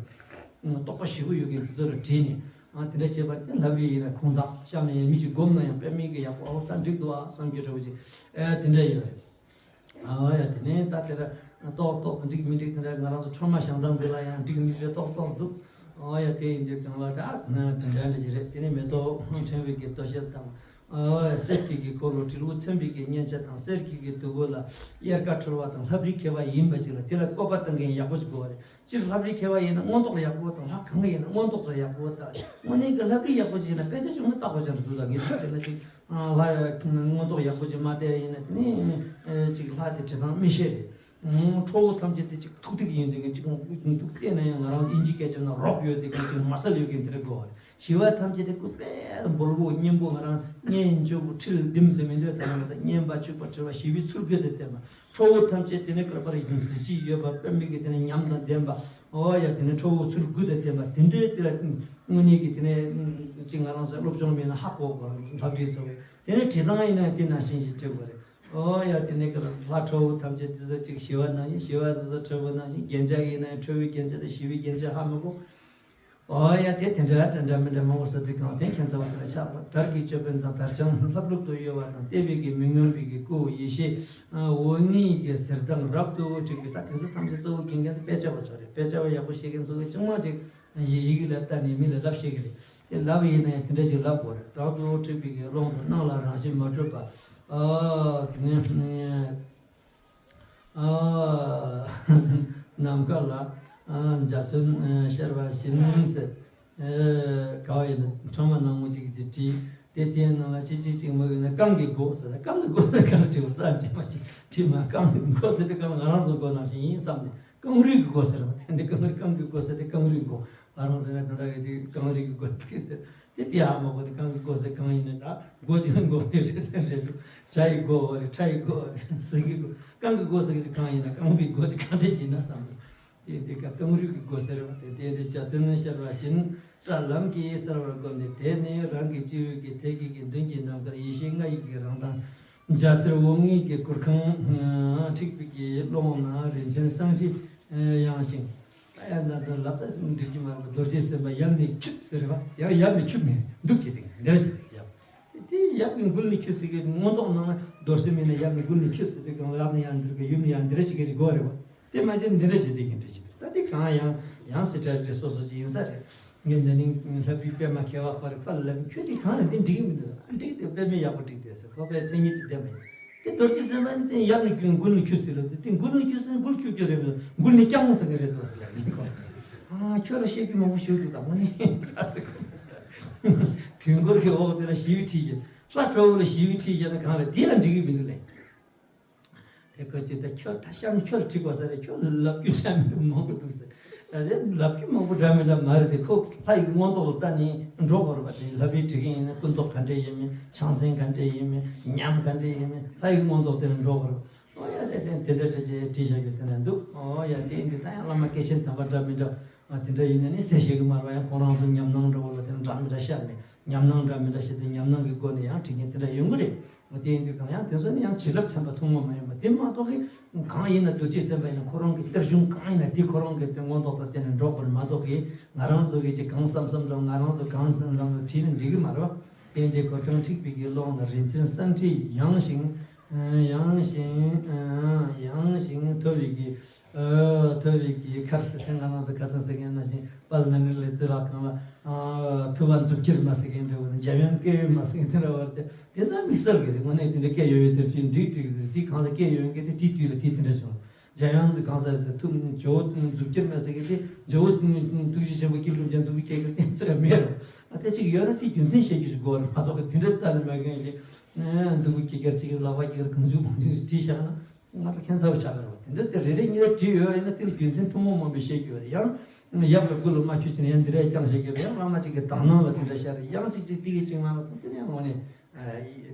རྟོགས་པ་ཞེ་པོ་ཡོད་མཁན་དེ་ཚོ་ལ་དྲིས་ནས་ཨ་དེ་འདྲ་བྱས་པ་དེ་ལབ་ཡས་ཡིན་ན་ཁུངས་དག་གཤམ་ནས་ཡང་མི་ཞིག་སྒོམ་ན་ཡང་དཔེ་མི་གི་ཡག་པོ་ཨོ་ད་འགྲིག་འདུག་ཨ་བསམ་རྒྱུ་འདྲ་བོ་ཅིག་ཨེ་དེ་འདྲ་ཡོད་རེད། ཨ་ཡ་དེ་ནས་ད་དེ་འདྲ་ཏོག་ཏོག་ཙམ་འགྲིག་མི་འགྲིག་དེ་འདྲ་ང་རང་ཚོ་ཁྲོས་མ་བཞེངས་སྟངས་འདི་ལ་ཡང་འགྲིག་མི་འགྲིག་ཏོག་ཏོག་འདུག་ཨོ་ཡ་དེ་ཡིན་དུས་གང་ལ་ད་དེ་འདྲ་འདྲ་ཞིག་རེད། དེ་ནས་མེ་ཏོག་ཕྲེང་བའི་གི་དོ་ཤལ་དང་། ཨོ་གསེར་གྱི་གི་འཁོར་ལོ་དྲིལ་བུ་ཚིམ་པའི་གི་སྙན་ཆ་དང་། གསེར་གྱི་གི་དུམ་བུ་ལ་དབྱར་ཁ་འཁྲུལ་བ་དང་། ལྷ་བྲིས་མཁས་པ་ཡིན་པ་ཅིག་ལ་དེ་ལ་བཀོད་པ་བཏང་མཁན་ཡག་པོ་ཞིག་དགོས་པ་རེད། སྤྱིར་ལྷ་བྲིས་མཁས་པ་ཡིན་ན་མངོན་རྟོགས་ལ་ཡག་པོ་དང་། ལྷ་གང་གི་ཡིན་ན་མངོན་རྟོགས་ལ་ཡག་པོ་དང་། དངོས་གནས་ཀྱི་ལྷ་བྲིས་ཡག་པོ་ཅིག་ཡིན་ན་དཔེ་ཆ་ཅུང་ཟད་བལྟ་དགོས་ཀྱང་འདུག་ད་ངས་བལྟས་ན་ཅིག་ལྷ་མངོན་རྟོགས་ཡག་པོ་ཅིག་མ་བལྟས་ཡིན་ན་དེ་ནི་ཅིག་ལྷ་དེ་བྲིས་སྟངས་མི་ཤེས་རེད། ཁྲོ་བོ་ཐམས་ཅད་དེ་ཅིག་ཐུག་ཐུག་ཡིན་དེ་གི་ཅིག་ཐུག་བལྟས་ན་ཡང་ང་རང་ཨིན་ཇི་སྐད་ཆ་ན་རོག་ཡོད་དེ་གི་ཅིག་མ་སལ་ཡོད་མཁན་དེ་རེད་དགོས་པ་རེད། ཞི་བ་ཐམས་ཅད་དེ་ཀུན་དཔེ་འབོལ་པོ་སྙིང་པོ་ང་རང་སྙན་འཇེབས་པོ་ཁྲིལ་ལྡེམ་ཟེར་མི་འདོད་ད་རང་ད་སྙན་པ་བཅུག་པ་བྲི་བ་ཞི་བའི་ཚུལ་དགུ་དང་ལྡན་པ། ཁྲོ་བོ་ཐམས་ཅད་དེ་ནི་བསྐལ་པར་གཟི་བརྗིད་ཡོད་པ་དཔེ་མི་གི་དེ་ནི་ཉམས་དང་ལྡན་པ། ཨོ་ཡ་དེ་ནི་ཁྲོ་བོ་ཚུལ་དགུ་དང་ལྡན་པ་དེ་འདྲའི་དེ་ལ་དངོས་གནས་ཀྱི་དེ་ནི་ཅིག་ང་རང་ཚོ་སློབ་སྦྱོང་མེད་ན་ཧ་གོ་དགོས་ལྷ་བྲིས་ཚོ་བས་དེ་ནི་བྲིས་སྟངས་ཡིན་ན་དེ་ནང་བཞིན་ཞིག་བྲི་དགོས་རེད། ཨོ་ཡ་དེ་ནི་ལྷ་ཁྲོ་བོ་ཐམས་ཅད་དེ་ཚོ་ཅིག་ཞི་བ་ནང་བཞིན་ཞི་བ་དེ་ཚོ་ཁྲོ་བོ་ནང་བཞིན་རྒྱན་ཆ་ཡིན་ན་ཁྲོ་བོའི་རྒྱན་ཆ་དང་ཞི་བའི་རྒྱན་ཆ་ཧ་མི་གོ། ཨོ་ཡ་དེ་དེ་འདྲ་འདྲ་འདྲ་མི་འདྲ་མང་པོ་ཟེར་དུས་གང་དེ་ཁྱད་མཚར་བ་དེ་ལ་ཆགས་པ། དར་གྱི་ཅོད་པན་དང་དར་དཔྱངས་ལྷབ་ལྷུབ་ཏུ་གཡོ་བ་དང་། ལྟེ་བའི་གི་མི་མངོན་པའི་གི་སྐུ་ཡེ་ཤེས་འོད་ལྔའི་གི་ཟེར་གདངས་རབ་ཏུ་དྲིལ་བའི་ད་དེ་ཚོ་ཐམས་ཅད་གཙོ་བོ་རྒྱན་གྱི་དཔེ་ཆ་བ་ཚོ་རེད། དཔེ་ཆ་བ་ཡག་པོ་ཤེས་མཁན་ཚོ་གི་ཅང་མ་ཅིག་ཡི་ཡི་གེ་ལ་ལྟ་ནས་མི་ལ་ལབ་ཤེས་གི་རེད། དེ་ལབ་ཡིན་ན་ཡང་དེ་འདྲ་ཅིག་ལབ་དགོས་རེད། རབ་ཏུ་དྲིལ་བའི་གི་ཀློང་དུ་སྣང་ལ་རང་བཞིན་མ་གྲུབ་པ། ཨ་དེ་ནས། ཨ། ནམ་མཁའ་ལ། ཨ། འཇའ་ཚོན་ཨ་ཤར་བ་བཞིན་ཟེར། ཨ། ག་བ་ཡིན་ན་ཁྲོ་མ་ནག་མོ་ཅིག་ཅིག་བྲིས། དེ་དེའི་ནང་ལ་ཅི་ཅི་ཅིག་མ་གི་ན་རྐང་གི་མགོ་ཟེར། རྐང་གི་མགོ་ཟེར་གང་བྲིས་པ་རྩ་འགྲིག་མ་ཞིག་བྲིས་མ། རྐང་གི་མགོ་ཟེར་དེ་གང་ང་རང་ཚོ་མགོ་ནང་བཞིན་ཡིན་བསམ་ནས་རྐང་རུས་ཀྱི་མགོ་ཟེར་བ་དེ་འདི་རྐང་རུས། རྐང་གི་མགོ་ཟེར་དེ་རྐང་རུས་མགོ། ང་རང་ཚོ་ན་ད་ལྟ་གི་དེ་རྐང་རུས་ཀྱི་མགོ་དེ་ཟེར། དེ་དེ་ཧ་མ་གོ་དེ་རྐང་གི་མགོ་ཟེར་གང་ཡིན་ན་ད་མགོ་ཅིག་ལ་མགོ་དེ་རེད་དེ་རེད་འདུག་བྱ་ཡི་མགོ་རེད། ཁྲ་ཡི་མགོ་རེད། ཟིང་གི་མགོ། རྐང་གི་མགོ་ཟེར་གི་ཅིག་གང་ཡིན་ན་རྐང་པའི་མགོ་ཅིག་གང་འདྲ་ཞིག་ཡིན་ན་བསམ་ནས། དེ་དེ་ཀ་རྐང་རུས་ཀྱི་མགོ་ཟེར་བ་དེ་དེ་དེ་འཇའ་ཚོན་ཤར་བ་བཞིན་བཀྲ་ལམ་གྱིས་གསལ་བར་བསྒོམས་ནས། དེ་ནས་རང་གི་སྤྱི་བོའི་གི་ཐད་ཀྱི་གི་མདུན་གྱི་ནམ་མཁར་ཡེ་ཤེས་ལྔ་ཡི་གི་རང་མདངས་འཇའ་ཟེར་འོད་ལྔའི་གི་གུར་ཁང་འཁྲིགས་པའི་གི་ཀློང་ན་རིན་ཆེན་སྲང་ཁྲི་ཡངས་ཤིང་། ད་ཡང་ད་ཚོ་ལབ་ད་འགྲིག་གི་མ་རེད། རྡོ་རྗེ་སེམས་དཔའ་ཡབ་ནས་འཁྱུད་ཟེར་བ་ཡང་ཡབ་ནས་འཁྱུད་མིན་འདུག་བྱེད་དེ་འདིར་བྱེད་དེ་ཡབ་དེ་ཡབ་ཀྱི་མགུལ་ནས་འཁྱུད་ཟེར་གི་མངོན་རྟོགས་ནང་ན་རྡོར་སེམས་མིན་ན་ཡབ་ནས་མགུལ་ནས་འཁྱུད་ཟེར་དུས་གང་ལ་ཡབ་ནས་ཡང་འདིར་གི་ཡུམ་ནས་ཡང་འདིར་བྱེད་གི་ཅིག་དགོས་རེད་བ། དེ་མ་དེ་འདི་འདྲ་བྱེད་དེ་ཡིན་འདྲ་བྱེད་དེ། ད་དེ་གང་ཡང་ཡང་སི་ཊལ་དེ་སོ་སོ་ཅིག་ཡིན་ས་རེད། ངས་འདི་ནི་ལྷ་བུའི་པད་མ་ཁེ་བ་ཁོ་རེ་ཁོ་ལ་ལབ། ཁྱོད་དེ་གང་ལ་འདི་འགྲིག་གི་མི་འདུག་ཨ། འགྲིག་དེ་པད་མའི་ཡག་པོ་འགྲིག་དེ་ཟེར། ཁོ་པའི་མཚན་ཉིད་དེ་ལྡན་པ་ཡིན། དེ་རྡོ་རྗེ་སེམས་དཔའ་ནི་དེ་ཡར་ནས་རྒྱུ་མགུལ་ནས་ཁྱུ་ཟེར་ལབ་དེ། དེ་མགུལ་ནས་ཁྱུ་ཟེར་ན་མགུལ་ཁྱུ་ཁྱུ་རེད་མི་འདུག་མགུལ་ནས་རྐྱང་ཟེར་གི་རེད་འདུག་ཟེར་ལབ་ནི་ཁོ། ཨ། ཁྱོད་ལ་བཤད་རྒྱུ་མང་པོ་ཞིག་འདུག་ད་དངོས་གནས་ཟེར་ཁོ། དུས་འཁོར་གྱི་འོག་དེ་ལ་ཞི་བའི་ཁྲིད་བྱས། ལྷ་གྲོགས་པོ་ལ་ཞི་བའི་ཁྲིད་བྱས་ན་གང་རེད། དེ་ཡང་འགྲིག་གི་མི་འདུག་ལེ། དེ་ཁོ་ཅི་ད་ཁྱོད་ད་གཤམ་ཁྱོད་ལ་དྲིས་དགོས་ས་རེད། ཁྱོད་ལབ་རྒྱུ་འདྲ་མི་འདྲ་མང་པོ་འདུག་ཟེར། ད་དེ་ལབ་རྒྱུ་མང་པོ་འདྲ་མི་འདྲ་མ་རེད་དེ། ཁོ་ལྷ་ཡི་མངོན་རྟོགས་ལ་ལྟ་ནས་འགྲོ་དགོས་རེད་པ། དེ་ལྷ་བུའི་དྲི་གིན་ཡིན་ན་སྐུ་མདོག་ག་འདྲས་ཡིན་མིན། ཕྱག་མཚན་ག་འདྲས་ཡིན་མིན། ཉམས་ག་འདྲས་ཡིན་མིན། ལྷ་ཡི་མངོན་རྟོགས་དེ་ལ་འགྲོ་དགོས་རེད། ཨོ་ཡ། དེ་དེ་དེ་འདྲ་འདྲ་ཅེས་དྲིས་བཞག་རྒྱུ་དེ་འདྲ་འདུག་ཨོ་ཡ། དེ་ཡིན་དུས་ད་ཡང་བླ་མ་སྐྱེས་ཆེན་དམ་པ་འདྲ་མི་འདྲ་དེ་འདྲ་ཡིན་ན་ནི་ཟེར་ཤེས་གི་མ་རེད་པ། ཡང་ཁོ་རང་ཚོ་ཉམས་སྣང་འདྲ་བོ་ལ་དེ་འདྲ་མི་འདྲ་ཤར་ནས། ཉམས་སྣང་འདྲ་མི་འདྲ་ཞིག་དེ་ཉམས་སྣང་གི་སྒོ་ནས་ཡང་དྲི་མཁན་དེ་འདྲ་ཡོང་གི་རེད། འོ་དེ་ཡིན་དུས་གང་ཡང་དེ་ཚོ་ནི་ཡང་བྱིན་རླབས་ཚན་པ་ཐུན་མོང་མ་ཡིན་པ་དེ་མ་གཏོགས་གི། གང་ཡིན་ན་རྡོ་རྗེ་སེམས་དཔའ་ཡིན་ན་ཁོ་རང་གི་གཏེར་གཞུང་གང་ཡིན་ན་དེ་ཁོ་རང་གི་དེ་མངོན་རྟོགས་དང་བསྟན་ནས་འགྲོ་དགོས་རེད་མ་གཏོགས་གི། ང་རང་ཚོ་གི་ཅིག་གང་བསམ་བསམ་དང་ང་རང་ཚོ་གང་རང་རང་བྲིས་ནས་འགྲིག་གི་མ་རེད་པ། དེ་ཡིན་དུས་གོ་ཁྲང་ཁྲིག་པའི་གི་ཀློང་ལ་རིན་ཆེན་གསང་ཁྲིད་ཡངས་ཤིང་། ཡངས་ཤིང་། ཡངས་ཤིང་མཐོ་བའི་གི། མཐོ་བའི་གི་མཁར་ཟེར་དེ་ང་རང་ཚོ་ཁ་སང་ཟེར་མཁན་ནང་བཞིན་དཔལ་ནཱ་ལེནྡྲའི་གཙུག་ལག་ཁང་ལ། ཐུབ་པ་མཛུབ་ཁྱེར་མ་ཟེར་མཁན་འདྲ་བོ་དང་འཇམ་དབྱངས་སྐད་ཡོད་མ་ཟེར་མཁན་དེ་འདྲ་བར་དེ་དེ་ཚོ་དམིགས་བསལ་གི་རེད། དངོས་གནས་དེ་འདྲ་སྐད་ཡོད་ཡོད་དེར་ཅིག་འགྲིག་འགྲིག་རེད། དེ་གང་ལ་སྐད་ཡོད་མཁན་དེ་དེའི་དུས་ལ་དེའི་དེ་འདྲ་བྱུང་། འཇམ་དབྱངས་དེ་གང་ཟེར་ཟེར་ཐུབ་ཇོ་བོ་མཛུབ་ཁྱེར་མ་ཟེར་མཁན་དེ་ཇོ་བོ་ཐུགས་རྗེ་ཆེན་པོ་དཀྱིལ་འཁྲུངས་ཅན་མཛུབ་མོ་ཁྱེར་ཁྱེར་ཅན་ཟེར་མེད་རུང་། ཨ། དེ་ཅིག་ཡོད་ན་དེ་རྒྱུ་མཚན་བཤད་རྒྱུ་ཞིག་དགོས་རེད་མ་གཏོགས་གི་དེ་འདྲ་རྩ་ནས་མ་གོན་ཞིག་མཛུབ་གུ་ཁྱེར་ཁྱེར་ཅིག་ལག་པ་ཁྱེར་གང་བྱུང་གང་བྱུང་བྲིས་བཞག་ན། ང་ཚོ་ཁྱད་མཚར་པོ་ཆགས་ཀྱི་རེད་པ། དེ་འདྲ་དེ་རེ་རེ་གཉིས་རེ་བྲིས་ཡོད་ཡིན་ན་དེ་ལ་རྒྱུ་མཚན་ཐུན་མོང་མ་ཡིན་པ་བཤད་རྒྱུ་རེད། ཡང་ཡབ་ལ་མགུར་ལ་མ་ཆུ་ཅན་ཡང་འདི་འདྲ་རྐྱང་བཤད་ཀྱི་རེད། ཡང་བླ་མ་ཅིག་གི་དག་སྣང་ལ་དེ་འདྲ་བཤད་རེད། ཡང་ཅིག་ཅིག་དེ་གི་ཅིག་ང་ལ་དེ་ནས་དངོས་གནས་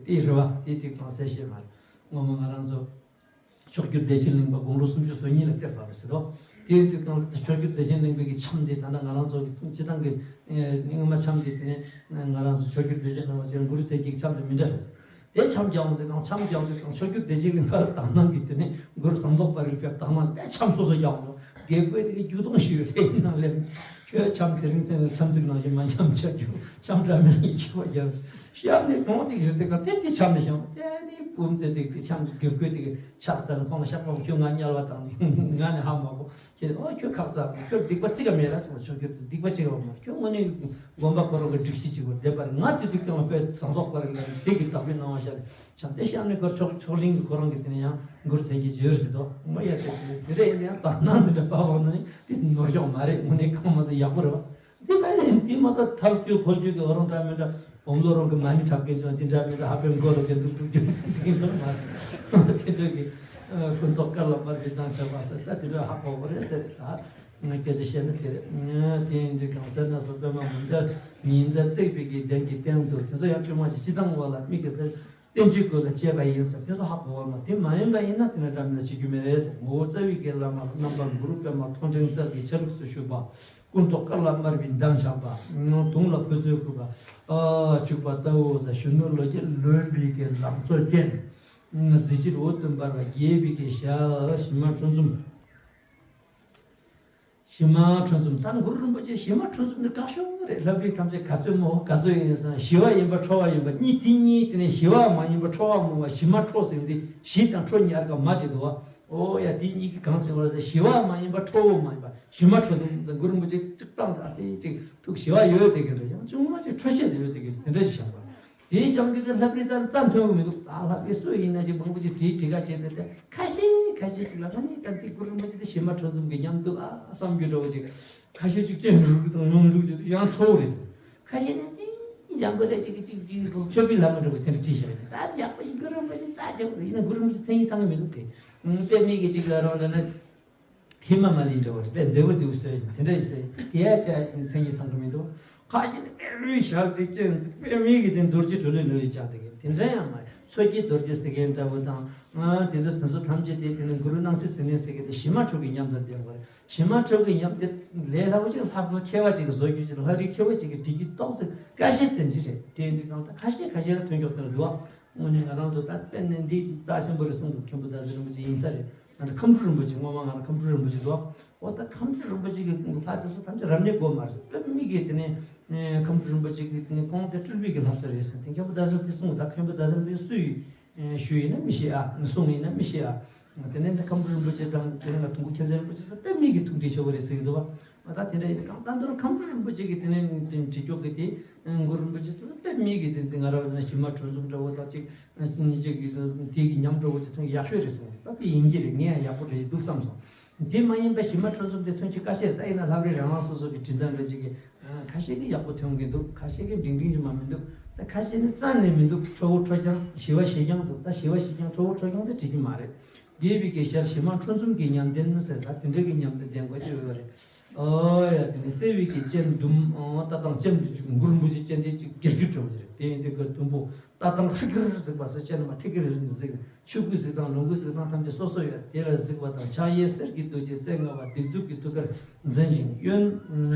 དེ་རེད་པ། དེ་དེ་གང་ཟེར་ཤེས་མ་རེད། ངོ་མ་ང་རང་ཚོ་མཆོག་གྱུར་བདེ་ཆེན་གླིང་པ་དགུང་ལོ་སུམ་ཅུ་སོ་གཉིས་ལ་གཏེར་ཕབ་པ་ཟེར་དོ། དེའི་དུས་གང་ལ་མཆོག་གྱུར་བདེ་ཆེན་གླིང་པའི་གི་འཆམ་དེ་ད་ལྟ་ང་རང་ཚོ་གི་སྤྱི་བཏང་གི་སྔོན་མ་འཆམ་དེ་དེ་ནས་ང་རང་ཚོ་མཆོག་གྱུར་བདེ་ཆེན་གླིང་པ་ཅན་གུ་རུ་མཚན་གྱི་འཆམ་དེ་མི་འདྲ་རེད། དེ་འཆམ་རྒྱག་འོང་དུས་དང་། འཆམ་རྒྱག་འོང་དུས་དང་མཆོག་གྱུར་བདེ་ཆེན་གླིང་པ་དག་སྣང་གི་དེ་ནས་གུ་རུ་ཟངས་མདོག་དཔལ་རིར་ཕེབས་དག་སྣང་དེ་འཆམ་སོ་སོ་རྒྱག་འོང་དུས། དགེ་བསྐོས་དེ་གི་རྒྱུ་སྟོང་ཞིག་ཡོད་ཟེར་ཡིན་ནང་ལེན། ཁྱོད་འཆམ་དེ་རིང་ཚེ་ནས་འཆམ་ཚིག་ནང་བཞིན་མ་འཆམ་ཆགས་རྒྱུ། འཆམ་འདྲ་མི་འདྲ་ཡི་ཁྱོད་རྒྱབ་ཤམ་ནས་གོང་ཚིག་ཞིག་དེ་ག་དེ་དེ་འཆམ་ནས་ཤམ་དེ་ནི་བུམ་ཚེ་དེ་དེ་འཆམ་དགེ་བསྐོས་དེ་གི་ཕྱག་འཚལ་ཁོང་ལ་ཤག་ཁོང་ཁྱོད་ང་དམྱལ་བ་དང་ང་ནི་ཧ་མ་གོ། ཁྱེད། ཨོ། ཁྱོད་ཁག་ཙམ། ཁྱོད་སྡིག་པ་ཙི་ག་མེད་ར་སོང་། ཁྱོད་ཁྱོད་སྡིག་པ་ཅི་ཡང་མ། ཁྱོད་དངོས་གནས་དགོན་པ་ཁོ་རང་གི་སྒྲིག་གཞི་གཅིག་པར་བསྡད་པ་རེད། ང་དེ་ཚོའི་སྟེང་ལ་དཔེ་ཟངས་མདོག་དཔལ་རི་ལ་སྡིག་གི་བདག་པོའི་སྣང་བ་ཤར་ནས་བྱམས་བརྩེ་ཤར་ནས་ཁོ་མཆོག་མཆོག་གླིང་གི་ཁོ་རང་གི་དེ་ནས་ཡང་མགུར་མཚན་གྱི་བརྗོད་ཟེར་དོ། ངོ་ཡ་དེ་དེ་རེད། ཡིན་ཡང་དག་སྣང་མི་འདྲ་པ་འོང་ན་ནི་དེ་ནོར་གྱོག་མ་རེད། དངོས་གནས་གང་མ་ཚོ་ཡག་པོ་རེད་བ། དེ་མ་ཡིན་དེ་མ་གཏོགས་ཐབས་ཇུས་ཕོལ་ཇུས་ཀྱི་འོ་རང་འདྲ་མི་འདྲ། བུམ་ལོ་རང་གི་མ་ཎི་འཁྲབ་མཁན་ཚོ་དེ་འདྲ་མི་འདྲ། ཧ་པའི་མགོ་ལ་གན་འདུག་འདུག་རྒྱུ་དེ་འདྲ་མ་རེད། དེ་འདྲ་གི་ཀུན་རྟོག་དཀར་ལ་དམར་བའི་མདངས་ཆགས་པ་ཟེར། ད་དེ་འདྲ་ཧ་གོ་གི་རེད་ཟེར། ད་སྐད་ཆ་བཤད་ན་དེ་རེད། དེ་ཡིན་དུས་གང་ཟེར་ན་སོ་པད་མ་མུ་འདྲ་ཉི་ཟླ་བརྩེགས་པའི་གི་གདན་གྱི་སྟེང་དུ་དེ་ཚོ་ཡང་དཀྱུས་མ་ཞིག་སྤྱི་བཏང་བ་ལ་མིག་གིས་ཟེར། བསྟན་བཅོས་ཀུན་ལ་སྤྱད་པ་ཡིན་ཟེར། དེ་ཚོ་ཧ་གོ་བ་མ། དེ་མ་ཡིན་པ་ཡིན་ན་དེ་འདྲ་འདྲ་མི་འདྲ་བྱེད་རྒྱུ་མེད་རེད་ཟེར། ངོ་བོ་རྩ་བའི་གི་བླ་མ་རྣམ་པར་གུ་རུ་པད་མ་མཐོང་ཕྲེང་རྩལ་གྱི་ཆ་ལུགས་སུ་བཞུགས་པ། ཀུན་རྟོག་དཀར་ལ་དམར་བའི་མདངས་ཆགས་པ། དུང་ལ་ཕོ་ཚོད་ཁུར་བ་བྱུག་པ་ལྟ་བུ་ཟེར། གཞོན་ནུ་ལོ་བརྒྱ་ལོན་པའི་གི་ལང་ཚོ་ཅན། གཟི་བརྗིད་འོད་དུ་འབར་བ་རྒྱས་པའི་གི་ཞལ། ཞི་མ་ཁྲོ་འཛུམ། ཞི་མ་ཁྲོ་འཛུམ། ད་གུ་རུ་རིན་པོ་ཆེ་ཞི་མ་ཁྲོ་འཛུམ་འདི་དགའ་ཤོས་རེད། ལྷ་བྲིས་ཐམས་ཅད་ག་ཚོད་མོ་ག་ཚོད་ཡིན་ཟེར་ན། ཞི་བ་ཡིན་པ་ཁྲོ་བ་ཡིན་པ་གཉིས། དེ་གཉིས་དེ་ནས་ཞི་བ་མ་ཡིན་པ་ཁྲོ་བ་མོ་བ་ཞི་མ་ཁྲོ་ཟེར་འདི་ཞི་དང་ཁྲོ་གཉིས་ཀ་མ་གཅིག་འདུག་བ། ཨོ་ཡ། དེ་གཉིས་ཀྱི་གང་ཟེར་བ་ཟེར། ཞི་བ་མ་ཡིན་པ་ཁྲོ་བོ་མ་ཡིན་པ་ཞི་མ་ཁྲོ་འཛུམ་ཟེར། གུ་རུ་རིན་པོ་ཆེ་གཅིག་བཏང་ད་ཚེ་གཅིག་ཐུགས་ཞི་བ་ཡོད་དེ་གི་འདྲ། ཡང་ཅུང་མ་ཅིག་ཁྲོ་ཤེས་དེ་ཡོད་དེ་གི་དེ་འདྲ་ཞིག་བཞག་པ། དེའི་བྱང་གི་དེ་ལྷ་བྲིས་རྩ་རྩ་མཐོན་པོ་མི་འདུག་ད་ལྷ་བྲིས་སུ་ཡིན་ན་ཅིག་མང་པོ་ཅིག་བྲིས་བྲིས་ཁ་བྱས་ཏེ། དེ་ཁ་ཤས་ཁ་ཤས་ཅིག་ལ་ཨ་ནི་ད་འདི་གུ་རུ་རིན་པོ་ཆེ་དེ་ཞི་མ་ཁྲོ་འཛུམ་གྱི་ཉམས་འདུག་ཨ་བསམ་རྒྱུ་འདྲ་བོ་ཅིག་ཁ་ཤས་ཅིག་སྤྱན་རུག་གི་དང་ཡོང་རུག་ཅིག་ཡང་ཁྲོ་བོ་རེད་འདུག་ཁ་ཤས་ནི་ཅིག་འཇམ་པོ་རེད། ཅིག་གི་ཅིག་ཅིག་གི་ཁྱོད་པའི་ལམ་མི་འགྲོ་བའི་དེ་འདྲ་བྲིས་བཞག་རེད། ད་ཡག་པོ་ཡིན། གུ་རུ་རིན་པོ་ཆེ་རྩ་ཆེན་པོ་རེད། ཡིན་ན་གུ་རུ་རིན་པོ་ཆེ་མཚན་ཉིད་ཚང་གི་མི་འདུག་དེ་དཔེ་མེད་ཀྱི་ཅིག་ལ་རང་འདྲ་ན། ཧི་མ་མ་ལི་འདྲ་བ་རེད། དཔེ་མཛེས་པོ་མཛེས་པོ་བཟོས་ཡིན། དེ་འདྲ་ཞིག་བཟོས་ཡིན། དེ་ཡ་ཅག་མཚན་ཉིད་ཚང་གི་མི་འདུག་ཁ་ཅིག་ནི་དཔེ་མི་ཞལ་དེ་ཅན་ཟིག་དཔེ་མི་གི་དེ་རྡོ་རྗེ་གྲོ་ལོད་འདྲ་བའི་ཅག་དེ་གི་དེ་འདྲ་ཡང་མ་རེད། མཚོ་སྐྱེས་རྡོ་རྗེ་ཟེར་མཁན་འདྲ་བོ་དང་། ང་དེ་ཚོ་དེ་ཚོ་ཐམས་ཅད་དེ་དེ་ནི་གུ་རུ་སྣང་སྲིད་ཟེར་མཁན་ཟེར་མཁན་དེ་ཞི་མ་ཁྲོ་གི་ཉམས་དང་ལྡན་པ་རེད། ཞི་མ་ཁྲོ་གི་ཉམས་དེ་ལས་སླ་པོ་ཅིག་ལྷ་བུ་མཁས་པ་ཅིག་གིས་བཟོ་རྒྱུ་ཅིག་ལྷ་རིགས་མཁས་པ་ཅིག་གིས་བྲིས་རྒྱུ་ཏོག་ཙམ་དཀའ་བཤེར་ཙམ་ཅིག་རེད། དེ་ཡིན་དུས་གང་ལྟར་ཁ་ཤས་ཁ་ཤས་ལ་ཐོན་ཆོག་དེ་ལ་འདུག་ཨ། དངོས་གནས་ང་རང་ཚོ་ད་དཔེར་ན་འདི་རྩ་ཆེན་པོ་རེད་གསུངས་འདུག་མཁན་པོ་ཟླ་ཟེར་རིན་པོ་ཆེ་ཡིན་ས་རེད། ང་ཚོ་ཁམས་སྤྲུལ་རིན་པོ་ཆེ། སྔོན་མ་ང་རང་ཁམས་སྤྲུལ་རིན་པོ་ཆེ་འདུག་འོ་ད་ཁམས་སྤྲུལ་རིན་པོ་ཆེ་གི་ལྷ་དེ་ཚོ་ཐམས་ཅད་རབ་གནས་དགོས་མ་རེད། དཔེ་མི་གི་དེ་ནས་ཁམས་སྤྲུལ་རིན་པོ་ཆེ་གི་དེ་ནས་ཁོང་དེ་སྤྲུལ་པའི་གི་ལྷ་ས་རེད་ཟེར། དེ་མཁན་པོ་ཟླ་ཟེར་དེ་གསུངས། ད་མཁན་པོ་ཟླ་ཟེར་རིན་པོ་ཆེ་སུ་ཡིན། ཞུས་ཡིན་ན་མི་ཤེས་ཨ། གསུངས་ཡིན་ན་མི་ཤེས་ཨ། དེ་ནས་ད་ཁམས་སྤྲུལ་རིན་པོ་ཆེ་དང་དེ་ནས་ང་དུང་དཀར་མཁྱེན་བརྩེ་རིན་པོ་ཆེ་སོགས་དཔེ་མེད་ཀྱི་ཐུགས་འདྲིས་ཆེ་བོ་རེད་ཟེར་གྱི་འདུག་བ། ད་དེ་འདྲ་ཡིན་ན་གང་ལྟར་ཁམས་སྤྲུལ་རིན་པོ་ཆེ་གིས་དེ་ནས་དྲིལ་སྐྱོག་གི་དེ་གུ་རུ་རིན་པོ་ཆེ་དེ་དཔེ་མེད་ཀྱི་དེ་ང་རང་ཞི་མ་གྲོས་འཛོམས་འདྲ་བོ་ད་ཅིག་གཉིས་ཆ་གི་དེ་གི་ཉམས་འདྲ་བོ་དེ་མཐོང་ཡག་ཤོས་རེད་ཟེར། ད་དེ་ཡིན་གྱི་རེད། ངས་ཡང་ཡག་པོ་རེད་འདུག་བསམ་སོང་། དེ་མ་ཡིན་པའི་ཞི་མ་ཁྲོ་འཛུམ་དེ་ཐོན་གྱི་ཁ་ཤས་ད་ཡིན་ན་ལྷ་རི་རང་རང་སོ་སོ་གི་དྲི་ཟླ་འདྲ་ཅིག་གི་ཁ་ཤས་ཀྱི་ཡག་པོ་ཐོན་གྱི་འདུག་ཁ་ཤས་ཀྱི་འབྲིང་འབྲིང་ཅིག་མ་མི་འདུག་ད་ཁ་ཤས་ནི་རྩ་ནས་མི་འདུག་ཁྲོ་བོ་ཁྲོ་རྐྱང་ཞི་བ་ཞི་རྐྱང་འདུག་ད་ཞི་བ་ཞི་རྐྱང་ཁྲོ་བོ་ཁྲོ་རྐྱང་དེ་འགྲིག་གི་མ་རེད། རྒྱས་པའི་གི་ཞལ་ཞི་མ་ཁྲོ་འཛུམ་གྱི་ཉམས་ལྡན་ཟེར་ད་དེ་འདྲ་གི་ཉམས་ལྡན་ལྡན་དགོས་ཀྱི་ཡོད་རེད། ཨོ་ཡ་དེ་ནི་བརྩེ་བའི་གི་སྤྱན་ལྡུམ་ཨོ་ལྟ་སྟངས་སྤྱན་འདི་གུ་རུ་རིན་པོ་ཆེ་སྤྱན་འདི་གཅིག་གིར་གིར་འགྲོ་གི་རེད། དེ་ཡིན་དུས་གི་དུམ་བུ་ལྟ་སྟངས་ཧྲིག་གིར་གཟིགས་པ་ཟེར་སྤྱན་ལ་མ་ཧྲིག་གིར་གཟིགས། ཆོས་སྐུའི་གཟིགས་སྟངས་ལོངས་སྐུའི་གཟིགས་སྟངས་ཐམས་ཅད་སོ་སོ་ཡོད། དེ་ལ་གཟིགས་པ་དང་ཕྱག་གཡས་གསེར་གྱི་རྡོ་རྗེ་རྩེ་ལྔ་པ་སྡིགས་མཛུབ་ཀྱི་ཐུགས་ཀར་འཛིན་ཅིང་གཡོན་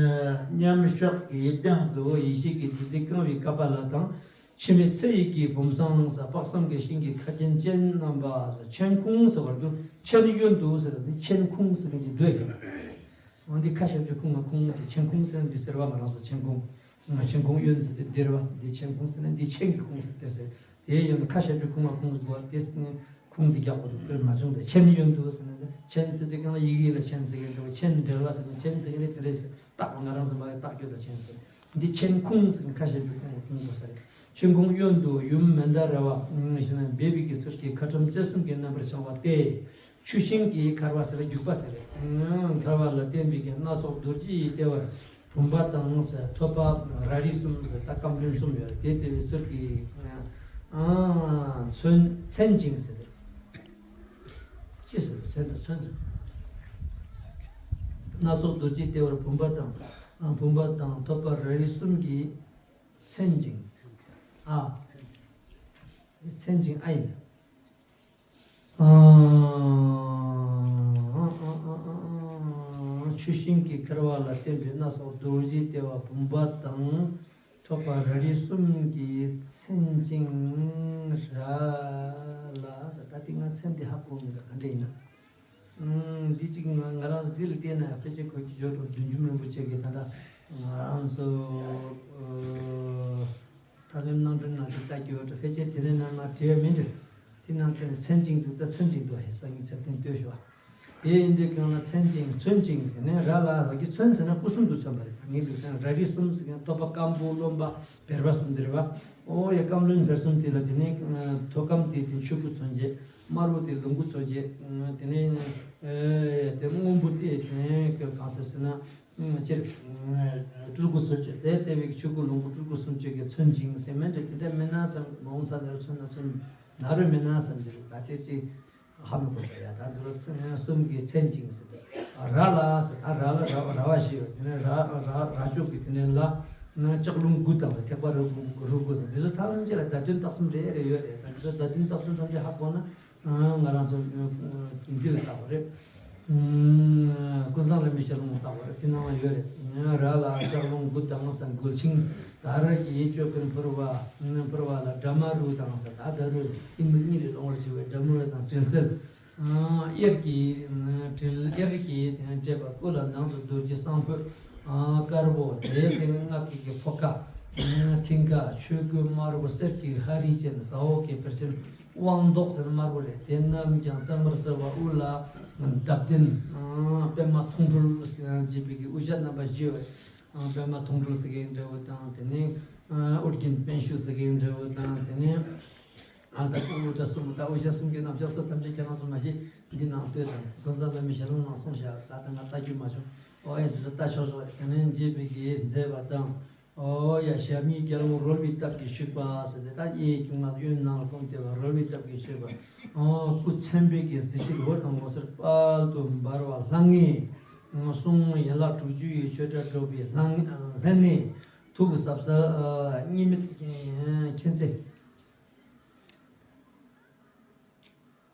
མཉམ་གཤགས་ཀྱི་སྟེང་དུ་ཡེ་ཤེས་ཀྱི་བདུད་རྩི་བཀང་བའི་ཀ་པཱ་ལ་དང་། འཆི་མེད་ཚེ་ཡི་གི་བུམ་བཟང་ས་དཔག་བསམ་གྱི་ཤིང་གི་ཁ་ཆེམས་ཅན་རྣམ་པ་མཆན་ཁུང་ཟེར་བར་དུ་མཆན་གཡོན་དུ་ཟེར་བ་འདི་མཆན་ཁུང་ཟེར་གྱི་འདུག་འོ་འདི་ཁ་ཞབས་ཀྱུ་ཁུང་ང་ཁུང་ཟེར་མཆན་ཁུང་ཟེར་འདི་ཟེར་བ་ང་རང་ཚོ་མཆན་ཁུང་། མཆན་ཁུང་གཡོན་ཟེར་ཏེ་འདིར་བ་འདི་མཆན་ཁུང་ཟེར་ན་འདི་མཆན་གྱི་ཁུང་ཟེར་ཏེ་ཟེར། དེའི་ཡང་ན་ཁ་ཤས་ཀྱི་ཁུང་ལ་ཁུང་ཟེར་བ་དེ་ཁུང་འདི་རྒྱག་པ་དང་དེར་མ་བྱུང་བས་མཆན་གཡོན་དུ་ཟེར་ན་འདི་མཆན་ཟེར་ཏེ་གང་ལ་ཡི་གེ་ལ་མཆན་ཟེར་གྱི་འདུག་མཆན་འབྲེལ་བ་ཟེར་ན་མཆན་ཟེར་གྱི་རེད། དེ་རེད་ཟེར་བཏགས་པ་ང་རང་ཚོ་མ་གི་བཏགས་རྒྱུ་ལ་མཆན་ཟེར། འདི་མཆན་ཁུང་ཟེར་ན་ཁ་ཤས་ཀྱི་ཁུང་ལ་ཁུང་དགོས་ས་རེད། མཆན་ཁུང་གཡོན་དུ་ཡུམ་མནྡ་ར་བ་ཞེས་ན་སྦས་པའི་གི་ཚུལ་གྱིས་ཁ་ཁྲོམ་རྩེ་གསུམ་གྱི་རྣམ་པར་བྱང་བ་སྟེ། ཆུ་ཤིང་གི་འཁར་བ་ཟེར་རྒྱུག་པ་ཟེར་རེད། འཁར་བ་ལ་བརྟེན་པའི་གི་སྣ་ཚོགས་རྡོ་རྗེའི་ལྟེ་བར་བུམ་པ་དང་ཐོད་པ་ར་རི་གསུམ་ཟེར་ད་སྐམ་རློན་གསུམ་ཡོད་རེད། དེ་ལྟེ་བའི་ཚུལ་གྱིས་མཚན་མཚན་ཅིང་ཟེར་རེད། ཅི་ཟེར་མཚན་དང་མཚོན་ཟེར། སྣ་ཚོགས་རྡོ་རྗེའི་ལྟེ་བར་བུམ་པ་དང་བུམ་པ་དང་ཐོད་པ་ར་རི་གསུམ་གྱིས་མཚན་ཅིང་ཨ། མཚན་ཅིང་ཨ་ཡིན། ཆུ་ཤིང་གི་འཁར་བ་ལ་བརྟེན་པའི་སྣ་ཚོགས་རྡོ་རྗེའི་ལྟེ་བ་བུམ་པ་དང་ཐོད་པ་ར་རི་གསུམ་གྱིས་མཚན་ཅིང་ར་ལ་ཟེར། ད་དེ་ང་མཚན་དེ་ཧ་གོ་མི་འདུག་ག་འདྲ་ཡིན་ན། འདི་གཅིག་ང་ང་རང་འདི་ལ་བལྟས་ན་ཕལ་ཆེར་གོ་གི་ཡོད་འགྲོ། བདུད་འཇོམས་རིན་པོ་ཆེ་གིས་ད་ལྟ་ང་རང་ཚོ་ཐར་ལམ་རྣམ་འཕྲུལ་ནང་དུ་ལྟ་གི་ཡོད་འགྲོ། ཕལ་ཆེར་དེ་རིང་ནང་ང་བྲིས་མིན་འགྲོ། དེ་ནང་བལྟས་ན་མཚན་ཅིང་འདུག་ད་མཚོན་ཅིང་འདུག་ཧེ་སང་ཉིན་ཚེ་བརྟན་ལྟོས་ཤོག་དེ་ཡིན་དུས་གང་ལ་མཚན་ཅིང་མཚོན་ཅིང་དེ་ནས་ར་ལ་ར་གི་མཚོན་ཟེར་ན་སྐུ་གསུམ་དུ་མཚོན་པ་རེད། ངེས་འདུག་ཟེར་ན་ར་རི་གསུམ་ཟེར་མཁན་ཐོད་པ་སྐམ་པོ་རློན་པ་བེར་པ་གསུམ་དེ་རེད་བ། ཨོ་ཡ་སྐམ་རློན་བེར་གསུམ་དེ་ལ་དེ་ནས་ཐོད་སྐམ་དེ་དེ་ཆོས་སྐུ་མཚོན་བྱེད། དམར་པོ་དེ་ལོངས་སྐུ་མཚོན་བྱེད། དེ་ནས་དེ་སྔོན་པོ་དེ་དེ་ནས་གང་ཟེར་ཟེར་ན་སྤྲུལ་སྐུ་མཚོན་བྱེད། དེ་ལྟེ་བའི་ཆོས་སྐུ་ལོངས་སྐུ་སྤྲུལ་སྐུ་གསུམ་བཅས་ཀྱི་མཚོན་ཅིང་ཟེར་མིན་འདྲ་དེ་འདྲ་མིན་ན་བསམ། མ་འོངས་ས་ནས་མཚོན་ན་མཚོན་ན་རུ་མིན་ན་བསམ་གྱི་རེད། ད་དེ་ཅི་ཧ་མི་གོ་བ་ཡ། ད་འདི་རུ་མཚན་གསུམ་གྱི་མཚན་ཅིང་ཟེར་ཏེ་ར་ལ་ཟེར། ད་ར་ལ་ར་བ་ར་བ་བཞི་ཡོད། དེ་ནས་ར་ར་ར་ཅོ་གི་དེ་ནས་ལ་ལྕགས་ལུང་དགུ་དང་ཐེག་པ་རིམ་དགུ་དགུ་ཟེར། འདི་ཚོ་ཐམས་ཅད་ལ་བརྡ་དོན་དག་གསུམ་རེ་རེ་ཡོད་རེད། ད་འདི་ཚོ་བརྡ་དོན་དག་གསུམ་ཐམས་ཅད་ཧ་གོ་ན་ང་རང་ཚོ་འདི་ལ་བལྟ་དགོས་རེད། ཀུན་བཟང་བླ་མའི་ཞལ་ལུང་བལྟ་དགོས་རེད། དེ་ནང་ལ་ཡོད་རེད། ར་ལ་ལྕགས་ལུང་དགུ་དང་ཟེར། མགུལ་ཆིངས་དར་གྱི་ཅོད་པན་ཕུར་བ། ཕུར་བ་ལ་དྲ་མ་རུ་དང་ཟེར། ད་ད་རུ་ཨིན་མི་གཉིས་ལས་སློང་བར་བྱེད་པའི་དྲ་མ་རུ་དང་དྲིལ་གསེར། གཡེར་གྱི་དྲིལ་གཡེར་གྱི་སྤྲས་པ། སྐུ་ལ་ནང་དུ་རྡོ་རྗེ་སྲང་ཕུད་དཀར་པོ། དེའི་སྟེང་སྔགས་ཀྱི་ཕོ་ཁ་མཐིང་ག། ཆོས་གོས་དམར་པོ་གསེར་གྱི་ཧ་རི་ཅན། ཟ་འོག་གི་བེར་ཅན་དབང་མདོག་ཟེར་དམར་པོ་རེད། དེ་རྣམས་ཀྱང་གཙང་མར་གསོལ་བ། དབུ་ལ་འདབ་ལྡན་པདྨ་མཐོང་གྲོལ་ཞེས་པའི་གི་དབུ་ཞྭ་རྣམ་པ་བཞི་ཡོད། པདྨ་མཐོང་གྲོལ་ཟེར་མཁན་འདྲ་བོ་དང་། དེ་ནས་ཨོ་རྒྱན་པད་ཞུ་ཟེར་མཁན་འདྲ་བོ་དང་། དེ་ནས་ཨ་ད་དབུ་སྐྲ་གསུམ་ད་དབུ་ཞྭ་གསུམ་གྱི་རྣམ་གཞག་སོགས་ཐམས་ཅད་ཁྱེད་རང་ཚོ་མ་གཞི་འདི་ནང་ལྟོས་དང་། ཀུན་བཟང་བླ་མའི་ཞལ་ལུང་ནང་གསུངས་བཞག་ད་ལྟ་ང་ལྟ་རྒྱུ་མ་བྱུང་། ཨོ་ཡ་འདི་ཚོ་ལྟ་ཆོག་ཆོག་དེ་ནས་འབྱེད་པའི་གི་མཛད་པ་དང་། ཨོ་ཡ་ཞྭ་མོའི་རྒྱལ་པོ་རོལ་པའི་སྟབས་ཀྱིས་བཞུགས་པ་ཟེར་ཏེ། ད་གཡས་གཡོན་ལ་གཡོན་ནང་ལ་བསྐུམས་ཏེ་བ་རོལ་པའི་སྟབས་ཀྱིས་བཞུགས་པ། ཨོ་སྐུ་མཚན་དཔེ་གི་གཟི་བརྗིད་འོད་དང་འོད་ཟེར་དཔལ་དུ་འབར་བ། ལྷང་ངེ་གསུང་ཡན་ལག་དྲུག་ཅུ་ཡི་ཆོས་སྒྲ་སྒྲོག་པའི་ལྷང་ལྷང་ངེ་ཐུགས་ཟབ་གསལ་གཉིས་མེད་མཁྱེན་བརྩེ།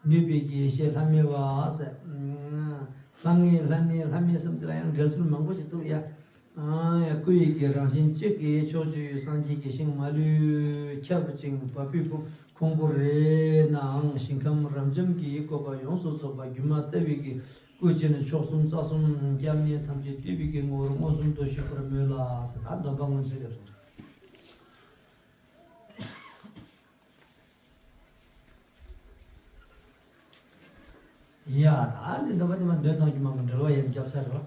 ནུས་པའི་ཡེ་ཤེས་ལྷ་མོའི་བ་ཟེར། ལྷང་ངེ་ལྷང་ངེ་ལྷང་ངེ་གསུམ་དེ་ལ་ཡང་འགྲེལ་ཚུལ་མང་པོ་ཞིག་འདུག་ཡ། ཡ་སྐུ་ཡི་གི་རང་བཞིན་གཅིག་གིས་ཕྱོགས་བཅུའི་སངས་རྒྱས་ཀྱི་ཞིང་མ་ལུས་ཁྱབ་ཅིང་བ་སྤུའི་ཁུང་བུ་རེ་ནའང་ཞིང་ཁམས་རབ་འབྱམས་ཀྱི་བཀོད་པ་ཡོངས་སུ་རྫོགས་པ་སྒྱུ་མ་ལྟ་བུའི་གི་སྐུ་ཅན་མཆོག་གསུམ་རྩ་གསུམ་སྐྱབས་གནས་ཐམས་ཅད་བསྡུས་པའི་གི་ངོ་བོར་མངོན་སུམ་དུ་བཞུགས་པར་མོས་ལ་ཟེར། ད་སྡོམ་པ་མངོན་གསལ་རེད་གསུངས། ཡ་ད་འདི་འདི་པ་དེ་མ་འདོན་སྟངས་ཀྱི་མ་གི་འབྲེལ་བ་ཡང་རྒྱབ་ས་རེད་བ།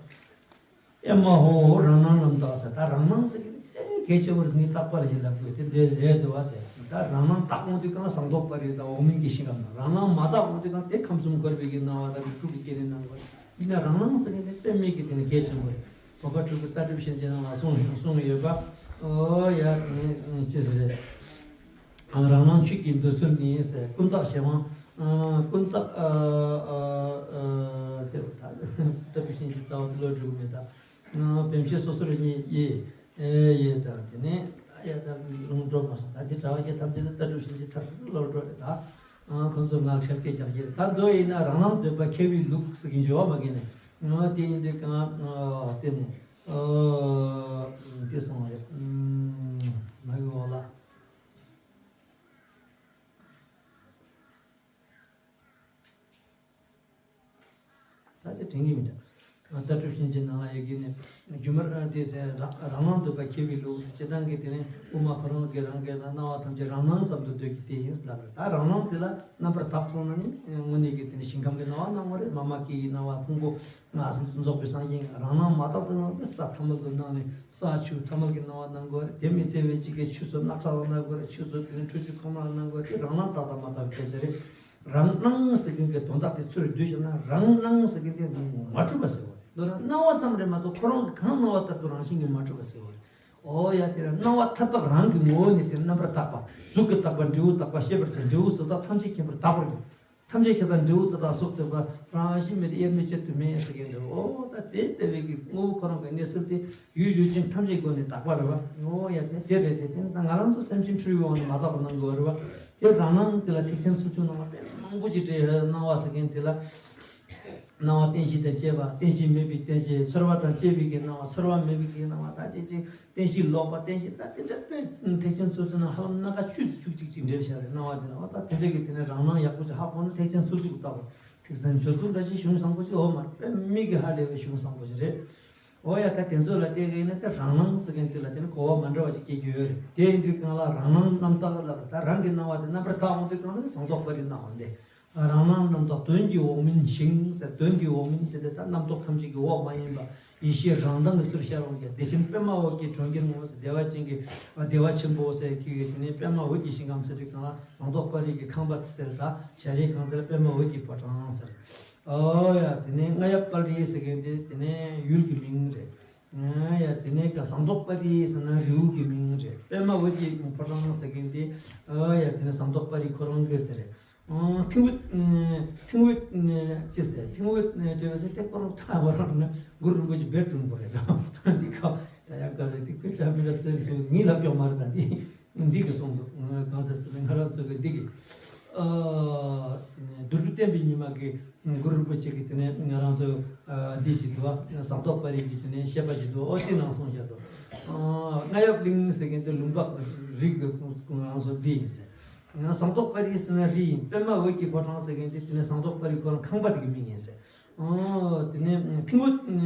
ཨེ་མ་ཧོ་ཧོ་རང་སྣང་རྣམ་དག་ཟེར། ད་རང་སྣང་ཟེར་གི་དེ་གལ་ཆེ་བོ་རེད་ཟེར། ངས་རྟག་པར་ཡིན་ལབ་དགོས་དེ་འདྲའི་རེད་འདུག་བ། དེ་ད་རང་སྣང་དག་འོང་དུས་གང་ཟངས་མདོག་དཔལ་རི་དང་འོག་མིན་གྱི་ཤིང་ཁམས་ན། རང་སྣང་མ་དག་འོང་དུས་གང་དེ་ཁམས་གསུམ་འཁོར་བའི་གི་སྣང་བ་དང་སྤྲུལ་སྐུ་སྐྱེ་གནས་སྣང་བ་ཡིན་ན། རང་སྣང་ཟེར་གི་དེ་དཔེ་མེད་ཀྱི་དེ་ནི་གལ་ཆེན་པོ་རེད། འཕགས་པ་སྤྲུལ་སྐུ་ལྟ་གྲུབ་བྱིན་གྱིས་བརླབས་ལ་གསུངས་ཤིང་གསུངས་ཡོད་པ། ཨོ་ཡ་དེ་ཅི་ཟེར་རེད། རང་སྣང་ཆོས་ཀྱི་འདོད་ཚུལ་ནི་ཟེར། ཀུན་བརྟགས་གཞན་དབང་། ཀུན་བརྟགས་ཟེར་བ་ད་ལྟ་བུ་བཞིན་གྱི་རྩ་བ་བློ་གྲོས་མེད་ད། བེམ་ཤེས་སོ་སོར་གཉིས་དབྱེ། དབྱེ་དང་དེ་ནས་ཡ་ད་ལུང་འགྲོ་མ་སོང་། ད་འདི་གྲྭ་བ་བརྒྱད་ཐམས་ཅད་ནི་ལྟ་གྲུབ་བཞིན་གྱི་ཐར་བློ་གྲོས་རེད་ད། ཁོང་ཚོ་ངལ་འཕྲད་སྐད་རྒྱག་གི་རེད། ད་མདོ་ཡིན་ན་རང་སྣང་འདོད་པ་ཁྱབ་པའི་ལུགས་ཟེར་གྱི་འབྱོར་བ་མ་གི་ནས་དེ་ཡིན་དུས་གང་དེ་ནས་དེ་སོང་རེད། མ་གི་འོག་ལ། ད་ཅི་དྲན་གྱི་མི་འདུག་ལྟ་གྲུབ་བྱིན་གྱིས་བརླབས་ལ་ཡི་གེ་ནས་རྒྱུ་མར་དེ་ཟེར། རང་རང་སྣང་འདོད་པ་ཁྱབ་པའི་ལུགས་ཟེར། སྤྱིར་བཏང་གི་དེ་ནས་དབུ་མ་ཁོ་རང་གི་རང་གི་སྣང་བ་ཐམས་ཅད་རང་སྣང་ཙམ་དུ་འདོད་ཀྱི་དེ་ཡིན་ལབ་རེད། ད་རང་སྣང་དེ་ལ་རྣམ་པར་དག་སོང་ན་ནི་དངོས་གནས་ཀྱི་དེ་ནས་ཞིང་ཁམས་ཀྱི་སྣང་བ་སྣང་བ་རེད། མ་མ་ཀི་ཡི་སྣང་བ་ཕུང་པོ་ང་རྫོགས་པའི་སངས་རྒྱས་རང་སྣང་མ་དག་ཏུ་སྣང་བ་དེ་ས་ཐ་མལ་དུ་སྣང་ནས་ས་ཆུ་ཐ་མལ་གྱི་སྣང་བ་སྣང་དགོས་རེད། དེ་མི་ཚེ་བའི་གཅིག་གི་ཆུ་ཚོད་སྣག་ཚ་བ་སྣང་དགོས་རེད། ཆུ་ཚོད་དེ་ནས་ཁྲུ་ཆུ་ཁོ་མ་སྣང་དགོས་རེད། དེ་རང་སྣང་དག་དང་མ་དག་སྐད་ཆ་རེད། རང་སྣང་ཟེར་མཁན་གྱི་དོན་དག་དེ་ཚུར་བསྡུས་བཞག་ན་རང་སྣང་ཟེར་མཁན་དེ་མ་གྲུབ་པ་ཟེར་བ་རེད། མདོར་ན་སྣང་བ་ཙམ་རེད་མ་གཏོགས་ཁོ་རང་གི་གང་སྣང་བ་ལྟར་དུ་རང་བཞིན་གྱིས་མ་གྲུབ་པ་ཟེར་བ་རེད། ཨོ་ཡ་དེ་རང་སྣང་བ་མཐའ་དག་རང་གི་ངོ་བོ་ནས་དེ་རྣམ་པར་དག་པ། གཟུགས་ཀྱིས་དག་པ། འབྲས་བུ་དག་པ། ཤེས་པར་བྱ། འབྲས་བུ་གཟུགས་དག་ཐམས་ཅད་མཁྱེན་པར་དག་པར་འགྱུར། ཐམས་ཅད་མཁྱེན་དང་འབྲས་བུ་དག་དང་སོགས་ཐོབ་པ། རང་བཞིན་མེད་དེ་དབྱེར་མེད་གཅིག་ཏུ་མེད་ཟེར་མཁན་འདུག་ཨོ་ད་དེ་ལྟ་བུའི་གི་དངོས་པོ་ཁོ་རང་གི་གནས་ཚུལ་དེ་ཡུལ་ཡུལ་ཅན་ཐམས་ཅད་སྒོ་ནས་དག་པ་རེད་བ། ཨོ་ཡ་དེ་དེ་རེད། དེ་དེ་ད་ང་རང་ཚོ་སེམས་ཅན་འཁྲུལ་བའི་དབང་ནས་མ་དག་པ་སྣང་དགོས་རེད་བ། དེ་རང་སྣང་དེ་ལ་ཐེག་ཆེན་ཚུལ་ཁྲིམས་སྣང་བ་དཔེ་མང་པོ་ཅིག་བྲིས། སྣང་བ་ཟེར་མཁན་དེ་ལ་སྣང་བ་རྟེན་གཞི་དང་བཅས་པ། རྟེན་གཞི་མེད་པའི་རྟེན་གཞི། ཚོར་བ་དང་བཅས་པའི་གི་སྣང་བ། ཚོར་བ་མེད་པའི་གི་སྣང་བ། ད་ཅི་ཅི་རྟེན་གཞི་ལོག་པ། རྟེན་གཞི་ད་དེ་འདྲ་དཔེ་ཐེག་ཆེན་ཚུལ་ཁྲིམས་ནང་ཧ་ལམ་སྣ་ཁ་བཅུ་ཙམ་བཅུ་གཅིག་ཅིག་འགྲེལ་བཞག་རེད། སྣང་བ་དེ་ལ་འོ་ད་དེ་འདྲ་གི་དེ་ནས་རང་སྣང་ཡག་པོ་ཅིག་ཧ་གོ་ན་ཐེག་ཆེན་ཚུལ་ཁྲིམས་ཀྱི་ལྟ་བ། ཐེག་ཆེན་ཆོས་ཚུལ་འདྲ་ཞིག་གཞུང་བཟང་པོ་ཞིག་འོ་མ་དཔེ་མིག་གིས་ཧ་ལས་པའི་གཞུང་བཟང་པོ་ཞིག་རེད། འོ་ཡ་ད་དེ་ཚོ་ལ་བལྟས་པ་ཡིན་ན་དེ་རང་སྣང་ཟེར་མཁན་དེ་ལ་དེ་ནི་གོ་བ་མ་འདྲ་བ་ཞིག་སྐྱེ་རྒྱུ་ཡོད་རེད། དེ་ཡིན་དུས་གང་ལ་རང་སྣང་རྣམ་དག་ལབ་པ། ད་རང་གི་སྣང་བ་དེ་རྣམ་པར་དག་འོང་དུས་གང་ལ་ཟངས་མདོག་དཔལ་རིའི་སྣང་བ་འདི། རང་སྣང་རྣམ་དག་དོན་གྱི་འོག་མིན་ཞིང་ཟེར། དོན་གྱི་འོག་མིན་ཟེར་དེ་ད་རྣམ་རྟོག་ཐམས་ཅད་ཀྱི་འོག་མ་ཡིན་པ། ཡེ་ཤེས་རང་མདངས་ཀྱི་ཚུལ་ཤར་འོང་གི་བདེ་ཆེན་པདྨ་འོད་ཀྱི་གྲོང་ཁྱེར་ངོ་ཟེར། བདེ་བ་ཅན་གྱི་བདེ་བ་ཆེན་པོ་ཟེར་གྱི་དེ་ནས་པདྨ་འོད་ཀྱི་ཞིང་ཁམས་ཟེར་དུས་གང་ལ་ཟངས་མདོག་དཔལ་རི་གི་ཁང་པ་དེ་ཟེར། ད་བྱ་རའི་ཁང་དེ་ལ་པདྨ་འོད་ཀྱི་ཕོ་བྲང་ཟེར། ཨོ་ཡ་དེ་ནས་རྔ་ཡབ་དཔལ་རི་ཟེར་མཁན་དེ་དེ་ནས་ཡུལ་གྱི་མིང་རེད། ཨོ་ཡ་དེ་ནས་ཀ་ཟངས་མདོག་དཔལ་རི་ཟེར་ན་རི་བོ་གི་མིང་རེད། པདྨ་འོད་ཀྱི་ཕོ་བྲང་ཟེར་མཁན་དེ་ཨོ་ཡ་དེ་ནས་ཟངས་མདོག་དཔལ་རི་ཁོ་རང་གི་ཟེར་རེད། ཨང་། ཐིམ་ཝིད། ཨ། ཐིམ་ཝིད། ཨ། ཅི་ཟེར། ཐིམ་ཝིད། ཨ། དེ་བས་ཟེར་ཏེ་ཁོ་རང་ཐང་བ་རང་ན་གུ་རུ་རིན་པོ་ཆེ་འབད་བསྐྲུན་པ་རེད་དམ། འདི་ཁ་ཡ་ཡ་ག་ཟེར་ཏེ་ཁོས་ཆ་མི་འདྲ་ཟེར་སོང་། ངའི་ལབ་ཀྱང་མ་རེད། ད་འདི་འདི་གི་གསུང་འདུག་གང་ཟེར་ཟེར་ན་ང་རང་ཚོ་གི་འདི་གི། ཨ། མདོ་སྒྲུབ་བསྟན་པའི་ཉི་མ་གི་གུ་རུ་རིན་པོ་ཆེ་གི་དེ་ནས་ང་རང་ཚོ། ཨ། འདི་ཞིག་འདུག་བ། ཟངས་མདོག་དཔལ་རི་གི་དེ་ནས་བཤད་པ་ཞིག་འདུག་ཨོ་དེ་ནང་གསུངས་བཞག་འདུག་ཨ། རྔ་ཡབ་གླིང་ཟེར་མཁན་དེ་ལུང་པ་རི་གི་ང་རང་ཚོ་འདི་ཡིན་ཟེར། ཡང་ཟངས་མདོག་དཔལ་རི་ཟེར་ན་རི་ཡིན། པདྨ་འོད་ཀྱི་ཕོ་བྲང་ཟེར་མཁན་དེ་དེ་ནས་ཟངས་མདོག་དཔལ་རི་ཁོ་རང་ཁང་པ་དེ་གི་མིང་ཡིན་ཟེར། ཨོ་དེ་ནས་ཐིམ་ཝིད་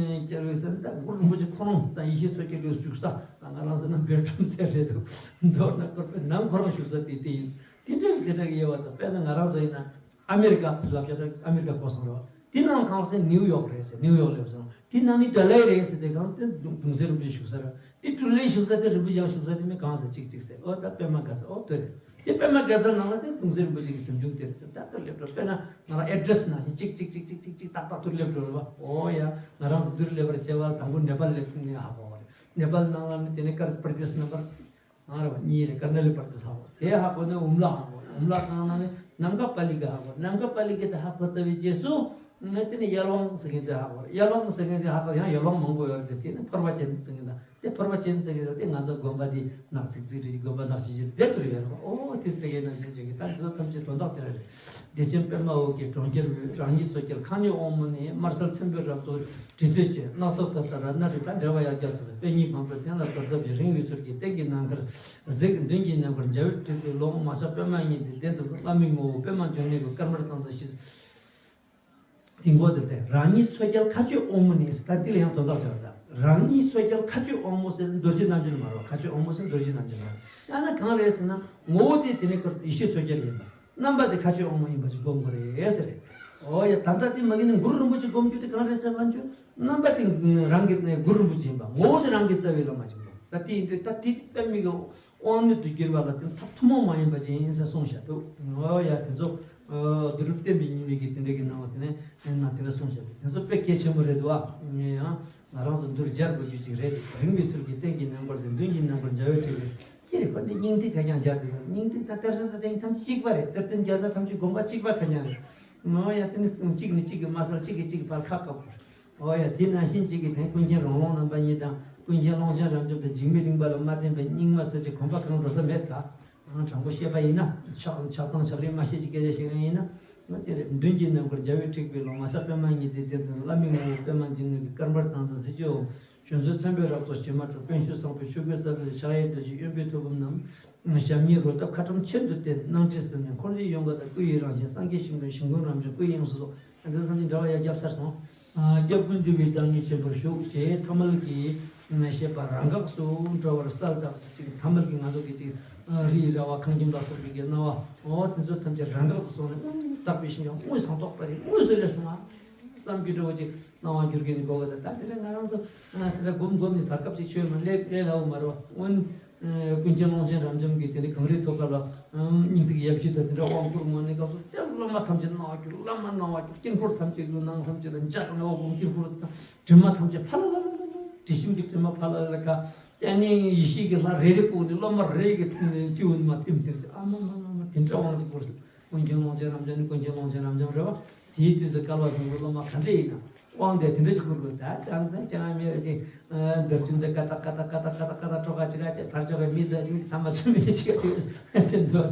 ཀྱི་རི་ཟེར་ན་ད་གུ་རུ་རིན་པོ་ཆེ་ཁོ་རང་དང་ཡེ་ཤེས་མཚོ་རྒྱལ་གྱི་བཞུགས་ས། ད་ང་རང་ཟེར་ན་བེར་ཁྲམ་ཟེར་རེད་འདུག་མདོར་ན་སྐོར་པའི་ནང་ཁོ་རང་བཞུགས་ས་དེ་དེ་ཡིན། དེ་འདྲ་གི་དེ་འདྲ་གི་དབྱེ་བ་དང་། དཔེར་ན་ང་རང་ཚོ་ཡིན་ན་ཨ་མེ་རི་ཀ་ཟེར་ལབ་བྱ་ད་ཨ་མེ་རི་ཀ་གོ་སོང་རེད་བ། དེ་ནང་གང་ཟེར་ནིའུ་ཡོག་རེད་ཟེར། ནིའུ་ཡོག་ལབ་སོང་། དེ་ནང་ནི་ཌལ་ལི་རེད་ཟེར། དེ་གང་དེ་གདུང་གདུང་སྲས་རིན་པོ་ཆེ་བཞུགས་ས་རེད། དེ་ཀྲུའུ་ལི་བཞུགས་ས་དེ་རིན་པོ་ཆེ་ཡང་བཞུགས་ས་དེ་མི་གང་ཟེར་གཅིག་གཅིག་ཟེར། ཨོ་ད་པདྨ་དགའ་ཚལ། ཨོ་དེ་རེད། དེ་པདྨ་དགའ་ཚལ་ནང་ལ་དེ་གདུང་སྲས་རིན་པོ་ཆེ་གི་གཟིམ་ཆུང་དེ་རེད་ཟེར། ད་ལྟ་སླེབས་འགྲོ། དཔེར་ན་ང་རང་ཨེ་ཌི་རེ་སི་ནང་བཞིན་གཅིག་གཅིག་གཅིག་གཅིག་གཅིག་ཏག་ཏག་ཏུ་སླེབས་འགྲོ་རེད་བ། ཨོ་ཡ། ང་རང་ཚོ་འདིར་སླེབས་པར་བྱེད་པར་དང་པོ་ནེ་པཱལ་སླེབས་ནས་ཧ་གོ་བ་རེད། ནེ་པཱལ་ནང་ལ་ནི་དེ་ནས་ཀར་པར་དེ་སི་ནམ་བར་ང་རང་གཉིས་རེད། ཀར་ནལ་པར་དེ་ས་འོ་དེ་ཧ་གོ་ནས་ཨུམ་ལ་ཧ་གོ། ཨུམ་ལ་གང་ན་ནི་ནམ་མཁའ་པཱ་ལི་ཀ་ཧ་གོ། ནམ་མཁའ་པཱ་ལི་ཀ་དེ་ཧ་གོ་ཚར་བའི་རྗེས་སུ་ནི་དེ་ནི་ཡར་ལུང་ཟེར་མཁན་དེ་ཧ་གོ། ཡར་ལུང་ཟེར་མཁན་དེ་ཧ་གོ་ཡང་ཡར་ལུང་མང་པོ་ཡོད་རེད། དེ་ནི་ཕུར་པ་ཅན་ཟེར་མཁན་དང་། དེ་ཕུར་པ་ཅན་ཟེར་མཁན་དེ་ང་ཚོ་དགོན་པ་འདི་ནག་ཟིག་ཟིག་རེད། དགོན་པ་ནག་ཞིག་ཞིག་དེ་དུ་ཡོད་རེད། ཨོ་དེ་ཟེར་མཁན་ནང་བཞིན་བྱེད་ཀྱི། ད་འདི་ཚོ་ཐམས་ཅད་དོན་དག་དེ་རེད། བདེ་ཆེན་པདྨ་འོད་ཀྱི་གྲོང་ཁྱེར་རང་ཉིད་མཚོ་རྒྱལ་མཁའ་སྙོམས་དབང་མོ་ནས། དམར་གསལ་ཚེམ་བུའི་རབ་རྫོགས་དྲི་ཐོད་ཅན། སྣ་ཚོགས་ཐབས་དང་རལ་གྲི་དང་འབྲེལ་བ་ཡང་རྒྱ་མཚོ་ཟེར། པད་ཉིའི་བང་མཛོད་སྟེང་ལ་དོར་སྟབས་ཀྱིས། རིང་བའི་ཚུལ་གྱིས་སྟེང་གི་ནམ་མཁར་གཟིགས། མདུན་གྱི་ནམ་མཁར་འཇའ་འོད་སྤྲོས་པའི་ཀློང་། མ་ཆགས་པདྨ་ཉིད་དེ་བདེན་དུ་བླ་མའི་ངོ་བོ། པདྨ་འབྱུང་གནས་ཀྱི་སྐར་མར་བལྟམས་དང་ཞེས། དེ་མགོ་དེ་སྟེ། རང་ཉིད་མཚོ་རྒྱལ་མཁའ་སྤྱོད་དབང་མོ་ནས་ཟེར། ད་འདི་ལ་ཡང་དོན་དག་ཅིག་ཡོད་རེད། ད་རང་ཉིད་མཚོ་རྒྱལ་མཁའ་སྤྱོད་དབང་མོ་ཟེར་རྡོ་རྗེ་རྣམ་འགྱུར་མ་རེད། མཁའ་སྤྱོད་དབང་མོ་ཟེར་རྡོ་རྗེ་རྣམ་འགྱུར་མ་རེད། ཡང་ན་གང་རེད་ཟེར་ན་ངོ་བོ་དེ་དེ་ནས་ཀར་ཡེ་ཤེས་མཚོ་རྒྱལ་ཡིན་པ། རྣམ་པ་དེ་མཁའ་སྤྱོད་དབང་མོ་ཡིན་པ་ཅིག་སྒོམ་དགོས་རེད་ཟེར་རེད། ཨོ་ཡ། ད་ལྟ་དེ་མ་གི་ནི་གུ་རུ་རིན་པོ་ཆེ་སྒོམ་རྒྱུ་དེ་གང་རེད་ཟེར་ན་ཆུ་རྣམ་པ་དེ་རང་གི་གུ་རུ་རིན་པོ་ཆེ་ཡིན་པ། ངོ་བོ་དེ་རང་གི་རྩ་བའི་བླ་མ་ཆེན་པོ། ད་དེ་ཡིན་དུས་ད་དེ་དཔེ་མི་གི་དབང་སྣོད་དུ་གྱུར་པ་ལ་དེ་ཐབས་ཐུན་མོང་མ་ཡིན་པ་ཅན་ཡིན་ཟེར་གསུངས་བཞག་འདུག་ཨོ་ཡ། དེ་ཚོ་བསྡུ་རུབ་བསྟན་པའི་ཉི་མའི་གི་དེ་འདྲ་གི་ནང་ལ་དེ་ནས་ན་དེ་འདྲ་གསུངས་བཞག་འདུག་དེ་ཚོ་དཔེ་གལ་ཆེན་པོ་རེད་འདུག་ཨ། ཡང་ང་རང་ཚོ་འདིར་སྦྱར་དགོས་རྒྱུ་ཅིག་རེད། རིང་བའི་ཚུལ་གྱིས་རྟེན་གྱི་རྣལ་འབྱོར་ཟེར། མདུན་གྱི་རྣལ་འབྱོར་མཇལ་བའི་ཁྲིད་ཀྱི་ཅི་རེད། ཁོ་འདི་སྙིང་ཐིག་ཁ་རྐྱང་སྦྱར་དེ་དང་། སྙིང་ཐིག་ད་གཏེར་སྟོན་ས་དེ་ཐམས་ཅད་གཅིག་པ་རེད། གཏེར་སྟོན་རྒྱལ་ཚབ་ཐམས་ཅད་དགོངས་པ་གཅིག་པ་ཁ་རྐྱང་རེད། ཨོ་ཡ། དེ་ནི་གཅིག་ནས་གཅིག་གི་མ་གསལ། གཅིག་གིས་གཅིག་གི་བར་ཁ་བཀག་པ་རེད། ཨོ་ཡ། དེ་ནང་བཞིན་གཅིག་གིས་དེ་ཀུན་མཁྱེན་རོང་ལུང་རྣམ་པ་གཉིས་དང་། ཀུན་མཁྱེན་ཀློང་ཆེན་རབ་འབྱམས་དང་། འཇིགས་མེད་གླིང་པ་ལ་མ་བརྟེན་པའི་རྙིང་མ་ཚོ་ཅིག་གོམ་པ་གང་འགྲོ་ས་མེད་ད། དྲང་པོ་བཤད་པ་ཡིན་ན། ཆགས་ཆགས་སྡང་ཆགས་རིམ་མ་བཤད་ཀྱི་སྐད་ཆ་བཤད་མཁན་ཡིན་ན། ང་དེ་རེད། མདུན་གྱི་རྣལ་འབྱོར་རྒྱལ་བའི་ཁྲིད་པའི་ལུང་། ང་ཚོ་པདྨ་ཉི་ཟླའི་གཏེར་སྟོན། བླ་མའི་ངོ་བོ་པདྨ་འབྱུང་གནས་ཀྱི། བཀའ་འབར་དང་ཚ་གཟི་ཅུང་། བྱོན་ཚུལ་མཚན་དཔེ་རབ་རྫོགས་བྱེ་མ་དྲུག། དཔོན་ཤུགས་བཟང་པོའི་ཆོས་གོས་གསལ་བའི་ཕྱག་གཡས་རྡོ་རྗེ། གཡོན་པས་ཐུགས་དགོངས་བསྣམས། ཞབས་གཉིས་རོལ་སྟབས་ཁ་ཕྲལ་ཆེན་དུ་བསྟན། སྣང་སྲིད་ཟིལ་གནོན་འཁོར་ལོའི་ཡོལ་ག་དང་། སྐུ་ཡི་རང་བཞིན་སངས་རྒྱས་ཤིང་དོན། ཞིང་ཀུན་རབ་འབྱམས་སྐུ་ཡི་དབྱིངས་སུ་རྫོགས། འདི་ཚོ་ནི་འདྲ་བ་ཡར་བརྒྱབ་ཚར་སོང་། ཨ། སྐྱབས་ཀུན་འདུས་པའི་བདག་ཉིད་ཆེན་པོར་ཞུགས་ཞེས་ཐ་མལ་གྱི་བཤད་པ་རང་འགགས་སུ་འགྲོ་བར་གསལ་བཏབ་ཟེར། ཅིག་ཐ་མལ་གྱི་ང་ཚོ་གི་ཅིག་རིའི་ར་བ་ཁང་ཁྱིམ་ལ་སོགས་པའི་གི་སྣང་བ། འོ་དེ་ཚོ་ཐམས་ཅད་རང་འགགས་སུ་སོང་ནས་དངོས་དག་པའི་ཞིང་ཡང་དངོས་སུ་རྟོགས་པ་རེད། དངོས་སུ་སླེབས་སོང་ང་བསམ་གྱི་འགྲོ་བ་ཅིག་སྣང་བ་འགྱུར་མཁན་ནི་གོ་བ་ཟེར། ད་དེ་འདྲ་ང་རང་ཚོ་དེ་འདྲ་སྒོམ་སྒོམ་ནས་བར་སྐབས་ཅིག་ཆོས་མ་སླེབས་སླེབས་སླ་བོ་མ་རེད་བ། སྔོན་ཀུན་མཁྱེན་ཀློང་ཆེན་རབ་འབྱམས་ཀྱིས་དེ་ནི་གངས་རིའི་ཐོག་ཁ་ལ་སྙིང་ཐིག་ཡབ་བཞི་དང་དེ་འདྲ་དབང་བསྐུར་སྔོན་ནས་སྐབས་སུ་དེ་སློབ་མ་ཐམས་ཅད་སྣང་བ་འགྱུར། བླ་མ་སྣང་བ་འགྱུར། དཀྱིལ་འཁོར་ཐམས་ཅད་ཀྱི་ནང་ཐམས་ཅད་ལ་འཇའ་དང་འོད་དཔག་དཀྱིལ་འཁོར་དང་དྲི་མ་ཐམས་ཅད་ཕ་ལ་ལ་ལ་ལ། དྲི་ཞིམ་གྱི་དྲི་མ་ཕ་ལ་ལ་ལ་ཁ། ཨ་ནི་ཡེ་ཤེས་ཀྱི་ལྷ་རེ་རེ་བཀུག་ནས་སློབ་མ་རེ་གི་ཐུགས་ནས་སྤྱི་བོ་ནས་མར་བསྟིམ་སྟེ། ཨ་མ་མ་མ་མ། དེ་འདྲ་དབང་ཅིག་བསྐུར་སོང་། ཀུན་མཁྱེན་ཀློང་ཆེན་རབ་འབྱམས་ནི་ཀུན་མཁྱེན་ཀློང་ཆེན་རབ་འབྱམས་རེད་བ། དེའི་དུས་སུ་སྐལ་བ་བཟང་པོའི་སློབ་མ་ག་འདྲ་ཡིན་ན། དབང་དེ་དེ་འདྲ་ཞིག་བསྐུར་དགོས། ད་ཅང་ཙང་ཅང་མེད་ཅིག་འདིར་ཆུང་དེ་ཀ་ཏག་ཀ་ཏག་ཀ་ཏག་ཀ་ཏག་ཀ་ཏག་ཀྲོ་ཀ་ཅི་ག་ཅེ་ཕར་ཅོ་ག་མི་ཟ་མི་ཚང་མ་ཚུར་མི་ཅི་ག་ཅི་ག་ཅེ་འདུག་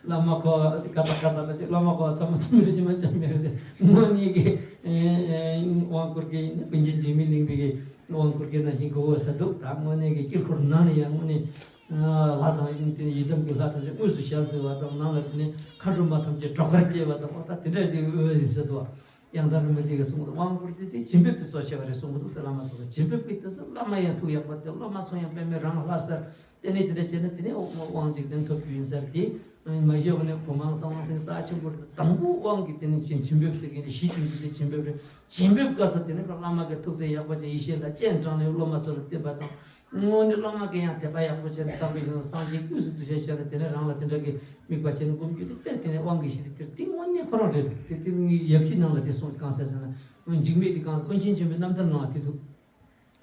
བླ་མ་ཁོ་ཀ་ཏག་ཀ་ཏག་ཅེ་བླ་མ་ཁོ་ཚང་མ་ཚུར་མི་ཅི་མ་ཅང་མེད་རེད། དངོས་གནས་ཀྱི་དབང་བསྐུར་གྱི་ཡིན་ན་ཀུན་མཁྱེན་འཇིགས་མེད་གླིང་པའི་གི་དབང་བསྐུར་གྱི་ན་ཞིང་གོ་བོ་ས་འདུག་ད་དངོས་གནས་ཀྱི་དཀྱིལ་འཁོར་ནང་ནས་ཡང་དངོས་གནས་ལྷ་དང་ཡི་དམ་གྱི་ལྷ་ཐམས་ཅད་དངོས་སུ་ཞལ་གཟིགས་པ་དང་། ནང་ལ་དེ་ནས་མཁའ་འགྲོ་མ་ཐམས་ཅད་སྒྲོག་སྐར་བཀྱེ་བ་དང་། འོ་ད་དེ་འདྲ་ཅིག་འོས་ཡིན་ཟེར་འདུག་ཡང་དག་རིན་པོ་ཆེ་གིས་གསུངས་འདུག་དབང་བསྐུར་དེ་དེ་བྱིན་འབེབས་དེ་གཙོ་ཆེ་བ་རེད་གསུངས་འདུག་ཟེར། བླ་མ་གསུངས་འདུག་བྱིན་འབེབས་ཀྱི་དེ་ཚོ་བླ་མ་ཡང་ཐུགས་ཡག་པ་དེ། སློབ་མ་ཚོ་ཡང་དཔེ་མེད་རང་ལྷ་གསལ། དེ་ནས་དེ་འདྲ་བྱས་ན་དེ་ནས་དབང་འཇིག་རྟེན་ཐོབ་རྒྱུ་ཡིན་ཟེར། དེ་མ་གཞི་འོ་ནས་བུམ་དབང་གསང་དབང་ཟེར་རྩ་ཆེན་པོ་རེད། དང་པོ་དབང་གི་དེ་ནས་བྱིན་བྱིན་འབེབས་ཟེར་གྱི་ནི་གཞི་དེ་འདི་དེ་བྱིན་འབེབས་རེད། བྱིན་འབེབས་སྐབས་སུ་དེ་ནས་བླ་མ་གི་ཐུགས་དེ་ཡག་པོ་བྱས་ཡེ་ཤེས་ལ་སྤྱན་དྲངས་ནས་སློབ་མ་ཚོ་ལ་བསྟན་པ་དང་། དངོས་གནས་སློབ་མ་གིས་ཡང་དད་པ་ཡག་པོ་བྱས་ནས་བཏགས་པའི་ཞིང་སངས་རྒྱས་དངོས་སུ་འདུ་ཤེས་བྱས་ནས་དེ་ནས་རང་ལ་དེ་འདྲ་གི་དམིགས་པ་བྱས་ནས་སྒོམ་རྒྱུ་དེ་དཔེ་དེ་ནས་དབང་གི་གཞི་དེ་དེ་དེ་དངོས་གནས་ཁོ་རང་རེད། དེ་དེ་ངའི་ཡབ་གཞིས་ནང་ལ་དེ་གསུངས། གང་ཟེར་ཟེར་ན་འཇིགས་མེད་དེ་གང་ཀུན་མཁྱེན་ཆེན་པོའི་རྣམ་ཐར་ནང་ལ་དེ་འདུག་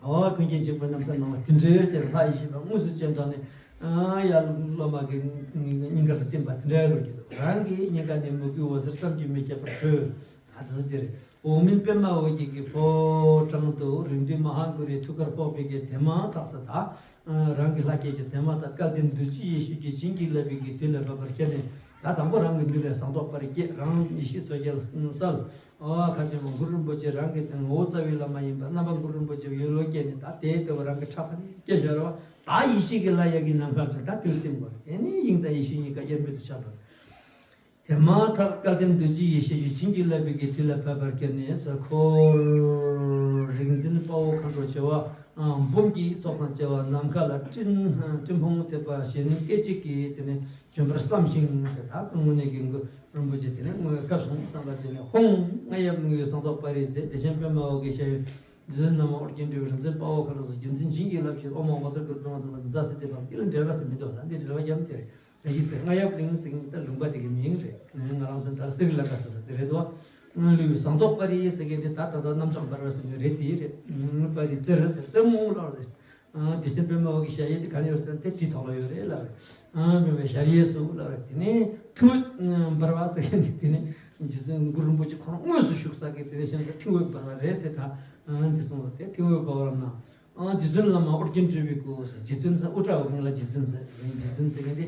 ཨོ་ཀུན་མཁྱེན་ཆེན་པོའི་རྣམ་ཐར་ནང་ལ་དེ་འདྲའི་ཟེར། ལྷ་ཡེ་ཤེས་པ་དངོས་སུ་སྤྱན་དྲངས་ནས་ཡར་སློབ་མ་གི་སྙིང་གར་དུ་བསྟིམ་པ་དེ་འདྲའི་རོལ་གྱི་འདུག་རང་གི་སྙིང་ག་ནས་མོས་གུས་འོད་ཟེར་བསམ་གྱིས་མི་ཁྱབ་པར་འཕྲོས། ད་དེ་ཚོ་དེ་རེད། འོག་མིན་པདྨ་འོད་ཀྱི་གི་ཕོ་བྲང་དུ། རིགས་འདུས་མ་ཧཱ་གུ་རུའི་ཐུགས་ཀར་ཕོག་པའི་གི་དེ་མ་ཐག་ས་ད། རང་གི་ལྷ་སྐྱེས་ཀྱི་དེ་མ་ཐག་སྐལ་ལྡན་རྡོ་རྗེ་ཡེ་ཤེས་ཀྱིས་བྱིན་གྱིས་བརླབས་པའི་གི་དུས་ལ་བབ་པར་ཤར་ནས། ད་དང་པོ་རང་གི་མདུན་ལ་ཟངས་མདོག་དཔལ་རི་སྐྱེས། རང་ཡེ་ཤེས་མཚོ་རྒྱལ་གསལ། ཨོ་ཁ་ཆེན་པོ་གུ་རུ་རིན་པོ་ཆེ་རང་གི་ངོ་བོ་རྩ་བའི་བླ་མ་ཡིན་པ་རྣམ་པ་གུ་རུ་རིན་པོ་ཆེ་ཡོད་ལོ་སྐྱེས་ནས། ད་དེའི་ལྟ་བུ་རང་གི་ཕྲག་པ་ནས་སྐྱེས་ཤར་བ། ད་ཡེ་ཤེས་ཀྱི་ལྷ་ཡབ་ཀྱི་ནམ་མཁའ་ཚོ་ད་དུས་སྟེང་བར་དེ་ནས་དབྱིངས་དང་ཡེ་ཤེས་གཉིས་ཀ་དབྱེར་མེད་དུ་ཤར་བ། དེ་མ་ཐག་སྐལ་ལྡན་རྡོ་རྗེ་ཡེ་ཤེས་ཀྱིས་བྱིན་གྱིས་བརླབས་པའི་གི་དུས་ལ་བབ་པར་ཤར་ནས་ཟེར། འཁོར་རིག་འཛིན་དཔའ་བོ་མཁའ་འགྲོ་བྱེ་བ་འབུམ་གྱི་ཚོགས་དང་བཅས་པ་ནམ་མཁའ་ལ་སྤྲིན་སྤྲིན་ཕུང་ཐེབས་པ་བཞིན་སྐད་ཅིག་གིས་དེ་ནས་བྱོན་པར་བསམ་ཞིང་ཟེར། ད་དངོས་གནས་ཀྱི་གུ་རུ་རིན་པོ་ཆེ་དེ་ནས་དངོས་སྐབས་སོང་བསམ་པ་བྱས་ནས། ཧཱུྃ། རྔ་ཡབ་གླིང་པའི་ཟངས་མདོག་དཔལ་རི་ཟེར། བདེ་ཆེན་པདྨ་འོད་ཀྱི་ཞལ་ཡོད། རྗེ་བཙུན་བླ་མ་ཨོ་རྒྱན་སྤྲུལ་པའི་རིག་འཛིན་དཔའ་བོ་མཁའ་འགྲོ་སོགས་རྒྱུ་མཚན་བྱིན་གྱིས་བརླབས་ཤིང་། ཨོཾ་ཨཱཿཧཱུྃ་ཙཿ་གུ་རུ་པདྨ་དྷཱུ་ར་ཛཿཟེར་དེ་བབ། དེ་ལ་འགྲེལ་པ་ཟེར་མི་འདུག་ད་འདི་འགྲེལ་པ་རྒྱབ་དེ་རེད། ད་ཡིན་ཟེར། རྔ་ཡབ་གླིང་ཟེར་མཁན་ད་ལུང་པ་དེ་གི་མིང་རེད། ང་རང་ཚོ་ད་སི་རི་ལ་ཀ་ཟེར་ས་དེ་རེད་དོ། ལུས་ཟངས་མདོག་དཔལ་རི་ཟེར་མཁན་དེ་ད་ད་ལྟ་གནམ་ལྕགས་འབར་བ་ཟེར་མཁན་རེད། དེ་རེད། དཔལ་རི་རྩེར་ཟེར། རྩེ་མོ་ལ་རེད། ཨ། དེ་བཞིན་པདྨ་འོད་ཀྱི་ཞལ་ཡོད་དེ་ག་ནས་ཡོད་ཟེར་ན་དེ་དེའི་ཐོག་ལ་ཡོད་རེད་ལབ་རེད། ཨ། པདྨའི་ཞལ་ཡོད་སུ་ལབ་རེད། དེ་ནས་ཐིགས་འོད་འབར་བ་ཟེར་མཁན་དེ་དེ་ནས་རྗེ་བཙུན་གུ་རུ་རིན་པོ་ཆེ་ཁོ་རང་དངོས་སུ་བཞུགས་ས་གི་དེ་བཞིན་དུ་ཐིགས་འོད་འབར་བ་རེད་ཟེར། ད་ཨ་འདི་གསུངས་པ་དེ་ཐིགས་འོད་འབར་བ་རྣམས། ཨ། རྗེ་བཙུན་བླ་མ་ཨོ་རྒྱན་སྤྲུལ་པའི་སྐུ་ཟེར། རྗེ་བཙུན་ཟེར་དབུ་སྐྲ་འོ་ངེས་ལ་རྗེ་བཙུན་ཟེར། རྗེ་བཙུན་ཟེར་མཁན་དེ།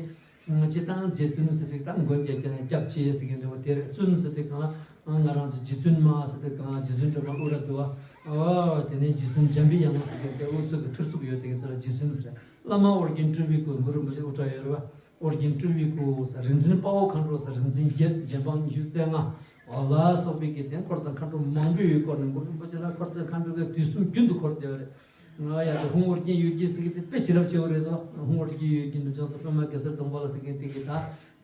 སྤྱིར་བཏང་རྗེ་བཙུན་ཟེར་དུས་ད་མགོན་རྒྱལ་རྒྱལ་སྐྱབས་རྗེ་ཟེར་མཁན་འདྲ་བོ་དེ་རེད། བཙུན་ཟེར་དུས་གང་ལ་ང་རང་ཚོ་རྗེ་བཙུན་མ་ཟེར་དུས་གང་ལ་རྗེ་བཙུན་སྒྲོལ་མ་དབུ་ར་འདུལ་བ། ཨོ་དེ་ནས་རྗེ་བཙུན་འཇམ་པའི་དབྱངས་ཟེར་མཁན་དེ་དབུ་གཙུག་གི་ཐོར་ཚུགས་ཡོད་དེ་ག་ཚོ་ལ་རྗེ་བཙུན་ཟེར། བླ་མ་ཨོ་རྒྱན་སྤྲུལ་པའི་སྐུ་གུ་རུ་རིན་པོ་ཆེ་དབུ་སྐྲ་ཡོད་རེད་བ། ཨོ་རྒྱན་སྤྲུལ་པའི་སྐུ་ཟེར། རིག་འཛིན་དཔའ་བོ་མཁའ་འགྲོ་ཟེར། རིག་འཛིན་བརྒྱད་འཇམ་དབྱངས་ཉི་ཤུ་རྩ་ལྔ། འོ་ལ་སོགས་པའི་གི་དེ་འཁོར་དང་མཁའ་འགྲོ་མང་པོས་བསྐོར་ནས་གུ་རུ་རིན་པོ་ཆེ་ལ་འཁོར་དང་མཁའ་འགྲོ་གི་དུས་གསུམ་རྒྱུན་དུ་འཁོར་བསྡད་པ་རེད། ང་ཡ་དེ་ཧཱུྃ་ཨོ་རྒྱན་ཡུལ་གྱི་ཟེར་གི་དེ་དཔེ་བྱིན་རླབས་ཆེ་བོ་རེད་དོ། ཧཱུྃ་ཨོ་རྒྱན་ཡུལ་གྱི་ནུབ་བྱང་མཚོ་པདྨ་གེ་སར་སྡོང་པོ་ལ་ཟེར་མཁན་དེ་གི་ད་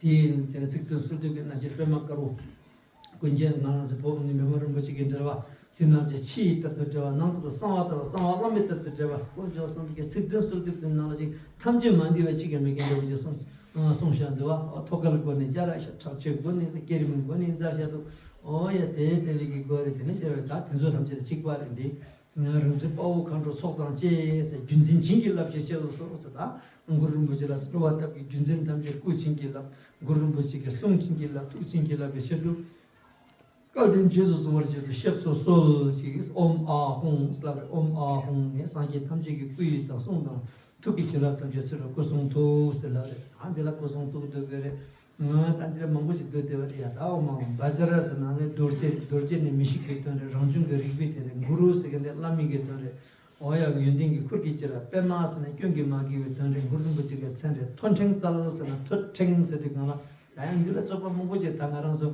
དེའི་དེ་ནས་ཚིག་དོན་སྲོལ་གཏོད་ཀྱི་རྣམ་བཤད་པདྨ་དཀར་པོ། ཀུན་མཁྱེན་ང་རང་ཚོ་བོད་ནི་མི་ཕམ་རིན་པོ་ཆེ་གི་འགྲེལ་པ། དེ་རྣམས་ཀྱི་ཕྱི་ཡི་ལྟར་དུ་འགྲེལ་བ། ནང་དུ་གསང་བ་ལྟར་གསང་བ་བླ་མེད་ལྟར་དུ་འགྲེལ་བ། དཀོན་མཆོག་གསུམ་གྱི་ཚིག་བདུན་གསོལ་འདེབས་དེ་ནང་ལ་ཅིག་ཐམས་ཅད་མ་འདུས་པ་གཅིག་ཀྱང་མེད་མཁན་འདྲ་བོ་ཅིག་གསུངས་གསུངས་བཞག་འདུག་བ། ཐོད་རྒལ་སྒོ་ནས་སྦྱར་བཞག་ཁྲག་ཆོས་སྒོ་ནས་བསྐྱེད་རིམ་སྒོ་ནས་སྦྱར་བཞག་འདུག་འོ་ཡ་དེ་དེ་བའི་གི་སྒོ་རེད། དེ་ནས་སྦྱར་བའི་ད་དེ་ཚོ་ཐམས་ཅད་གཅིག་པ་རེད་འདི། རིག་འཛིན་དཔའ་བོ་མཁའ་འགྲོ་ཚོགས་དང་བཅས་ཟེར། བརྒྱུད་འཛིན་བྱིན་གྱིས་བརླབ་ཕྱིར་ཞེས་སོགས་ཟེར། ད་གུ་རུ་རིན་པོ་ཆེ་ལ་གསོལ་བ་བཏབ་པའི་བརྒྱུད་འཛིན་ཐམས་ཅད་སྐུ་བྱིན་གྱིས་བརླབ། གུ་རུ་རིན་པོ་ཆེ་གི་གསུང་བྱིན་གྱིས་བརླབ། ཐུགས་བྱིན་གྱིས་བརླབ་པའི་ཕྱིར་དུ། སྐལ་ལྡན་རྗེས་སུ་བཟུང་བར་བྱེད་དུ་གཤེགས་སུ་གསོལ་ཞེས། ཨོཾ་ཨཱཿཧཱུྃ་ལབ་རེད། ཨོཾ་ཨཱཿཧཱུྃ་ནས་སངས་རྒྱས་ཐམས་ཅད་ཀྱི་སྐུ་ཡི་དང་གསུང་དང་ཐུགས་ཀྱི་བྱིན་རླབས་ཐམས་ཅད་ཚུར་ལ་སྐུ་གསུང་ཐུགས་ཟེར་ལབ་རེད། ཨ་འདི་ལ་སྐུ་གསུང་ཐུགས་འདོད་པའི་རེད། ང་ད་འདིར་མང་པོ་ཞིག་འདོད་བསྡད་པ་རེད་ཡ། ད་འོ་མ་འོ་བཛྲ་ཟེར་ན་ནི་རྡོ་རྗེ། རྡོ་རྗེ་ནི་མི་ཤིགས་པའི་དོན་རེད། རང་བྱུང་གི་རིག་པའི་དོན་རེད། གུ་རུ་ཟེར་མཁན་དེ་བླ་མའི་གི་དོན་རེད། འོ་ཡ་ཡོན་ཏན་གྱི་ཁུར་གྱིས་ཁྱེར་བ། པདྨ་ཟེར་ན་སྐྱོན་གྱིས་མ་གོས་པའི་དོན་རེད། གུ་རུ་རིན་པོ་ཆེ་གི་མཚན་རེད། ཐོད་ཕྲེང་རྩལ་ཟེར་ན་ཐོད་ཕྲེང་ཟེར་དུས་གང་ལ། ད་ཡང་འདི་ལ་རྩོད་པ་མང་པོ་ཅིག་ད་ང་རང་ཚོ་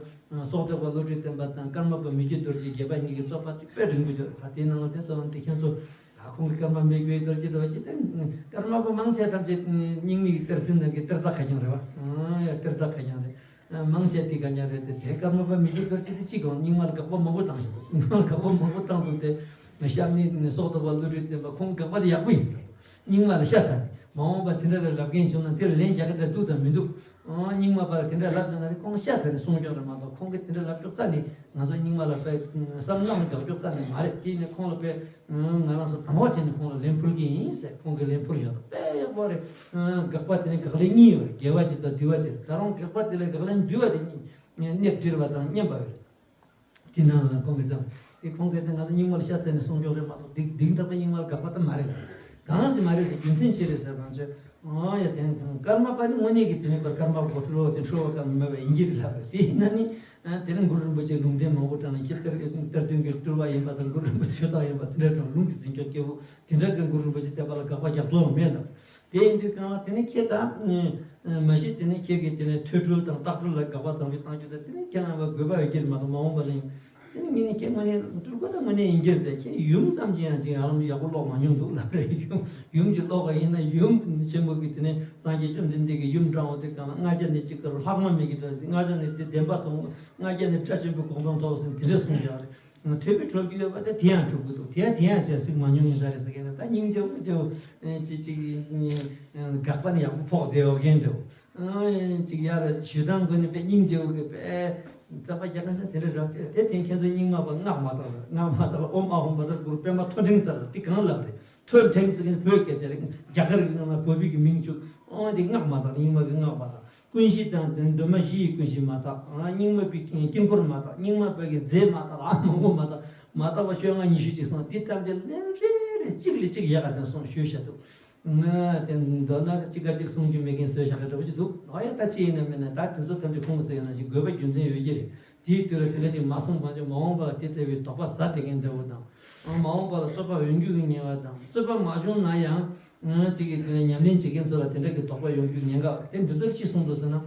སོག་རྡོར་པ་བློ་གྲོས་བརྟན་པ་དང་ཀརྨ་པ་མི་བསྐྱོད་རྡོ་རྗེ་རྒྱལ་བ་གཉིས་ཀྱི་རྩོད་པ་དེ་དཔེ་རིང་པོ་ཅིག་ད་དེའི་ནང་ལ་དེ་རྩོད་པ་དེ་ཁྱེད་ཚོ། ད་ཁོང་གི་ཀརྨ་མི་བསྐྱོད་རྡོ་རྗེ་རྡོ་རྗེ་དེ་ཀརྨ་པ་མང་ཆེ་ཐམས་ཅད་རྙིང་མའི་གཏེར་ཚིག་ནང་གི་གཏེར་བདག་ཁ་རྐྱང་རེད་བ། ཨ་ཡ་གཏེར་བདག་ཁ་རྐྱང་རེད། མང་ཆེ་དེ་ཁ་རྐྱང་རེད་དེ། དེ་ཀརྨ་པ་མི་བསྐྱོད་རྡོ་རྗེ་དེ་གཅིག་གང་རྙིང་མ་ལ་དགག་པ་མང་པོ་བཏང་ཞིག་རྙིང་མ་ལ་དགག་པ་མང་པོ་བཏང་འདུག་དེ། གཤམ་ནས་སོག་རྡོར་པ་བློ་གྲོས་བརྟན་པ་ཁོང་དགག་པ་དེ་ཡག་པོ་ཡིན་ཟེར། རྙིང་མ་ལ་ཤ་ཟ་ནས་མ་འོངས་པ་དེ་འདྲ་ལ་ལབ་མཁན་བྱུང་ན་དེར་ལན་རྒྱག་གི་འདྲ་འདུག་དང་མི་འདུག་ཨང་། རྙིང་མ་པ་ལ་དེ་འདྲ་ལབ་བྱུང་ན་དེ་ཁོང་ཤ་ཟ་ནས་གསུང་ཆོག་རེད་མ་གཏོགས། ཁོང་གིས་དེ་འདྲ་ལབ་ཆོག་རྩ་ནས། ང་ཚོ་རྙིང་མ་ལ་དཔེ་བསམ་བློ་རྒྱག་ཆོག་རྩ་ནས་མ་རེད། དེ་ནས་ཁོང་ལ་དཔེ་ང་རང་ཚོ་དང་བ་བྱས་ནས་ཁོང་ལ་ལན་ཕུལ་གྱི་ཡིན་ཟེར། ཁོང་གིས་ལན་ཕུལ་བཞག་འདུག་དཔེ་ཡག་པོ་རེད། དགག་པ་དེ་ནས་དགག་ལན་གཉིས་ཡོད་རེད། རྒྱས་པ་གཅིག་དང་བསྡུས་པ་གཅིག་ད་རུང་དགག་པ་དེ་ལ་དགག་ལན་བསྡུས་པ་དེ་གཉིས་སྣེ་ཁྲིད་པ་དང་བསྙེན་པ་ཡོད་རེད། དེ་ནང་ལ་ཁོང་གིས་བརྩམས་ཏེ། ཁོང་གིས་དེ་ང་ཚོ་རྙིང་མ་ལ་ཤ་ཟ་ནས་གསུང་ཆོག་རེད་མ་གཏོགས། སྡིག་སྡིག་ཐག་པ་རྙིང་མ་ལ་དགག་པ་དེ་མ་རེད། གང་ཞིག་མ་རེད་ཟེར། རྒྱུ་མཚན་ཅི་རེད་ཟེར་བ་ཚོས། ཨོ་ཡ་དེ་ཀརྨ་པ་ནི་དངོས་གནས་ཀྱི་དེ་ནས་ཀརྨ་པ་གོ་ཁྲུ་རོ་དེ་ཁྲུ་རོ་ཀ་མེད་པ་ཡིན་གྱི་རེད་ལབ་རེད། དེ་ཡིན་ན་ནི་དེ་ནི་གུ་རུ་རིན་པོ་ཆེ་ལུང་བསྟན་མང་པོ་དྲངས་ནས་ཁྱེད་གཏེར་གཏེར་སྟོན་གྱི་སྤྲུལ་པ་ཡིན་པ་དང་། གུ་རུ་རིན་པོ་ཆེ་ཆོས་བདག་ཡིན་པ་དེ་འདྲ་དྲངས། ལུང་གི་འཛིན་སྐྱོང་སྐྱེས་བུ་དེ་འདྲ་གི་གུ་རུ་རིན་པོ་ཆེ་བསྟན་པ་ལ་དགག་པ་རྒྱབ་རྩོམ་མེད་ལབ། དེ་ཡིན་དུས་གང་ལ་དེ་ནི་ཁྱེད་ད་མ་གཞི་དེ་ནི་ཁྱེད་ཀྱིས་དེ་ནི་ཐོས་གྲོལ་དང་བཏགས་གྲོལ་ལ་དགག་པ་དང་པོ་བཏང་རྒྱུ་དང་། དེ་ནི་ཁྱེད་རང་ལ་དགོས་པ་ཡོད་ཀྱི་རེད་མ་གཏོགས་མ་འོངས་པ་ལ་ཡིན། དེ་ནི་ངས་ནི་ཁྱེད་དངོས་གནས་སྤྲུལ་སྐུ་དང་དངོས་གནས་ཡིན་གྱི་རེད་དེ། ཁྱེད་ཡུམ་ཙམ་གྱིས་ཡང་ཅིག་ཡང་ཡག་པོ་ཀློག་མ་མྱོང་འདུག་ལབ་རེད། ཡུམ་ཡུམ་གྱིས་ཀློག་པ་ཡིན་ན་ཡུམ་ཆེན་པོ་གི་དེ་ནི་སངས་རྒྱས་བཅོམ་ལྡན་འདས་ཀྱི་ཡུམ་དྲང་བོ་དེ་གང་ལ་ལྔ་བརྒྱ་ནས་གཅིག་ག་རུ་ལྷག་མ་མེད་ཀྱི་འདུག་ལྔ་བརྒྱ་ནས་དེ་བདེན་པ་མཐོང་། ལྔ་བརྒྱ་ནས་སྒྲ་ཆེན་པོའི་གོ་འཕང་ཐོབ་ཟིན་དེ་འདྲ་གསུངས་ཀྱང་རེད། ཐོས་པའི་གྲོལ་རྒྱུ་ཡོད་པ་དེ་དེ་ཡང་གྲུབ་ཀྱི་འདུག་དེ་ཡང་དེ་ཡང་བྱས་གཟིགས་མ་མྱོང་ཡིན་ས་རེད་ཟེར་མཁན་ནི། ད་སྙིང་རྗེ་པོ་ཅིག་ཅིག་ཅིག་དགག་པ་ནི་ཡག་པོ་ཕོག་བསྡད་ཡོད་མཁན་འདུག་ཅིག་ཡར་ཞུ་སྟངས་ཀུན་ནི་དཔེ་སྙིང་རྗེ་པོ་གི་དཔེ་རྩ་བ་རྒྱག་མཁན་ས་དེ་འདྲ་རག་སྟེ། དེ་དེ་ཁྱེད་ཚོ་རྙིང་མ་པ་སྔགས་མ་དག་ལ། སྔགས་མ་དག་ལ་ཨོཾ་ཨཱཿཧཱུྃ་བཛྲ་གུ་རུ་པདྨ་ཐོད་ཕྲེང་རྩལ་ལ་དེ་གང་ལབ་རེད། ཐོད་ཕྲེང་ཟེར་མཁན་བོད་སྐད་ཆ་རེད། རྒྱ་གར་གྱི་ནང་ལ་བོད་བོད་ཀྱི་མིང་བཅུག་ཨོ་དེ་སྔགས་མ་དག་ལ། རྙིང་མ་གི་སྔགས་མ་དག་ཀུན་གཞི་དང་གདོད་མ་བཞི་ཡི་ཀུན་གཞི་མ་དག་རྙིང་མ་པའི་དཀྱིལ་འཁོར་མ་དག་རྙིང་མ་པའི་གི་རྫས་མ་དག་ཨ་མང་པོ་མ་དག་མ་དག་པ་བཅོ་ལྔ་ཉི་ཤུ་ཅིག་སོང་། དེ་ཙམ་གྱི་ལན་རེ་རེ་གཅིག་ལས་གཅིག་ཡག་ག་དེ་སོང་ཞུས་བཞག་འདུག་ང་དེ་མདོར་ན་གཅིག་ག་གཅིག་གསུང་རྒྱུ་མེད་མཁན་བཟོས་བཞག་ག་འདྲ་པོ་ཅིག་འདུག་ཨ་ཡ་ད་ཅི་ཡིན་ན་མིན་ན་ད་དེ་ཚོ་ཐམས་ཅད་ཁོང་གིས་ཟེར་ཡོད་ན་ཞིག་དགོས་པ་རྒྱུ་མཚན་ཡོད་ཀྱི་རེད། དེའི་དུས་ལ་དེ་འདྲ་ཞིག་མ་གསུངས་པ་ཅིག་མ་འོངས་པ་ལ་དེ་ལྟ་བུའི་དོགས་པ་ཟ་བསྡད་མཁན་འདྲ་བོ་དང་། མ་འོངས་པ་ལ་རྩོད་པ་ཡོང་རྒྱུ་གི་ཉེན་ཁ་དང་། རྩོད་པ་མ་བྱུང་ན་ཡང་ང་གཅིག་གིས་དེ་ནས་ཉམས་ལེན་བྱེད་མཁན་ཚོ་ལ་དེ་འདྲ་གི་དོགས་པ་ཡོང་རྒྱུ་ཉེན་ཁ། དེ་འདི་ཚོར་ཅི་གསུངས་འདུག་ཟེར་ན།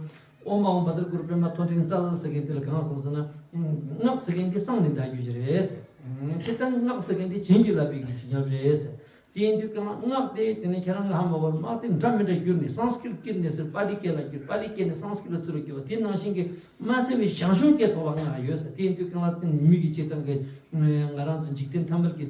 ཨོཾ་ཨཱཿཧཱུྃ་བཛྲ་གུ་རུ་པདྨ་ཐོད་ཕྲེང་རྩལ་ཟེར་མཁན་དེ་ལ་གང་གསུངས་ཟེར་ན། སྔགས་ཟེར་མཁན་གྱི་གསང་ནས་བཟླ་རྒྱུ་ཞིག་རེད་ཟེར། སྤྱིར་བཏང་སྔགས་ཟེར་མཁན་དེ་བྱིན་གྱིས་བརླབས་པའི་གི་བྱིན་རླབས་རེད་ཟེར། དེ་ཡིན་དུས་གང་ལ་སྔགས་དེ་དེ་ནས་ཁྱེད་རང་གི་ཧ་མ་གོ་བར་སྔགས་དེ་འདྲ་མི་འདྲ་བསྒྱུར་ནས། སཾ་སྐྲྀཏ་སྐད་ནས་ཟེར་པཱ་ལི་སྐད་ལ་བསྒྱུར། པཱ་ལི་སྐད་ནས་སཾ་སྐྲྀཏ་ཚུར་ལ་བསྒྱུར་བ། དེ་ནང་བཞིན་གྱི་མ་ཚད་པའི་ཞང་ཞུང་སྐད་ཐོག་ལ་སྔགས་ཡོད་ཟེར། དེ་ཡིན་དུས་གང་ལ་དེ་མི་གི་སྤྱིར་བཏང་གི་ང་རང་ཚོ་འཇིག་རྟེན་ཐ་མལ་གྱི་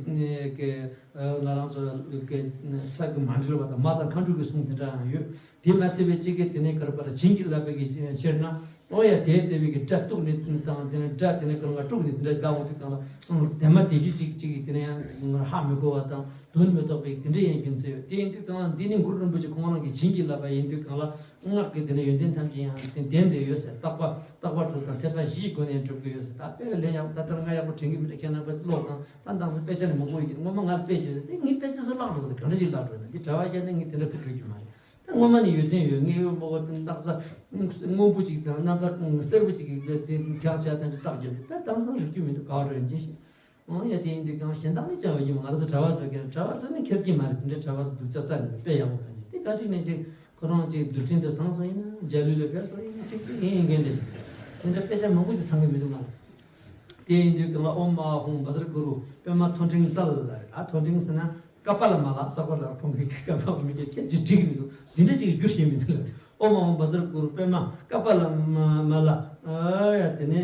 གི་ང་རང་ཚོ་གི་ས་གི་མ་འབྲེལ་བ་དང་། མ་དང་མཁའ་འགྲོ་གི་གསུང་དེ་འདྲ་ཡང་ཡོད། དེ་མ་ཚད་པའི་གཅིག་གི་དེ་ནས་གར་པར་བྱིན་གྱིས་བརླབས་པའི་གི་ཕྱིར་ན། ཨོ་ཡ་དེ་ལྟ་བུའི་གི་སྒྲ་གཏུགས་ནས་དང་། དེ་ནས་སྒྲ་དེ་ནས་གར་ང་དཀྲུགས་ནས་དེ་འདྲ་བཟླ་འོང་དུས་གང་ལ་དེ་མ་དེ་རྒྱུ་གཅིག་གཅིག་གི་དེ་ནས་ཡང་ཧ་མི་གོ་བ་དང་དོན་མི་རྟོགས་པའི་དེ་འདྲ་ཡང་རྒྱུ་མཚན་ཡོད། དེ་ཡིན་དུས་གང་ལ་འདི་ནི་གུ་རུ་རིན་པོ་ཆེ་ཁོང་རང་གིས་བྱིན་གྱིས་བརླབས་པ་ཡིན་དུས་གང་ལ་སྔགས་ཀྱི་དེ་ནས་ཡོན་ཏན་ཐམས་ཅད་ཡང་དེ་ལྡན་བསྡད་ཡོད་ཟེར། བརྟག་པ་བརྟག་པ་དྲུག་དང་ཐེག་པ་བཞིའི་སྒོ་ནས་འགྲུབ་ཀྱི་ཡོད་ཟེར། ད་དཔེ་ལ་ལན་ཡང་ད་ལྟར་ང་ཡག་པོ་དྲན་གྱི་མི་འདུག་ཁྱེད་རྣམ་པ་ཀློག་དང་། ད་དེང་སང་དཔེ་ཆ་ནི་མང་པོ་ཡོད་ཀྱི་རེད། སྔོན་མ་ང་ལ་དཔེ་ཆ་ཡོད་དེ། ངས་དཔེ་ཆ་ཚོ་བཀླགས་འགྲོ་གི་འདུག་ག་འདྲ་ཞིག་བཀླགས་འགྲོ་ན། འདི་གྲྭ་པ་བརྒྱབ་ན་ངས་དེ་འདྲ་ཁུ་འགྲོ་རྒྱུ་མ་རེད། ད་སྔོན་མ་ནས་ཡོན་ཏན་ཡོད། ངས་ཡོད་མ་གོ་དེ་སྣག་ཚ་སྔོན་པོ་ཅིག་དང་སྣག་ཚ་སེར་པོ་ཅིག་གིས་དེ་རྒྱག་བྱས་དེ་འདྲ་བཏགས་རྒྱབ་ཀྱི། ད་དེང་སང་རིག་རྒྱུ་མི་འདུག་ག་འགྲོ་ཡིན་གྱི་ཤིང་། འོ་ཡ་དེ་ཡིན་དུས་གང་གཞན་དག་ནི་ཅང་ཡོད་ཀྱི་མ་རེད། ང་རང་ཚོ་གྲྭ་པ་ཚོ་གིས། གྲྭ་པ་ཚོ་ནི་ཁྱེར་གྱི་མ་རེད། དེ་འདྲའི་གྲྭ་པ་ཚོ་སྡུག་ཅག་རྩ་ནས་དཔེ་ཡག་པོ་ག་ནས། དེ་བཀའ་དྲིན་ནས་ཅིག་ཁོ་རང་ཅིག་རྡུལ་ཕྲན་དུ་བཏང་སོང་ཡིན་ན། འཇའ་ལུས་ལ་ཕེབས་སོང་ཡིན་ན། ཅིག་ཅིག་ཡིན་ཡིན་མཁན་དེ། དེ་འདྲ་དཔེ་ཆ་མང་པོ་ཅིག་ཚང་གི་མི་འདུག་ང་ལ། དེ་ཡིན་དུས་གང་ལ་ཨོཾ་ཨཱཿཧཱུྃ་བཛྲ་གུ་རུ་པདྨ་ཐོད་ཕྲེང་རྩལ་ལབ་རེད། ད་ཐོད་ཕྲེང་ཟེར་ན་ཀ་པཱ་ལ་མ་ལ་ས་གོ་ལ་ཕུང་གི་ཀ་པཱ་མི་སྐད་ཁྱེད་ཅིག་འགྲིག་མི་འདུག་འདི་འདྲ་ཅིག་བསྒྱུར་ཤེས་མི་འདུག་ལ། ཨོཾ་ཨཱཿཧཱུྃ་བཛྲ་གུ་རུ་པདྨ་ཀ་པཱ་ལ་མ་ལ། ཨ་ཡ་དེ་ནས་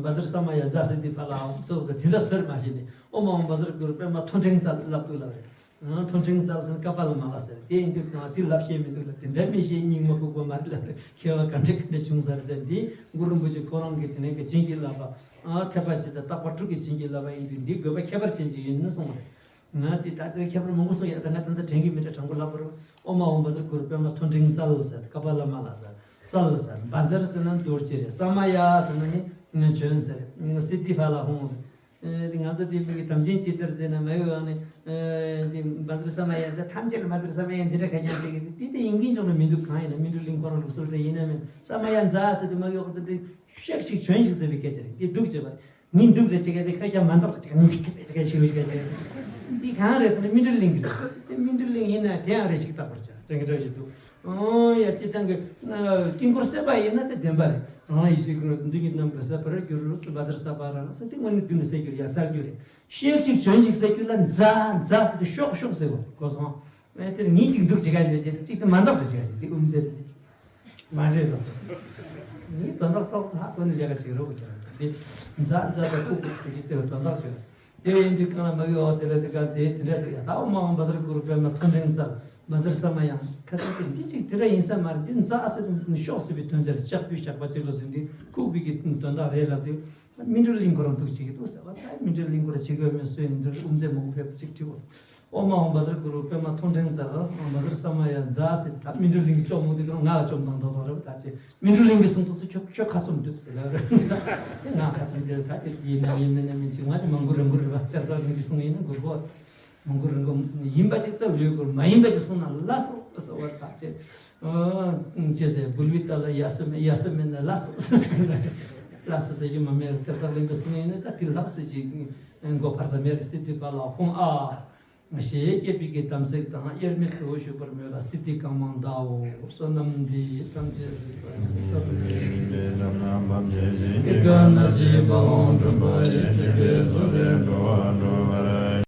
བཛྲ་ས་མ་ཡ་ཛཿསིདྡྷི་ཕ་ལ་ཧཱུྃ་སོགས་དེ་འདྲ་ཟེར་མ་ཤེས་ནས། ཨོཾ་ཨཱཿཧཱུྃ་བཛྲ་གུ་རུ་པདྨ་ཐོད་ཕྲེང་རྩལ་ལབ་འདུག་ལབ་རེད། ཨ་ཐོད་ཕྲེང་རྩལ་ཟེར་ན་ཀ་པཱ་ལ་མ་ལ་ཟེར། དེ་ཡིན་དུས་གང་དེ་ལབ་ཤེས་མི་འདུག་ལ། དེ་འདྲ་མི་ཤེས་རྙིང་མ་ལྐུགས་པ་མ་རེད་ལབ་རེད། མཁས་པ་ག་འདྲ་ག་འདྲ་བྱུང་ས་རེད། དེ་འདི་གུ་རུ་རིན་པོ་ཆེ་ཁོ་རང་གིས་དེ་ནས་གི་བྱིན་གྱིས་བརླབས་པ། ཨ་ཐེག་པ་བཞི་དང་རྟག་པ་དྲུག་གི་བྱིན་གྱིས་བརླབས་པ་ཡིན་དུས་འདི་དགོས་པ་ཁྱད་པར་ཅན་ཅིག་ཡིན་ནི་གསུངས་པ་རེད། ང་དེ་ད་ལྟའི་ཁྱད་པར་མང་པོ་གསུངས་ཡོད། ད་ང་ད་ལྟ་དྲན་གྱི་མེད་དྲ་དྲང་པོ་ལབ་པར། ཨོཾ་ཨཱཿཧཱུྃ་བཛྲ་གུ་རུ་པདྨ་ཐོད་ཕྲེང་རྩལ་ཟེར། ཀ་པཱ་ལ་མ་ལ་ཟེར། རྩལ་ཟེར། བཛྲ་ཟེར་ན་རྡོ་རྗེ་རེད། ས་མ་ཡ་ཟེར་ན་ནི་བྱོན་ཟེར། སིདྡྷི་ཕ་ལ་ཧཱུྃ་ཟེར། ཨེ་དེ་ང་ཚོ་དེ་མི་གི་དམ་ཅན་ཇི་ལྟར་དེ་ན་མ་ཡོད་ནི། ཨེ་དེ་བཛྲ་ས་མ་ཡ་ཛཿསིདྡྷི་ཕ་ལ་ཧཱུྃ་ཟེར། ཐམས་ཅད་ལ་བཛྲ་ས་མ་ཡ་འདི་འདྲ་ཁ་རྐྱང་དེ་གི་དེ་དེ་ཡིན་གྱི་འཇོག་ན་མི་འདུག་གང་ཡིན་ན་སྨིན་གྲོལ་གླིང་ཁོ་རང་ལུགས་སྲོལ་དེ་ཡིན་ན་མིན། ས་མ་ཡ་ཛཿསིདྡྷི་ཕ་ལ་ཧཱུྃ་ཟེར་དེ་མ་ཡོད་ཁོ་ཚོ་དེ། ཤེག་ཤིག་བྱོན་ཤིག་ཟེར་བའི་སྐད་ཆ་རེད། དེ་འདུག་ཅེས་པ་རེད། ཉིད་འདུག་རེད་ཅེས་སྐད་ཆ་ཁ་རྐྱང་མ་འདུག་རེད་ཅེས་ཉིད་ཀྱི་སྐད་ཆ་ཞིག་ཞིག་སྐད་ཆ་རེད། འདི་གང་རེད་ཟེར་ན་སྨིན་གྲོལ་གླིང་གི་རེད། དེ་སྨིན་གྲོལ་གླིང་ཡིན་ན་དེ་ཡང་རེ་ཞིག་རྟག་པར་བྱ་ཅེས་ཀྱི་འདྲ་ཞིག་འདུག་ཨོ་ཡ་སྤྱིར་བཏང་གི་དཀྱིལ་འཁོར་གསལ་བ་ཡིན་ན་དེ་བདེན་པ་རེད། རང་ཡེ་ཤེས་ཀྱི་འདུས་ཀྱི་རྣམ་པར་གསལ་བར་གྱུར། བཛྲ་ས་པ་ར་ན་ཟེར་དེ་དངོས་གནས་རྒྱུ་ནི་གསལ་རྒྱུ་རེད། ཡ་གསལ་རྒྱུ་རེད། ཤེག་ཤིག་བྱོན་ཤིག་ཟེར་རྒྱུ་ལ་ཛཿསིདྡྷི་ཟེར་དེ་ཤོག་ཤོག་ཟེར་བ་གོ་སོང་། ཨེ་དེར་ཉིད་ཅིག་འདུག་ཅེས་ཀ་ཞིག་རེད། ཅིག་དེ་མ་འདུག་རེད་ཅེས་ཀ་ཞིག་དེ་དབུ་མཛད་རེད། མ་རེད་དོ། ངས་དོན་དག་རྟོགས་ཚར་དོན་ནི་ལས་ཀ་བྱེད་རོགས་ཀྱི་རེད། དེ་ཛཿསིདྡྷི་ཟེར་ཀུ་ཀུ་ཟེར་གྱི་དེ་དོན་དག་བྱོས། དེ་ཡིན་དུས་གང་ལ་མ་གི་འོ་དེ་ལ་དེ་ག་དེ་དེ་འདྲ་དེ་ཡ་ད་ཨོཾ་ཨཱཿཧཱུྃ་བཛྲ་གུ་རུ་པདྨ་ཐོད་ཕྲེང་རྩལ། བཛྲ་ས་མ་ཡ་ཁ་ཚ་དེ་འདི་ཅིག་དེ་འདྲ་ཡིན་ས་མ་རེད། འདི་ཛཿསིདྡྷི་ཕ་ལ་ཧཱུྃ་ཟེར་དེ་ཤོག་ཟེར་བའི་དོན་དེ་ལ་ལྕགས་ཀྱུ་ཞགས་པ་གཅིག་ལ་ཟིན་དུས་ལྐུགས་པའི་གི་དོན་དག་རེད་ལབ་དུས། སྨིན་གྲོལ་གླིང་ཁོ་རང་འདུག་ཅིག་གི་འདུག་ཟེར་བ། ད་སྨིན་གྲོལ་གླིང་ཁོ་རང་བྱེད་དགོས་མེད་སུ་ཡིན་འདུག་དབུ་མཛད་མང་པོ་ཕེབས་ཅིག་ཁྲིད་འོ། ཨོཾ་ཨཱཿཧཱུྃ་བཛྲ་གུ་རུ་པདྨ་ཐོད་ཕྲེང་རྩལ། བཛྲ་ས་མ་ཡ་ཛཿསིདྡྷི་ཕ་ལ་ཧཱུྃ་ཟེར་ད་སྨིན་གྲོལ་གླིང་གི་བཅོམ་མོ་དེ་ག་ང་ལ་བཅོམ་དང་དོ་དོ་རེད་པ། ད་ཅེ་སྨིན་གྲོལ་གླིང་གི་གསུང་ཐོག་སུ་ཁྱོད་ཁྱོད་ཁ་གསུམ་འདུག་ཟེར་ལ་རེད། ང་ཁ་གསུམ་དེ་ད་ཅེ་ཡིན་ན་ཡིན་མིན་ན་མིན་ཅིག་མ་ཅིག་མང་གུ་རང་གུ་རེད་པ། གཏེར་བདག་གླིང་གི་གསུང་ཡིན་ན་གུ་རུ་པོ། མང་གུ་རང་གུ་ཡིན་པ་ཅིག་ད་ལོས་གུ་རུ་མ་ཡིན་པ་ཅིག་གསུང་ན་ལ་སོ་སོ་བར་ད་ཅེ། ཅེས་ཟེར་འབུལ་བའི་རྟ་ལ་ཡ་སོ་མེད་ཡ་སོ་མེད་ན་ལ་སོ་ཟེར་ན་ལ་སོ་ཟེར་གྱི་མ་མེད་རེད། གཏེར་བདག་གླིང་གི་གསུང་ཡིན་ན་ད་དེ་ལྷག་སྲིད་ཅིག་མགོ་འཕར་ས་མེད་རེད། སིདྡྷི་ཕ་ལ་ཧཱུྃ་ཨ། ཞེས་བསྐྱེད་པའི་གི་དམ་ཚིག་དང་དབྱེར་མེད་དུ་བཞུགས་པར་མོས་ལ་སིདྡྷི་གང་མང་བཟླའོ། བསོད་ནམས་འདི་ཡིས་ཐམས་ཅད་གཟིགས་པ་ཉིད།